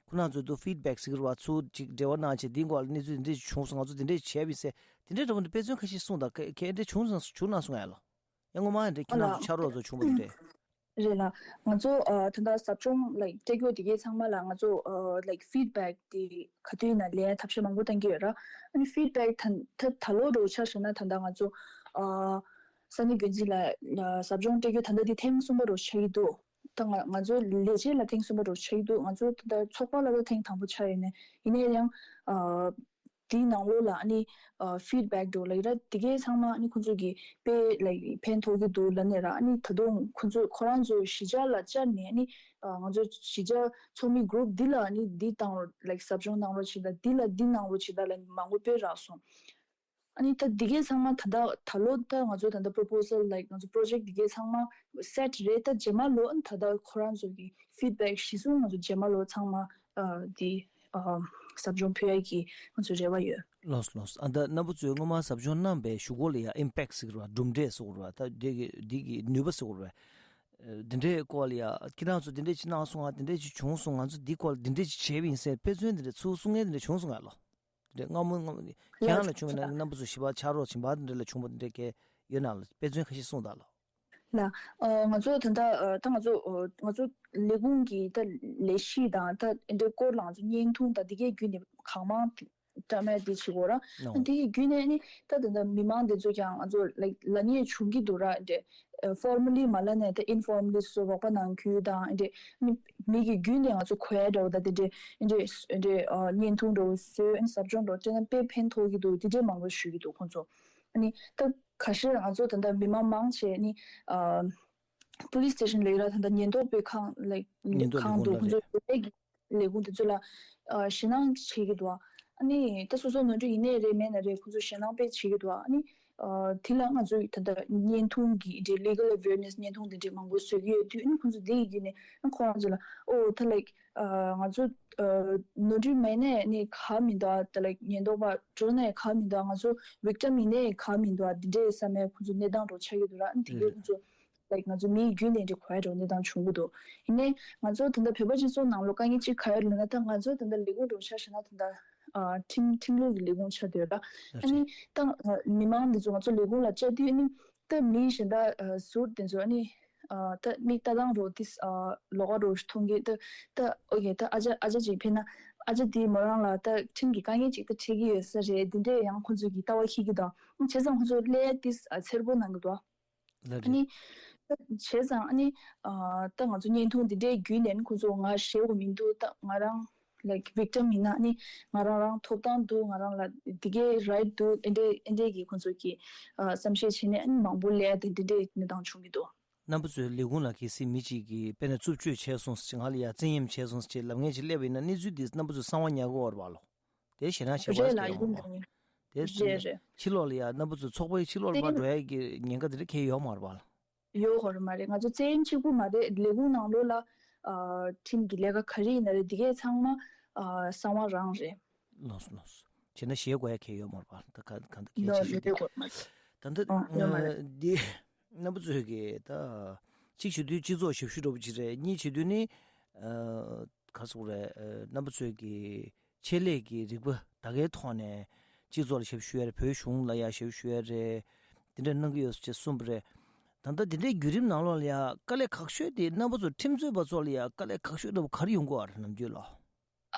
ཁོ་རང་ཚོ་དུ་feedback ཟེར་གི་རེད་པ། ཚུར་ཅིག་འབྲེལ་བ་གནང་བྱས་འདི་སྐོར་ལ་གནས་ཚུལ་འདི་འདྲ་ཅིག་བྱུང་སོང་། ང་ཚོ་འདི་འདྲ་ཅིག་བྱས་པ་ཡིན་ཟེར་འདི་འདྲ་འདྲ་པོ་འདྲ་དཔེ་མཚོན་ཁ་ཤས་གསུངས་དང་ཁ་ཁ་འདྲ་བྱུང་སོང་བྱུང་གནང་སོང་ངས་ལོ། ཡང་ངོ་མ་འདྲ་ཁྱེད་རང་ཚོ་ཕྱག་རོགས་ཚོ་བྱུང་བ་འདི་འདྲ། རེད་ལ། ང་ཚོ་ཨ་ད་ལྟ་ཟབ་སྦྱོང་like སྤྲད་རྒྱུ་དེ་གའི་ཚང་མ་ལ་ང་ཚོ་ཨ་like feedback དེ་ག་དུས་ཡིན་ན་ལེན་ཐབས་ཤེས་མང་པོ་བཏང་གི་ཡོད་ར། ཨ་ནི་feedback ད་ད་ད་ལོ་འདྲ་པོ་ཆ་བཞག་ན་ད་ལྟ་ང་ཚོ་ཨ་ས་གནས་འགོ་འཛིན་ལ་ཨ་ཟབ་སྦྱོང་སྤྲད་རྒྱུ་ད་ལྟ་དེ་ཐེངས་གསུམ་པ་འདྲ་པོ་ཆགས་ཀྱི་འདུག། ད་ང་ང་ཚོ་ལས་བྱེད་ལ་ཐེངས་གསུམ་པ་འདྲ་པོ་ཆགས་ཀྱི་འདུག། ང་ཚོ་ད་ལྟ་ཚོགས་པ་ལ་ད་ཐེངས་དང་པོ་ཆགས་ཡོད་ནས་ཡིན་ན་ཡང་ཨ། དེའི་ནང་ལོགས་ལ་ཨ་ནི་ཕིཌ་བེག་འགྲོ་ལབ་ཡ་ར། དེ་གའི་ཚང་མ་ཨ་ནི་ཁོང་ཚོ་གི་དཔེ་ལའིཀ་ཕན་ཐོགས་ཀྱི་འདུག་ལབ་ནས་ར། ཨ་ནི་ད་དུང་ཁོང་ཚོ་ཁོ་རང་ཚོ་གཞིས་ཆགས་ལ་བཅར་ནས་ཨ་ནི་ཨ་ང་ཚོ་གཞིས་ཆགས་ཚོགས་མི་གུ་རུབ་འདི་ལ་ཨ་ནི་འདི་བཏང་རོགས་ལའིཀ་ཟབ་སྦྱོང་གནང་རོགས་བྱེད་དང་། འདི་ལ་འདི་གནང་རོགས་བྱེད་དང་ལབ་ནས་མང་པོ་དཔེ་རག་སོང་། ཨ་ནི་ད་འདི་གའི་ཚང་མ་ད་ད་ད་ལོ་ད་ང་ཚོ་ད་ལྟ་པོ་རོ་པོ་སལ་ལའིཀ་ང་ཚོ་པོ་རོ་ཇེཀ་འདི་གའི་ཚང་མ་སེཊ་རེད། ད་རྗེས་མ་ལོ་ཨ་ནི་ད་ལྟ་ཁོ་རང་ཚོ་གི་ཕིཌ་བེག་གཞི་བཟུང་ང་ཚོ་རྗེས་མ་ལོ་ཚང་མ་ཨ་འདི་ཨ་ཟབ་སྦྱོང་ཕུལ་ཡ་གི་ང་ཚོ་རེ་བ་ཡོད། ལགས་སོ་ལགས་སོ། ཨ་ད་རྣམ་པ་ཚོས་སྔོན་མ་ཟབ་སྦྱོང་གནང་པའི་གཞུག་གུ་ལ་ཡ་ཨིམ་པེག་ཟེར་གི་རེད་བ། གྲུབ་འབྲས་ཟེར་གི་རེད་བ། ད་འདི་གི་འདི་གི་ནུས་པ་ཟེར་གི་རེད་བ། ཨ་འདི་འདྲའི་སྐོར་ལ་ཡ་ཁྱེད་རང་ཚོ་འདི་འདྲས་ཅིག་གནང་སོང་ང་། འདི་འདྲས་ཅིག་བྱུང་སོང་། ང་ཚོ་འདི་སྐོར་ལ་འདི་འདྲས་ཅིག་བྱས་པ་ཡིན་ཟེར་དཔེ་མཚོན་འདི་འདྲས་ཚུར་གསུང་མཁན་འདི་འདྲས་བྱུང་སོང་ང་ལོ། འདི་འདྲས་སྔ་མོ་སྔ་མོ་ཁྱེད་རང་ལ་བྱུང་བ་ན་རྣམ་པ་ཚོ་ཞིབ་པ་ཕྱག་རོགས་བྱིན་པ་འདི་འདྲས་ལ་བྱུང་བ་འདི་འདྲས་གལ་ཡོད་ན་ལ་དཔེ་མཚོན་ཁ་ཤས་གསུངས་དང་ལོ། ལ། ཨ་ང་ཚོ་ད་ལྟ་ཨ་ད་ང་ཚོ་ཨ་ང་ཚོ་ལས་ཁུངས་ཀྱི་ད་ལས་གཞི་དང་ད་འདི་འདྲའི་སྐོར་ལ་ང་ཚོ་བརྙན་ཐུང་དང་འདི་གའི་བརྒྱུད་ནས་གང་མང་བཀྲམ་ཡ་དེ་བྱེད་དགོས་ར། ཨ་དེ་ཡི་བརྒྱུད་ནས་ནི་ད་ད་ལྟ་མི་མང་དེ་ཚོ་ཀྱང་ང་ཚོ་ལའིཀ་ལབ་མཁན་བྱུང་གི་འདུག་ར། འདི་ཨ་ཕོར་མ་ལི་མ་ལབ་ནས་ད་ཨིན་ཕོར་མ་ལི་སོ་སོ་རོགས་པ་གནང་རྒྱུ་དང་འདི་ནི་མི་གི་བརྒྱུད་ནས་ང་ཚོ་གོ་ཡ་འདྲ་བོ་ད་དེ་འདྲས་འདི་འདྲས་ཨ་བརྙན་ཐུང་འདྲ་བོ་བཟོས། ཨ་ཟབ་སྦྱོང་འདྲ་བོ་སྤྲད་ན་དཔེ་ཕན་ཐོགས་ཀྱི་འདུག་དེ་འདྲས་མང་པོ་ཞུ་གི་འདུག་ཁོང་ཚོ། ཨ་ནི་ད་ཁ་ཤས་ང་ཚོ་ད་ལྟ་མི་མང་མང་ཆེ་ནི་ཨ་པོ་ལི་སི་སི་ཊེ་ཤན་ལབ་ཡ་ར། ད་ལྟ་ཉེན་རྟོག་པའི་ཁང་ལ་ཉེན་རྟོག་ཁང་ལས་འདུག་ཁོང་ཁོང་ཚོ་ཚོ་ལས་ཀྱི་ལས་ཁུངས་དེ་ཚོ་ལ་ཨ་ཞེད་སྣང་བྱེད་ཀྱི་འདུག་ཨ་ནི་ད་སོ་སོ་ནོར་འཁྲུལ་ཡིན་ནའི་རེད་མེད་ནའི་རེད། ཁོང་ཚོ་ཞེད་སྣང་དཔེ་བྱེད་ཀྱི་འདུག་ཨ་ནི་ཨ་དེ་ལ་ང་ཚོ་ད་ལྟ་བརྙན་ཐུང་གི་འདི་ལི་གལ་ཨ་ཝེར་ནེ་སི་བརྙན་ཐུང་དེ་འདྲས་མང་པོ་བཟོ་གི་ཡོད་དུས། ཨ་ནི་ཁོང་ཚོ་དེ་ཡི་བརྒྱུད་ནས་ཨ་ཁོ་རང་ཚོ་ལ་ཨོ་ད་ལའིཀ་ཨ་ང་ཚོ་ཨ་ནོར་འཁྲུལ་མེད་ནའི་ནི་ག་མི་འདུག་ཨ་ད་ལའིཀ་ཉེན་རྟོག་པ་འགྲོ་ནའི་ག་མི་འདུག་ཨ་ང་ཚོ་བིག་ཊམ་ཡིན་ནའི་ག་མི་འདུག་ཨ་འདི་འདྲས་བསམ་ཡ་ཁོང་ཚོ་གནས་སྟངས་འདྲ་ཆགས་ཀྱི་འདུག་ར། ཨ་ནི་དེ་གས་ཁོང་ཚོ་ལའིཀ་ང་ཚོ་མི་ཡི་རྒྱུད་ལྡན་འདྲ་གོ་ཡ་འདྲ་གནས་སྟངས་བྱུང་གི་འདུག་ཡིན་ནའི་ང་ཚོ་ད་ལྟ་བོད་པ་སྤྱི་ཚོགས་ནང་ལོགས་དཀའ་ངལ་གཅིག་ག་ཡོད་ལབ་ན། ད་ང་ཚོ་ད་ལྟ་ལས་ཁུངས་འདྲ་ཆ་བཞག་ན་ད་ལྟ་ཨ་ཁྲིམས་ཁྲིམས་ལུགས་ཀྱི་ལས་ཁུངས་ཆགས་བསྡད་ཡོད་ར། ཨ་ནི་ད་ཨ་མི་མང་འདི་ཚོ་ང་ཚོ་ལས་ཁུངས་ལ་བཅར་དུས་ཨ་ནི་ད་མི་གཞན་དག་ཨ་ཟུར་དེ་ཚོ་ཨ་ནི་ཨ་ད་མིག་ལྟ་སྟངས་རོ་ཏིས་ཨ་ལོགས་ཀ་རོ་མཐོང་གི། ད་ད་ཨོ་ཁེ་ད་ཨ་ཅག་ཨ་ཅག་ཅིག་ཕེབས་ན་ཨ་ཅག་དེས་མོ་རང་ལ་ད་ཁྲིམས་ཀྱི་དཀའ་ངལ་ཅིག་ད་འཕྲད་ཀྱི་ཡོད་ས་རེད། འདི་འདྲས་ཡང་ཁོང་ཚོ་གིས་ལྟ་བ་འཁྱེར་གྱི་འདུག་བྱས་ཙང་ཁོང་ཚོ་ཀླད་ཏིས་ཨ་འཚེར་པོ་གནང་གི་འདུག་ལ་ཨ་རེད། ནི། བྱས་ཙང་ཨ་ནི། ཨ་ད་ང་ཚོ་བརྙན་ཐུང་འདི་འདྲའི་བརྒྱུད་ནས་ཁོང་ཚོ་ང་ཞེད་དགོས་མི་འདུག་ད་ང་རང་ལའིཀ་བིག་ཊམ་ཡིན་ན་ཨ་ནི་ང་རང་རང་ཐོབ་ཐང་འདུག་ང་རང་ལ་འདི་གའི་རའིཊ་འདུག་ཨེ་འདྲའི་ཨེ་འདྲའི་གི་ཁོང་ཚོ་གི་ཨ་བསམ་ཤེས་བྱས་ནས་ཨ་ནི་མང་པོ་ལས་དེ་འདི་འདྲའི་གནས་སྟངས་བྱུང་གི་འདུག་རྣམ་པ་ཚོའི་ལས་ཁུངས་ལ་གལ་སྲིད་མི་གཅིག་གིས་དཔེར་ན་རྩུབ་སྤྱོད་བྱས་སོང་ཟེར་ཅིག་ང་ལ་ཡ་བཙན་གཡེམ་བྱས་སོང་ཟེར་ཅིག་ལབ་མཁན་ཅིག་སླེབས་པ་ཡིན་ན་གནས་ཚུལ་འདི་རྣམ་པ་ཚོས་གསང་བ་ཉར་དགོས་པ་རེད་པ་ལོ། དེ་ཞེད་སྣང་བྱེད་རེད་ལ། དགོས་ཡོང་ཡིན་གོ། དེ་རེད་རེད། ཕྱི་ལོགས་ལ་ཡ་རྣམ་པ་ཚོ་ཚོགས་པའི་ཕྱི་ལོགས་ལ་ཕར་འགྲོ་ཡ་གི་ཉེན་ཁ་དེ་འདྲ་གང་ཡང་ཡོད་མ་རེད་པ་ལ། ཡོད་ཧོ་རེད་མ་རེད། ང་ཚོ་བཙན་གཅིག་པུ་མ་རེད། ལས་ཁུངས་ནང་ལོགས་ལ་ཨ་ཁྲིམས་ཀྱི་ལས་ཀ་ག་རེ་ཡིན་ན་རེད། འདི་གས་ཚང་མ་ཨ་གསང་བ་རང་རེད། ལགས་སོ་ལགས་སོ། བྱས་ན་ཞེད་དགོས་ཡ་གང་ཡང་ཡོད་མ་རེད་པ། ད་ག་གང་ལྟར་གལ་ཆེ་ཤོས་དེ་ཡོད་ཧོ་རེད་མ་རེད། ད་ལྟ་ཨ་ཡོད་མ་རེད། འདི་རྣམ་པ་ཚོས་ཀྱི་ད་གཅིག་བྱེད་དུས་སྤྱི་ཚོགས་ཞབས་ཞུ་འདྲ་པོ་ཅིག་རེད། གཉིས་བྱེད་དུས་ནི་ཨ། ག་ཟེར་དགོས་རེད། རྣམ་པ་ཚོས་ཀྱི་ཆེད་ལས་ཀྱི་རིག་པ་ད་གའི་ཐོག་ནས་སྤྱི་ཚོགས་ལ་ཞབས་ཞུ་ཡ་རེད། བོད་གཞུང་ལ་ཡ་ཞབས་ཞུ་ཡ་རེད། དེ་འདྲ་གནང་གི་ཡོད་ཅེས་གསུངས་པ་རེད། ད་ལྟ་དེ་འདྲའི་བརྒྱུད་རིམ་ནང་ལོགས་ལ་ཡ་དཀའ་ལས་ཁག་ཤོས་དེ་རྣམ་པ་ཚོ་ཁྲིམས་རྩོད་པ་ཚོ་ལ་ཡ་དཀའ་ལས་ཁག་ཤོས་འདྲ་པོ་ག་རེ་ཡོང་གི་ཡོད་རེད་ནམ་རྒྱུན་ལ།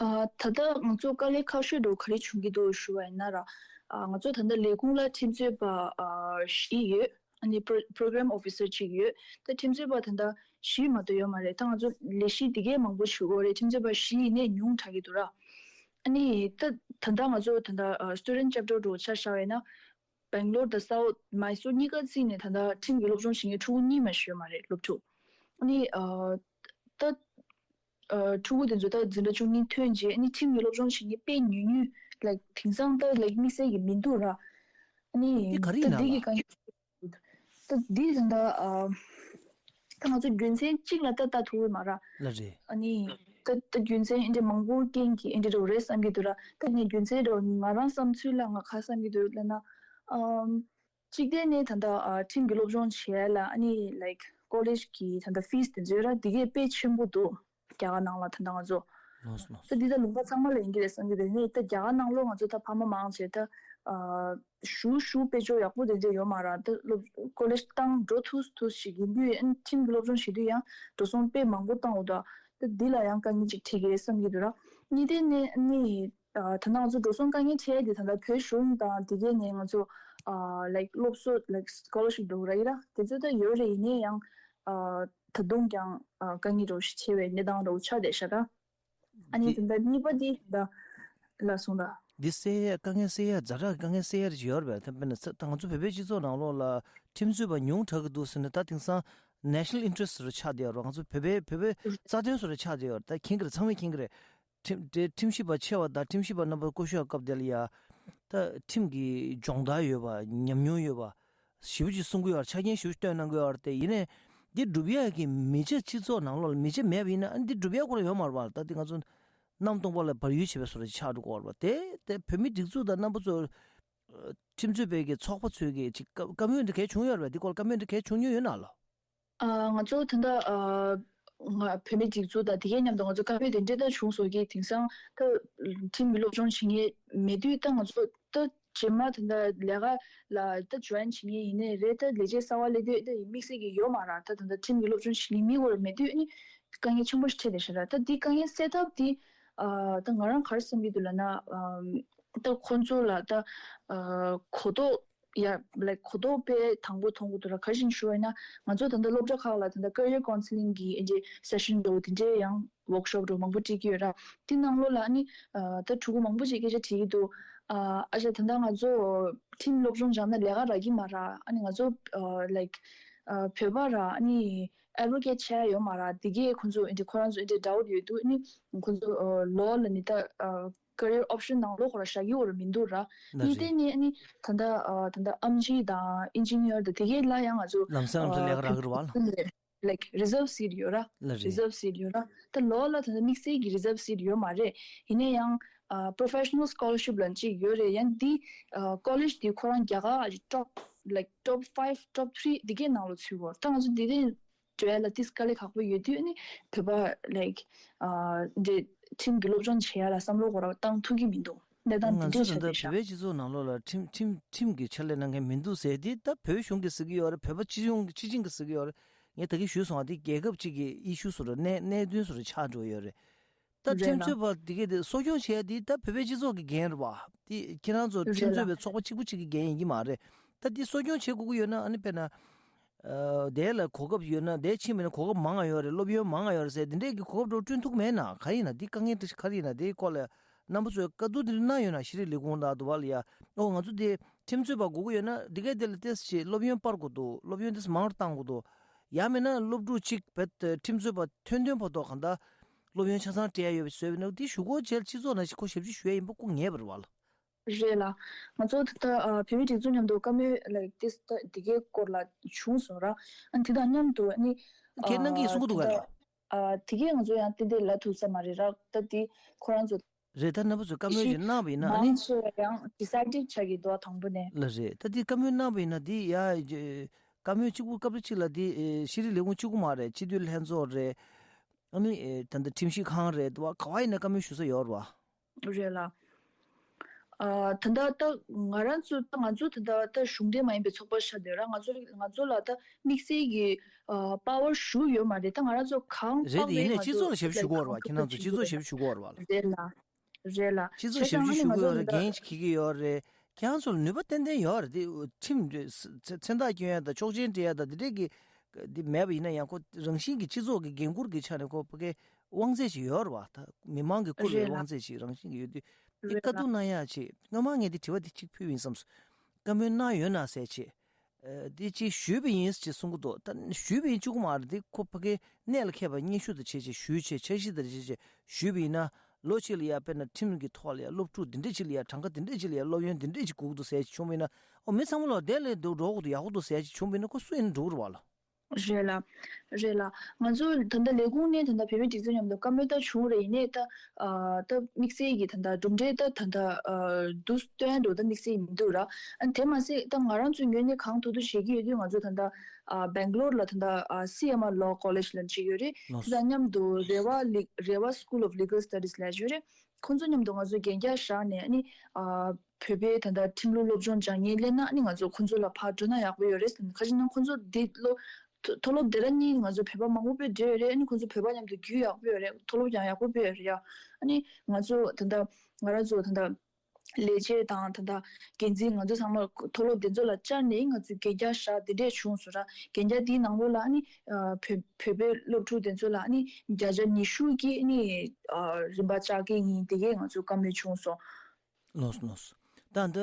ཨ་ད་ལྟ་ང་ཚོ་དཀའ་ལས་ཁག་ཤོས་འདྲ་པོ་ག་རེ་བྱུང་གི་འདུག་ཞུ་བ་ཡིན་ན་ར། ཨ་ང་ཚོ་ད་ལྟ་ལས་ཁུངས་ལ་ཁྲིམས་རྩོད་པ་ཨ་བཞི་ཡོད། ཨ་ནི་པོ་རོ་གྷ་རམ་ཨོ་ཕི་སར་གཅིག་ཡོད། ད་ཁྲིམས་རྩོད་པ་ད་ལྟ་བཞི་མ་གཏོགས་ཡོད་མ་རེད། ད་ང་ཚོ་ལས་གཞི་འདི་གས་མང་པོ་ཞུ་དགོས་རེད། ཁྲིམས་རྩོད་པ་བཞི་ཡིན་ནའི་ཉུང་དྲགས་ཀྱི་འདུག་ར། ཨ་ནི་ད་ད་ལྟ་ང་ཚོ་ད་ལྟ་ཨ་སི་ཊུ་ཌེན་ཊི་ཅེབ་ཊར་འདྲ་པོ་ཆ་བཞག་པ་ཡིན་ན། སྦེང་ལོར་དང་སའུ་མའི་སོར་གཉིས་ཀ་བརྩིས་ནས་ད་ལྟ་ཁྲིམས་ཀྱི་སློབ་སྦྱོང་བྱེད་མཁན་ཕྲུ་གུ་གཉིས་མ་ཞིག་ཡོད་མ་རེད། སློབ་ཕྲུག་ཨ་ནི་ཨ་ད་ཨ་ཕྲུ་གུ་དེ་ཚོ་ད་འཛིན་གྲྭ་བཅུ་གཉིས་ཐོན་རྗེས་ཨ་ནི་ཁྲིམས་ཀྱི་སློབ་སྦྱོང་བྱེད་མཁན་དཔེ་ཉུང་ཉུང་། ལའིཀ་དེང་སང་ད་ལའིཀ་དམིགས་བསལ་གྱི་མི་འདུག་ར། ཨ་ནི་འདི་ག་རེ་ད་ཡིན་ན་འདི་ལ། གི་དཀའ་ངལ་ད་འདི་ད་ལྟ་ཨ་ད་ང་ཚོ་རྒྱུ་མཚན་གཅིག་ལ་ད་ལྟ་ཐུག་གི་མ་ར། ལ་རེད། ཨ་ནི་ད་ད་རྒྱུ་མཚན་ཨེ་འདྲ་མང་པོ་རྐྱེན་གྱིས་ཨེ་འདྲ་རེད་བསམ་གྱི་འདུག་ར། ད་ངས་རྒྱུ་མཚན་རེད། ང་རང་བསམ་ཚུལ་ལ་ང་ག་བསམ་གྱི་འདུག་ལབ་ན། ཨམ། གཅིག་དེ་ནི་ད་ལྟ་ཨ་ཁྲིམས་ཀྱི་སློབ་སྦྱོང་བྱེད་ཡ་ལ་ཨ་ནི་ལའིཀ་ཀོ་ལེཇ་གི་ད་ལྟ་ཕིས་དེ་ཚོ་ཡོད་ར། དེ་གས་དཔེ་ཆེན་པོ་འདུག་རྒྱ་གར་ནང་ལ་ད་ལྟ་ང་ཚོ། ལགས་སོ་ལགས་སོ། ད་འདི་ད་ལུང་པ་ཚང་མ་ལ་ཡིན་གྱི་རེད་བསམ་གྱི་འདུག་ནི་ད་རྒྱ་གར་ནང་ལོགས་ང་ཚོ་ད་ཕ་མ་མང་ཆེ་ད་ཨ་ཞུ་ཞུ་དཔེ་སྦྱོར་ཡག་པོ་དེ་འདྲ་ཡོད་མ་ར། ད་སློབ་ཀོ་ལེཇ་བཏང་འགྲོ་ཐུབ་ཐུབ་ཞིག་ཡིན་དུས་ཨ་ནི་ཁྲིམས་ཀྱི་སློབ་སྦྱོང་བྱེད་དུས་ཡང་འགྲོ་སོང་དཔེ་མང་པོ་བཏང་འོ་ད། ད་འདི་ལ་ཡང་དཀའ་ངལ་ཅིག་འཕྲད་ཀྱི་རེད་བསམ་གྱི་འདུག་ར། གཉིས་དེ་ནི་ནི། ཨ་ད་ནང་ཚོ་འགྲོ་སོང་དཀའ་ངལ་འཕྲད་དེ་ད་ལྟ་བོད་གཞུང་དང་དེ་གས་ནས་ང་ཚོ་ཨ་ལའིཀ་སློབ་གསོ་ལའིཀ་སི་ཀོ་ལར་ཤིབ་འགྲོ་གི་ར་ཡིན་ར། དེ་ཚོ་ད་ཡོད་རེད། ཡིན་ནའི་ཡང་ཨ་ད་དུང་ཀྱང་ཨ་དཀའ་ངལ་འདྲ་པོ་ཞིག་འཕྲད་པའི་གནས་སྟངས་འདྲ་པོ་ཆགས་བསྡད་ཤག་ར། ཨ་ནི་དེ་ད་ལྟ་གཉིས་པ་དེ་ད་ ལ་སོང་ད། འདི་སེལ་ཡ་དཀའ་ངལ་སེལ་ཡ་ཛ་དྲག་དཀའ་ངལ་སེལ་ཡ་ཅིག་ཡོད་རེད་པས། ད་དཔེར་ན་ད་ང་ཚོ་བོད་པའི་སྤྱི་ཚོགས་ནང་ལོགས་ལ་ཁྲིམས་རྩོད་པ་ཉུང་དྲགས་ཀྱི་འདུག་ཟེར་ན། ད་དེང་སང་national interest་རུ་ཆགས་བསྡད་ཡོད་རེད། ང་ཚོ་བོད་པའི་བོད་པའི་རྩ་དོན་སུ་རུ་ཆགས་བསྡད་ཡོད་རེད། ད་མཁྱེན་གྱི་རེད། ཚང་མས་མཁྱེན་གྱི་རེད། ཁྲིམས་དེ་ཁྲིམས་ཞིབ་པ་ཆེ་བ་དང་ཁྲིམས་ཞིབ་པ་རྣམ་པ་སྐོར་ཞུ་བ་སྐབས་དེ་ལ་ཡ། ད་ཁྲིམས་ཀྱི་སྦྱོང་བརྡར་ཡོད་པ། ཉམས་མྱོང་ཡོད་པ་ཞེ་པོ་ཅིག་གསུང་གི་ཡོད་རེད། ཆ་རྐྱེན་ཞེ་པོ་ཅིག་བཏོན་གནང་གི་ཡོད་རེད། དེ་ཡིན་ནའི་འདི་སྒྲུབ་ཡག་གི་མི་ཆ་སྤྱི་ཚོགས་ནང་ལོགས་ལ་མི་ཆ་མེད་པ་ཡིན་ན། ཨ་ནི་འདི་སྒྲུབ་ཡག་ཁོ་རང་ཡོད་མ་རེད་པ། ད་འདི་ང་ཚོ་གནམ་སྟོང་པ་ལ་བར་ཡུལ་བྱེད་པའི་བཟོ་འདྲ་ཅིག་ཆགས་འགྲོ་གི་ཡོད་རེད་པ། དེ་དེ་བོད་མི་སྒྲིག་འཛུགས་དང་རྣམ་པ་ཚོ་ཁྲིམས་རྩོད་པའི་གི་ཚོགས་པ་ཚོས་གི་ཅིག་བཀའ་བཀའ་མོལ་འདྲ་གལ་བྱུང་ཡོད་རེད་པ། འདི་སྐོར་བཀའ་མོལ་འདྲ་གལ་བྱུང་མྱོང་ཡོད་ན་ལོ། ཨ། ང་ཚོ་ད་ལྟ་ཨ་ང་བོད་མི་སྒྲིག་འཛུགས་དང་དེ་གའི་མཉམ་དུ་ང་ཚོ་བཀའ་མོལ་དེ་འདྲ་ད་བྱུང་སོང་གི། དེང་སང་ད་ཁྲིམས་ཀྱི་སློབ་སྦྱོང་བྱེད་མཁན་མེད་དུས། ད་ང་ཚོ་ད་རྗེས་མ་ད་ལྟ་ལས་ཀ་ལ་ད་join་བྱེད་མཁན་ཡིན་ནའི་རེད། ད་ལས་བྱེད་གསར་པ་སླེབས་དུས་ད་དམིགས་བསལ་གྱི་ཡོད་མ་རེད། ད་ད་ལྟ་ཁྲིམས་ཀྱི་སློབ་སྦྱོང་བྱེད་མཁན་མི་དགོས་རེད། མེད་དུས་ཨ་ནི་དཀའ་ངལ་ཆེན་པོ་ཞིག་འཕྲད་བསྡད་ཤག་ར། ད་འདི་དཀའ་ངལ་སེལ་ཐབས་འདི་ཨ་ད་ང་རང་ག་རེ་བསམ་གྱི་འདུག་ལབ་ན། ཨ་ད་ཁོང་ཚོ་ལ་ད་ཨ་གོ་རྟོགས་ཡ་like་གོ་རྟོགས་དཔེ་དང་པོ་མཐོང་གི་འདུག་ར། ག་རེ་བྱས་ནས་ཞུ་བ་ཡིན་ན། ང་ཚོ་ད་ལྟ་སློབ་གྲྭ་ཁག་ལ་ད་ལྟ་career counselling་གི་ཨེ་འདྲའི་session་འདྲ་བོ་དེ་འདྲའི་ཡང་workshop་འདྲ་བོ་མང་པོ་སྤྲད་ཀྱི་ཡོད་ར། དེ་ནང་ལོགས་ལ་ཨ་ནི་ཨ་ད་ཕྲུ་གུ་མང་པོ་ཅིག་སྐད་ཆ་དྲིས་ཀྱི་འདུག་ཨ་ཨ་ཅག་ད་ལྟ་ང་ཚོ་ཁྲིམས་སློབ་སྦྱོང་སྦྱངས་ན་ལས་ཀ་རག་གི་མ་རེད། ཨ་ནི་ང་ཚོ་ཨ་like་ཨ་བོད་པ་ར་ཨ་ནི་advocate་བྱས་ཡོད་མ་རེད། དེ་གས་ཁོང་ཚོ་ཨེ་འདྲ་ཁོ་རང་ཚོ་ཨེ་འདྲ་doubt་ཡོད་འདུག་ཨ་ནི་ཁོང་ཚོ་ཨ་law་ལ་ནི་ད་ཨ་career option་ནང་ལོགས་ཁོ་ར་བཞག་གི་ཡོད་ར་མི་འདུག་ར། ལ་གཉིས་རེད། སྟེང་ནས་ཨ་ནི་ད་ལྟ་ཨ་ད་ལྟ་ཨེམ་ཆི་དང་ཨིན་ཇི་ནི་ཡར་དང་དེ་གས་ལ་ཡང་ང་ཚོ་ལམ་སང་ལམ་སང་ཨ་ལས་ཀ་རག་གི་རེད་བ་ལ། ཕུལ་ནས་like reserve seat་ཡོད་ར། ལ་རེད། Reserve seat་ཡོད་ར། ད་ལོ་ལ་ད་ལྟ་དམིགས་བསལ་གྱི་reserve seat་ཡོད་མ་རེད། ཡིན་ན་ཡང་ཨ་professional scholarship་ལབ་ཅིག་ཡོད་རེད། ཡང་འདི་ཨ་college་འདི་ཁོ་རང་རྒྱ་གར་top like top five top three་འདི་གའི་ནང་ལ་ཚུད་ཡོད་ར། ད་ང་ཚོ་འདི་དེ་འགྲོ་ཡ་ལ་ཏིས་དཀའ་ལས་ཁག་པོ་ཡོད་དུས་ཨ་ནི་བོད་པ་like་ཨ་འདི་ཁྲིམས་ཀྱི་སློབ་སྦྱོང་བྱེད་ཡ་ལ་བསམ་བློ་ཁོ་རང་བཏང་ཐུབ་ཀྱི་མི་འདུག་གནས་སྟངས་ང་འདི་ཚོ་འདྲ་ད་ཆགས་ལྟ་བསྡད་ཤག་བོད་པའི་སྤྱི་ཚོགས་ནང་ལོགས་ལ་ཁྲིམས་ཁྲིམས་ཁྲིམས་ཀྱི་ཕྱག་ལས་གནང་མཁན་མི་འདུག་ཟེར་དེ། ད་བོད་གཞུང་གིས་ཟེར་གྱི་ཡོད་རེད། བོད་པ་སྤྱི་ཡོངས་སྤྱི་བྱིངས་ཀྱིས་ཟེར་གྱི་ཡོད་རེད། ངས་ད་གིན་ཞུས་སོང་བ་དེ་རྒྱལ་ཁབ་གཅིག་གི་issue་བཟོ་འདྲ་གནད་གནད་དོན་བཟོ་འདྲ་ཆགས་འགྲོ་ཡོད་རེད། ད་རེད་ཁྲིམས་ལ། རྩོད་པ་དེ་གས་དེ་གསོ་སྐྱོང་བྱས་དེ་ད་བོད་པའི་སྤྱི་ཚོགས་ཀྱི་འགན་རེད་བ། དེ་ཁྱེད་རང་ཚོ་རེད་ཁྲིམས་རྩོད་ལ། པའི་ཚོགས་པ་གཅིག་པུ་གཅིག་གི་འགན་ཡིན་གྱི་མ་རེད། ད་དེ་གསོ་སྐྱོང་བྱེད་དགོས་ཀྱི་ཡོད་ན་ཨ་ནི་དཔེར་ན། ཨ་དེ་ལ་གོ་སྐབས་ཡོད་ན། དེ་ཕྱིན་པ་ཡིན་ན་གོ་སྐབས་མང་ང་ཡོད་རེད། སློབ་ཡོན་མང་ང་ཡོད་རེད་ཟེར་དེ་འདྲས་ཀྱི་གོ་སྐབས་འདྲ་བོ་བསྐྲུན་ཐུབ་མེད་ན། ག་རེ་ཡིན་ན་དེ་དཀའ་ངལ་འདྲ་ཞིག་ག་རེ་ཡིན་ན་དེའི་སྐོར་ལ་རྣམ་པ་ཚོས་བཀའ་བསྡུར་དེ་འདྲ་གནང་ཡོད་ན། ཤེས་རིག་ལས་ཁུངས་དང་དུ་བ་ལ་ཡ། ཨོ་ང་ཚོ་དེ་ཁྲིམས་རྩོད་པ་དགོས་ཀྱི་ཡོད་ན་དེ་གའི་དེ་ལ་ཏོག་ཙམ་ཅིག་སློབ་ཡོན་སྤར་དགོས་འདུག་སློབ་ཡོན་ཏོག་ཙམ་མང་རུ་གཏང་དགོས་འདུག་ཡང་མིན་ན་སློབ་ཕྲུག་གཅིག་བེད་ཁྲིམས་རྩོད་པ་ཐོན་ཐོན་བར་དུ་གང་ལྟར་སློབ་ཡོན་ཆ་ཚང་སྤྲད་ཡ་ཡོད་པའི་བཟོས་པ་ཡིན་ན། དེ་ཞུ་སྒོ་བྱས་སྤྱི་ཚོགས་ནང་ཞིག་ཁོ་ཞབས་ཕྱི་ཞུ་ཡ་ཡིན་པ་ཁོ་ངེས་པ་རེད་བ་ལ། རེད་ལ། ང་ཚོ་ད་ལྟ་ཨ་བོད་མིའི་སྒྲིག་འཛུགས་མཉམ་དུ་བཀའ་མོལ་like this ད་འདི་གའི་སྐོར་ལ་བྱུང་སོང་ར། ཨ་དེ་དང་མཉམ་དུ་ཨ་ནི་ཁྱེད་གནང་གི་ཡིན་གསུང་གི་འདུག་ག་ད་ལ། ཨ་དེ་གའི་ང་ཚོ་ཡང་ཏན་ཏན་ལབ་ཐུབ་ས་མ་རེད་ར། ད་དེ་ཁོ་རང་ཚོ་རེད། ད་རྣམ་པ་ཚོས་བཀའ་མོལ་ཞིག་གནང་བ་ཡིན་ན་ཨ་ནི། མང་ཆེ་བ་ཡང་decided་ཆགས་ཀྱི་འདུག་དང་པོ་ནས། ལ་རེད། ད་དེ་བཀའ་མོལ་གནང་བ་ཡིན་ན་དེ་ཡ་བཀའ་མོལ་གཅིག་པུ་སྐབས་རེ་གཅིག་ལ་དེ་ཤེས་རིག་ལས་ཁུངས་གཅིག་པུ་མ་རེད། སྤྱི་འཐུས་ལྷན་ཚོགས་རེད། ཨ་ནི་ད་ལྟ་ཁྲིམས་ཞིབ་ཁང་རེད། དུ་བ་ག་བ་ཡིན་ན་བཀའ་མོལ་ཞུ་ས་ཡོད་རེད་བ། རེད་ལ། ཨ་ད་ལྟ་ད་ང་རང་ཚོ་ད་ང་ཚོ་ད་ལྟ་ད་གཞུང་འབྲེལ་མ་ཡིན་པའི་ཚོགས་པ་ཆགས་བསྡད་ར། ང་ཚོ་ང་ཚོ་ལ་ད་དམིགས་བསལ་གྱི་ཨ་པ་ཝར་ཞུ་ཡོད་མ་རེད། ད་ང་རང་ཚོ་གང་རེད། དེ་ཡིན་ནའི་སྤྱི་ཚོགས་ལ་ཞབས་ཞུ་དགོས་རེད་བ། ཁྱེད་རང་ཚོ་སྤྱི་ཚོགས་ཞབས་ཞུ་དགོས་རེད་བ་ལ། རེད་ལ། རེད་ལ། སྤྱི་ཚོགས་ཞབས་ཞུ་ཞུ་དགོས་ཡོད་རེད། འགན་ཞིག་འཁྱེར་གྱི་ཡོད་རེད། ཁྱེད་རང་ཚོ་ལ་ནུས་པ་ཏན་ཏན་ཡོད་རེད། དེ་ཁྲིམས་མཚན་རྟགས་སྐྱོན་ཡ་དང་ཆོག་མཆན་སྤྲད་ཡ་དང་དེ་འདྲས་ཀྱི་དེ་མེད་པ་ཡིན་ན་ཡང་ཁོ་རང་བཞིན་གྱི་སྤྱི་ཚོགས་ཀྱི་འགན་འཁུར་གྱི་ཆ་ནས་ཁོ་ཕ་གའི་དབང་ཚད་ཅིག་ཡོད་རེད་བ། ད་མི་མང་གི་བཀུར་བའི་རེད་ལ། དབང་ཚད་ཅིག་རང་བཞིན་གྱི་ཡོད་དུས་དེ་རེད་བཀའ་ལ། བསྡུར་གནང་ཡ་ཅིག་སྔོན་མ་ངས་དེ་དྲི་བ་དེ་གཅིག་ཕུལ་ཡིན་བསམས་སོང་། བཀའ་མོལ་གནང་ཡོད་ན་ཟེར་ཅིག་ཨ་དེ་ཅིག་ཞུས་པ་ཡིན་ཅེས་གསུང་གི་འདུག་ད་ཞུས་པ་ཡིན་གཅིག་པུ་མ་རེད། དེ་ཁོ་ཕ་གའི་གནད་ལ་འཁེལ་བ་སྙན་ཞུ་དང་བྱས་བྱས་ཞུས་བྱས་འཆར་གཞི་དང་བྱས་བྱས་ཞུས་པ་ཡིན་ན། ལོ་གཅིག་ལ་ཡ་དཔེར་ན་ཁྲིམས་ཀྱི་ཐོག་ལ་ཡ་སློབ་ཕྲུག་འདི་འདྲས་ཅིག་ལ་ཡ་གྲངས་ཀ་འདི་འདྲས་ཅིག་ལ་ཡ་སློབ་ཡོན་འདི་འདྲས་ཅིག་དགོས་ཀྱི་འདུག་ཟེར་ཅིག་བྱུང་བ་ཡིན་ན། ཨོ་མི་ཚང་མ་ལ་དེ་ལས་འགྲོ་འགྲོ་གི་འདུག་ཡག་པོ་འདུག་ཟེར་ཅིག་བྱུང་བ་ཡིན་ན་ཁོ་སུ་ཡིན་ན་འགྲོ་གི་རེད་བ་ལ། རེད་ལ། རེད་ལ། ང་ཚོ་ད་ལྟ་ལས་ཁུངས་ནས་ད་ལྟ་བོད་མིའི་སྒྲིག་འཛུགས་མཉམ་དུ་བཀའ་མོལ་ད་བྱུང་རེད། ཡིན་ནའི་ད་ཨ་ད་དམིགས་བསལ་གྱི་ད་ལྟ་གྲུབ་འབྲས་ད་ད་ལྟ་ཨ་འདུག་སྟོན་འགྲོ་ད་དམིགས་བསལ་མི་འདུག་ར། ཨ་དེ་མ་ཟད་ད་ང་རང་ཚོའི་ངོས་ནས་གང་ཐུབ་ཐུབ་བྱེད་ཀྱི་ཡོད་དུས། ང་ཚོ་ད་ལྟ་ཨ་Bangalore་ལ་ད་ལྟ་ཨ་C M R Law College་ལ་བྱེད་ཀྱི་ཡོད་རེད། ལགས་སོ། དེ་དང་མཉམ་དུ་རེ་བ་ལི་རེ་བ་School of Legal Studies་ལ་བྱེད་ཡོད་རེད། ཁོང་ཚོ་མཉམ་དུ་ང་ཚོ་གན་རྒྱ་བཞག་ནས་ཨ་ནི་ཨ་བོད་པའི་ད་ལྟ་ཁྲིམས་ལུགས་སློབ་སྦྱོང་སྦྱང་མཁན་སླེབས་ན་ཨ་ནི་ང་ཚོ་ཁོང་ཚོ་ལ་ཕར་འགྲོ་ན་ཡག་པོ་ཡོད་རེད་ཟེར་ནས། ཁ་ཅིག་ན་ཁོང་ཚོ་འདི་ལོ་མཐོ་སློབ་དེ་ར་གཉིས་ང་ཚོ་བོད་པ་མང་པོ་དཔེ་འགྲོ་ཡོད་རེད། ཨ་ནི་ཁོང་ཚོ་བོད་པ་མཉམ་དུ་རྒྱུས་ཡག་པོ་ཡོད་རེད། མཐོ་སློབ་ཀྱང་ཡག་པོ་དཔེ་ཡོད་རེད་ཡ། ཨ་ནི་ང་ཚོ་ད་ལྟ་ང་རང་ཚོ་ད་ལྟ་ ལས་བྱེད་དང་ད་ལྟ་འགན་འཛིན་ང་ཚོ་ཚང་མ་མཐོ་སློབ་དེ་ཚོ་ལ་བཅར་ནས་ང་ཚོས་གན་རྒྱ་བཞག་དེ་འདྲས་བྱུང་སོང་ར། གན་རྒྱ་དེའི་ནང་ལོགས་ལ་ཨ་ནི་བོད་བོད་པའི་སློབ་ཕྲུག་དེ་ཚོ་ལ་ཨ་ནི་བརྒྱ་ཆ་ཉི་ཤུ་གི་ཨ་ནི་རིན་པ་བཅག་གི་ཡིན། དེ་གས་ང་ཚོས་བཀའ་མོལ་བྱུང་སོང་། ལགས་སོ་ལགས་སོ། ད་འདི་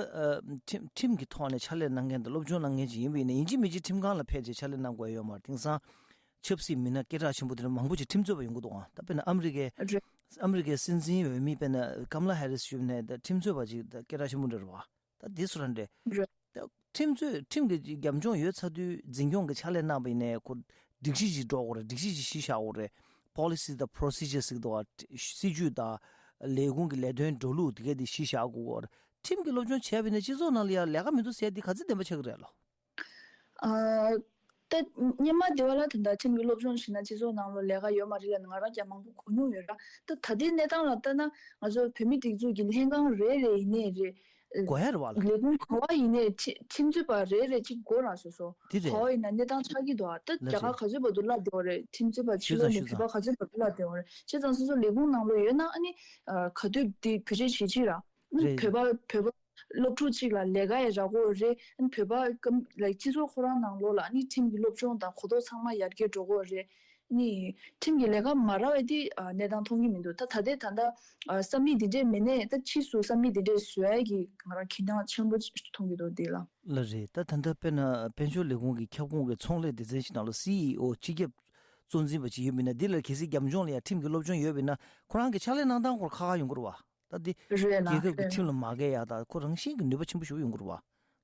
ཁྲིམས་ཁྲིམས་ཀྱི་ཐོག་ནས་ཕྱག་ལས་གནང་མཁན་དང་སློབ་སྦྱོང་གནང་མཁན་ཅིག་ཡིན་པ་ཡིན་ན་ཡིན་གཅིག་མིན་གཅིག་ཁྲིམས་ཁང་ལ་ཕེབས་བྱས་ཕྱག་ལས་གནང་དགོས་ཡོད་མ་རེད། དེང་སང་ཆབ་སྲིད་མི་སྣ་སྐད་གྲགས་ཆེན་པོ་དེ་འདྲ་མང་པོ་ཅིག་ཁྲིམས་རྩོད་པ་ཡོང་གི་འདུག་ཨང་། ད་དཔེར་ན་ཨ་མི་རི་ཀའི་རེད། ཨ་མི་རི་ཀའི་སྲིད་འཛིན་འོས་མི་དཔེར་ན་ཀམ་ལ་ཧེ་རིས་ཞུས་ནས་ད་ཁྲིམས་རྩོད་པ་ཅིག་ད་སྐད་གྲགས་ཆེན་པོ་འདྲ་རེད་བ། ད་དེ་སུ་རང་རེད། རེད། ད་ཁྲིམས་རྩོད་ཁྲིམས་ཀྱི་རྒྱབ་ལྗོངས་ཡོད་ཚར་དུས་འཛིན་སྐྱོང་གི་ཕྱག་ལས་གནང་བ་ཡིན་ནའི་ཁོ་སྒྲིག་གཞི་ཅིག་འགྲོ་དགོས་རེད། སྒྲིག་གཞི་ཅིག་གཞི་བཞག་དགོས་རེད། པོ་ལི་སི་དང་པོ་རོ་སི་ཇར་ཟེར་གྱི་འདུག་བ། སྲིད་ཇུས་དང་ལས་ཁུངས་ཀྱི་ལས་དོན་འགྲོ་ལུགས་དེ་གས་དེ་གཞི་བཞག་དགོས་རེད། ཁྲིམས་ཀྱི་སློབ་སྦྱོང་བྱས་པ་ཡིན་ན་སྤྱི་ཚོགས་ནང་ལ་ཡང་ལས་ཀ་མི་འདུག་ཟེར་དེ་ག་ཚོད་བདེན་པ་ཆགས་ཀྱི་རེད་ལོ། ཨ། ད་སྔོན་མ་དེ་བ་ལ་ད་ལྟ་ཁྲིམས་ཀྱི་སློབ་སྦྱོང་བྱས་ན་སྤྱི་ཚོགས་ནང་ལ་ལས་ཀ་ཡོད་མ་རེད་ལ་ང་རང་ཀྱང་མང་པོ་གོ་མྱོང་ཡོད་ར། ད་ད་ལྟའི་གནས་སྟངས་ལ་ལྟ་ན་ང་ཚོ་བོད་མི་སྒྲིག་འཛུགས་ཀྱི་ལྷན་ཁང་རེ་རེ་ཡིན་ནའི་རེད། དགོས་ཡ་རེད་བ་ལ། ལས་ཁུངས་ག་བ་ཡིན་ནའི་ཁྲི་ཁྲིམས་རྩོད་པ་རེ་རེ་གཅིག་དགོས་ར་སོ་སོ། དེ་རེད། ག་བ་ཡིན་ན་གནས་སྟངས་ཆགས་ཀྱི་འདུག་ཨ། ད་ལ་རྒྱ་གར་རེད། ག་ཚོད་བར་དུ་བརླག་བསྡད་པ་རེད། ཁྲིམས་རྩོད་པ་ཕྱི་ཞུས་ལོགས་ནས་ཚ་བོད་པ་ཞུས་ཚ། ག་ཚོད་བར་དུ་བརླག་བསྡད་པ་རེད། བྱས་ཙང་སོ་སོ་ལས་ཁུངས་ནང་ལོགས་ཡོད་ན་ཨ་ནི་ག་དུས་དེ་བེད་སྤྱོད་བྱེད་ཅིག་ར། རེད། བོད་པ་བོད་པ་སློབ་ཕྲུག་ཅིག་ལ་ལས་ཀ་ཡང་རག་གོ་རེད། བོད་པ་ཀམ་ལའི་སྤྱི་ཚོགས་ཁོ་རང་ནང་ལོགས་ལ་ནི་ཁྲིམས་ཀྱི་སློབ་སྦྱོང་དང་གོ་རྟོགས་ཚང་མ་ཡར་རྒྱས་འགྲོ་གོ་རེད། ནི་ཁྲིམས་ཀྱི་ལས་ཀ་མ་རག་པའི་དེ་གནས་སྟངས་མཐོང་གི་མི་འདུག་ད་ད་ལྟའི་ད་ལྟ་ས་མིག་འདི་འདྲས་མེད་ནས་ད་ཕྱིས་སུ་ས་མིག་འདི་འདྲས་བཟོ་ཡ་གི་ང་རང་ཁེ་གྱང་ཆེན་པོ་ཅིག་མཐོང་གི་འདུག་འདི་ལ། ལ་རེད། ད་ད་ལྟ་དཔེར་ན་དཔལ་འབྱོར་ལས་ཁུངས་ཀྱི་ཁྱབ་ཁོངས་ཀྱི་ཚོང་ལས་སྡེ་ཚན་ཞིག་ནང་ལ་སི་ཨི་ཨོ་སྤྱི་ཁྱབ་གཙོ་འཛིན་པ་ཅིག་ཡོད་མིན་ན་འདི་ལ་གལ་སྲིད་རྒྱབ་ལྗོངས་ལ་ཡང་ཁྲིམས་ཀྱི་སློབ་སྦྱོང་ཡོད་པ་ཡིན་ན་ཁོ་རང་གི་ཕྱག་ལས་གནང་སྟངས་སྐོར་ཁག་ཁག་ཡོང་གི་རེད་བ། ད་འདི་རེད་ལ། རྒྱལ་ཁབ་ཀྱི་རེད། ཁྲིམས་ལ་མ་འགལ་ཡག་དང་ཁོ་རང་བཞིན་གྱི་ནུས་པ་ཆེན་པོ་ཞིག་ཡོང་གི་རེད་བ།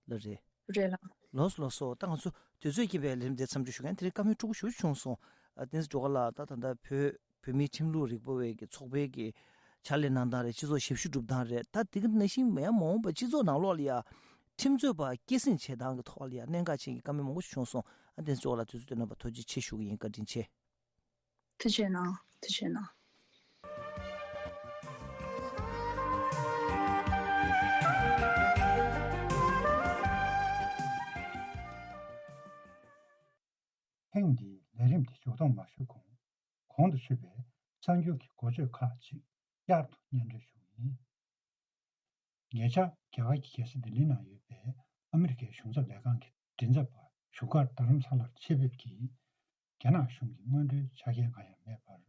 ལ་རེད། རེད་ལ། ལགས་སོ་ལགས་སོ། ད་ང་ཚོ་དུས་ཚོད་ཀྱིས་པའི་ལེམ་དེ་མཚམས་འཇོག་ཞུ་མཁན་དེ་རིང་བཀའ་མོལ་ཕྲུ་གུ་ཞུ་བྱུང་སོང་། ཨ་བསྟན་འཛིན་སྒྲོལ་དཀར་ལགས། ད་ད་ལྟ་བོད་བོད་མིའི་ཁྲིམས་ལུགས་རིག་པ་བའི་གི་ཚོགས་པའི་གི་ཕྱག་ལས་གནང་སྟངས་རེད། སྤྱི་ཚོགས་ཞབས་ཞུ་སྒྲུབ་སྟངས་རེད། ད་དེ་ག་ནང་བཞིན་མ་ཡང་མ་འོངས་པ་སྤྱི་ཚོགས་ནང་ལོགས་ལ་ཡ་ཁྲིམས་རྩོད་པ་སྐྱེད་སྲིང་བྱེད་སྟངས་ཀྱི་ཐོག་ལ་ཡ་གནད་འགག་ཅན་གྱི་བཀའ་མོལ་མང་པོ་ཞིག་བྱུང་སོང་། ཨ་བསྟན་འཛིན་སྒྲོལ་དཀར་ལགས་དུས་ཚོད་བཏོན་གནང་བར་ཐུགས་རྗེ་ཆེ་ཞུ་གི་ཡིན། བཀའ་དྲིན་ཆེ། ཐུགས་རྗེ་གནང་། ཐུགས་རྗེ་གནང་། ཐེངས་འདིའི་ལས་རིམ་དེ་མཇུག་སྡོམ་མ་ཞུ་གོང་། གོང་དུ་ཞུས་པའི་གསར་འགྱུར་གྱི་འགོ་བརྗོད་ཁག་ཅིག་བསྐྱར་དུ་སྙན་སྒྲོན་ཞུ་གི་ཡིན། ཉེ་ཆར་རྒྱ་གར་གྱི་རྒྱལ་ས་ལྡི་ལི་ནང་ཡོད་པའི་ཨ་མི་རི་ཀའི་གཞུང་ཚབ་ལས་ཁང་གི་མགྲིན་ཚབ་པ་བཞུགས་སྒར་རྡ་རམ་ས་ལར་ཆེད་ཕེབས་ཀྱིས། རྒྱ་ནག་གཞུང་གི་སྔོན་འགྲོའི་ཆ་རྐྱེན་གང་ཡང་མེད་པར།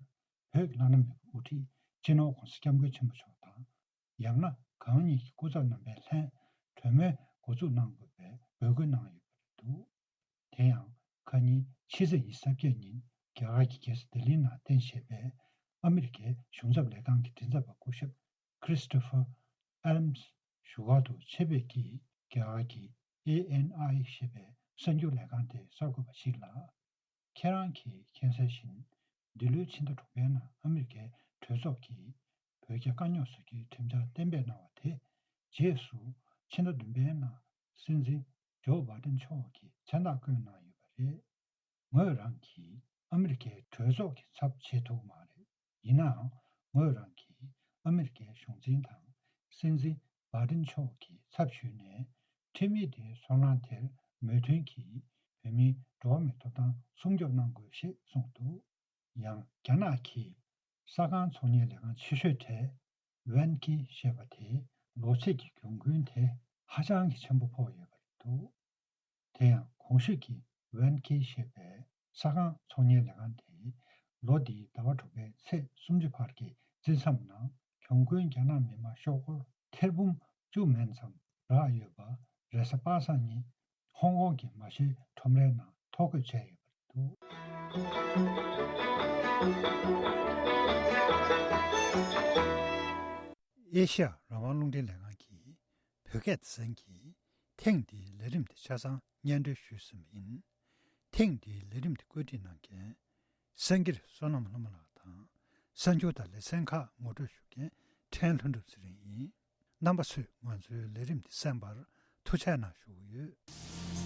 བོད་ཀྱི་བླ་ན་མེད་པའི་དབུ་ཁྲིད་སྤྱི་ནོར་༧གོང་ས་༧སྐྱབས་མགོན་ཆེན་པོ་མཆོག་དང་། ཡང་ན་གང་ཉིད་ཀྱི་སྐུ་ཚབ་རྣམ་པའི་ལྷན་གྲོས་མོལ་འགོ་འཛུགས་གནང་དགོས་པའི་འབོད་སྐུལ་གནང་ཡོད་པ་རེད་འདུག་དེ་ཡང་ཁ་ཉིན་ཕྱི་ཚེས་ཉི་ཤུ་རྩ་བརྒྱད་ཉིན་རྒྱ་གར་གྱི་རྒྱལ་ས་ལྡི་ལིའི་ནང་རྟེན་བཞེས་པའི་ཨ་མི་རི་ཀའི་གཞུང་ཚབ་ལས་ཁང་གི་མགྲིན་ཚབ་པ་སྐུ་ཞབས་Christopher Adams་བཞུགས་སྒར་དུ་ཆེད་ཕེབས་ཀྱིས་རྒྱ་གར་གྱི་ཨེ་ཨེན་ཨའི་ཞེས་པའི་གསར་འགྱུར་ལས་ཁང་དེའི་གསར་འགོད་པ་ཞིག་ལ། ཁྱེད་རང་གིས་མཁྱེན་གསལ་བཞིན། འདི་ལོའི་ཕྱི་ཟླ་དྲུག་པའི་ནང་ཨ་མི་རི་ཀའི་གྲོས་ཚོགས་ཀྱིས་བོད་རྒྱ་དཀའ་རྙོག་སེལ་རྒྱུའི་ཁྲིམས་འཆར་གཏན་འབེབས་གནང་བ་དེ་རྗེས་སུ་ཕྱི་ཟླ་བདུན་པའི་ནང་སྲིད་འཛིན་ཇོ་བྷའི་ཌེན་མཆོག་གིས་མཚན་རྟགས་བཀོད་གནང་ཡོད་པ་རེད། ངོས་རང་གིས་ཨ་མི་རི་ཀའི་གྲོས་ཚོགས་ཀྱི་ཚབ་བྱེད་ཐུབ་མ་རེད། ཡིན་ནའང་ངོས་རང་གིས་ཨ་མི་རི་ཀའི་གཞུང་འཛིན་དང་སྲིད་འཛིན་བྷའི་ཌེན་མཆོག་གི་ཚབ་ཞུས་ནས་ཁྲིམས་ཡིག་དེའི་ཚོར་སྣང་དེར་མོས་མཐུན་གྱིས་བོད་མིའི་འགྲོ་བ་མིའི་ཐོབ་ཐང་སྲུང་སྐྱོབ་གནང་དགོས་ཞེས་གསུངས་འདུག་ཡང་རྒྱ་ནག་གི་ས་ཁང་ཚོང་གཉེར་ལས་ཁང་ཆེ་ཤོས་གྲས་ཝན་ཀི་ཞེས་པ་དེའི་ལོ་ཚད་ཀྱི་གྱོང་གུན་དེ་ཧ་ཅང་གི་ཆེན་པོ་ཕོག་ཡོད་པ་རེད་འདུག་དེ་ཡང་གོང་ཞུས་ཀྱི་ཝན་ཀི་ཞེས་པའི་ས་ཁང་ཚོང་གཉེར་ལས་ཁང་དེས་ལོ་འདིའི་ཟླ་བ་དྲུག་པའི་ཚེས་སུམ་ཅུ་བར་གྱི་རྩིས་མཚམས་ནང་གྱོང་གུན་རྒྱ་ནག་མི་དམངས་ཤོག་སྒོར་ཐེར་འབུམ་བཅུ་མན་ཙམ་རག་ཡོད་པ་རེས་གཟའ་པ་སངས་ཉིན་ཧོང་ཀོང་གི་མ་ཤེས་ཁྲོམ་རའི་ནང་ཐོ་འགོད་བྱས་ཡོད་པ་རེད་འདུག་ཨེ་ཤ་ཡ་རང་དབང་རླུང་འཕྲིན་ལས་ཁང་གིས་བོད་སྐད་སྡེ་ཚན་གྱིས་ཐེངས་འདིའི་ལས་རིམ་དེ་ཆ་ཚང་སྙན་སྒྲོན་ཞུས་ཟིན་པ་ཡིན། ཐེངས་འདིའི་ལས་རིམ་དེ་བཀོད་སྒྲིག་གནང་མཁན་སེང་གེ་བསོད་ནམས་ལྷ་མོ་ལགས་དང་། གསར་འགྱུར་དང་ལེ་ཚན་ཁག་ངོ་སྤྲོད་ཞུ་མཁན་ཕྲན་ལྷུན་གྲུབ་ཚེ་རིང་ཡིན། རྣམ་པ་ཚོས་ང་ཚོའི་ལས་རིམ་འདི་གསན་པར་ཐུགས་རྗེ་གནང་ཞུ་གི་ཡོད།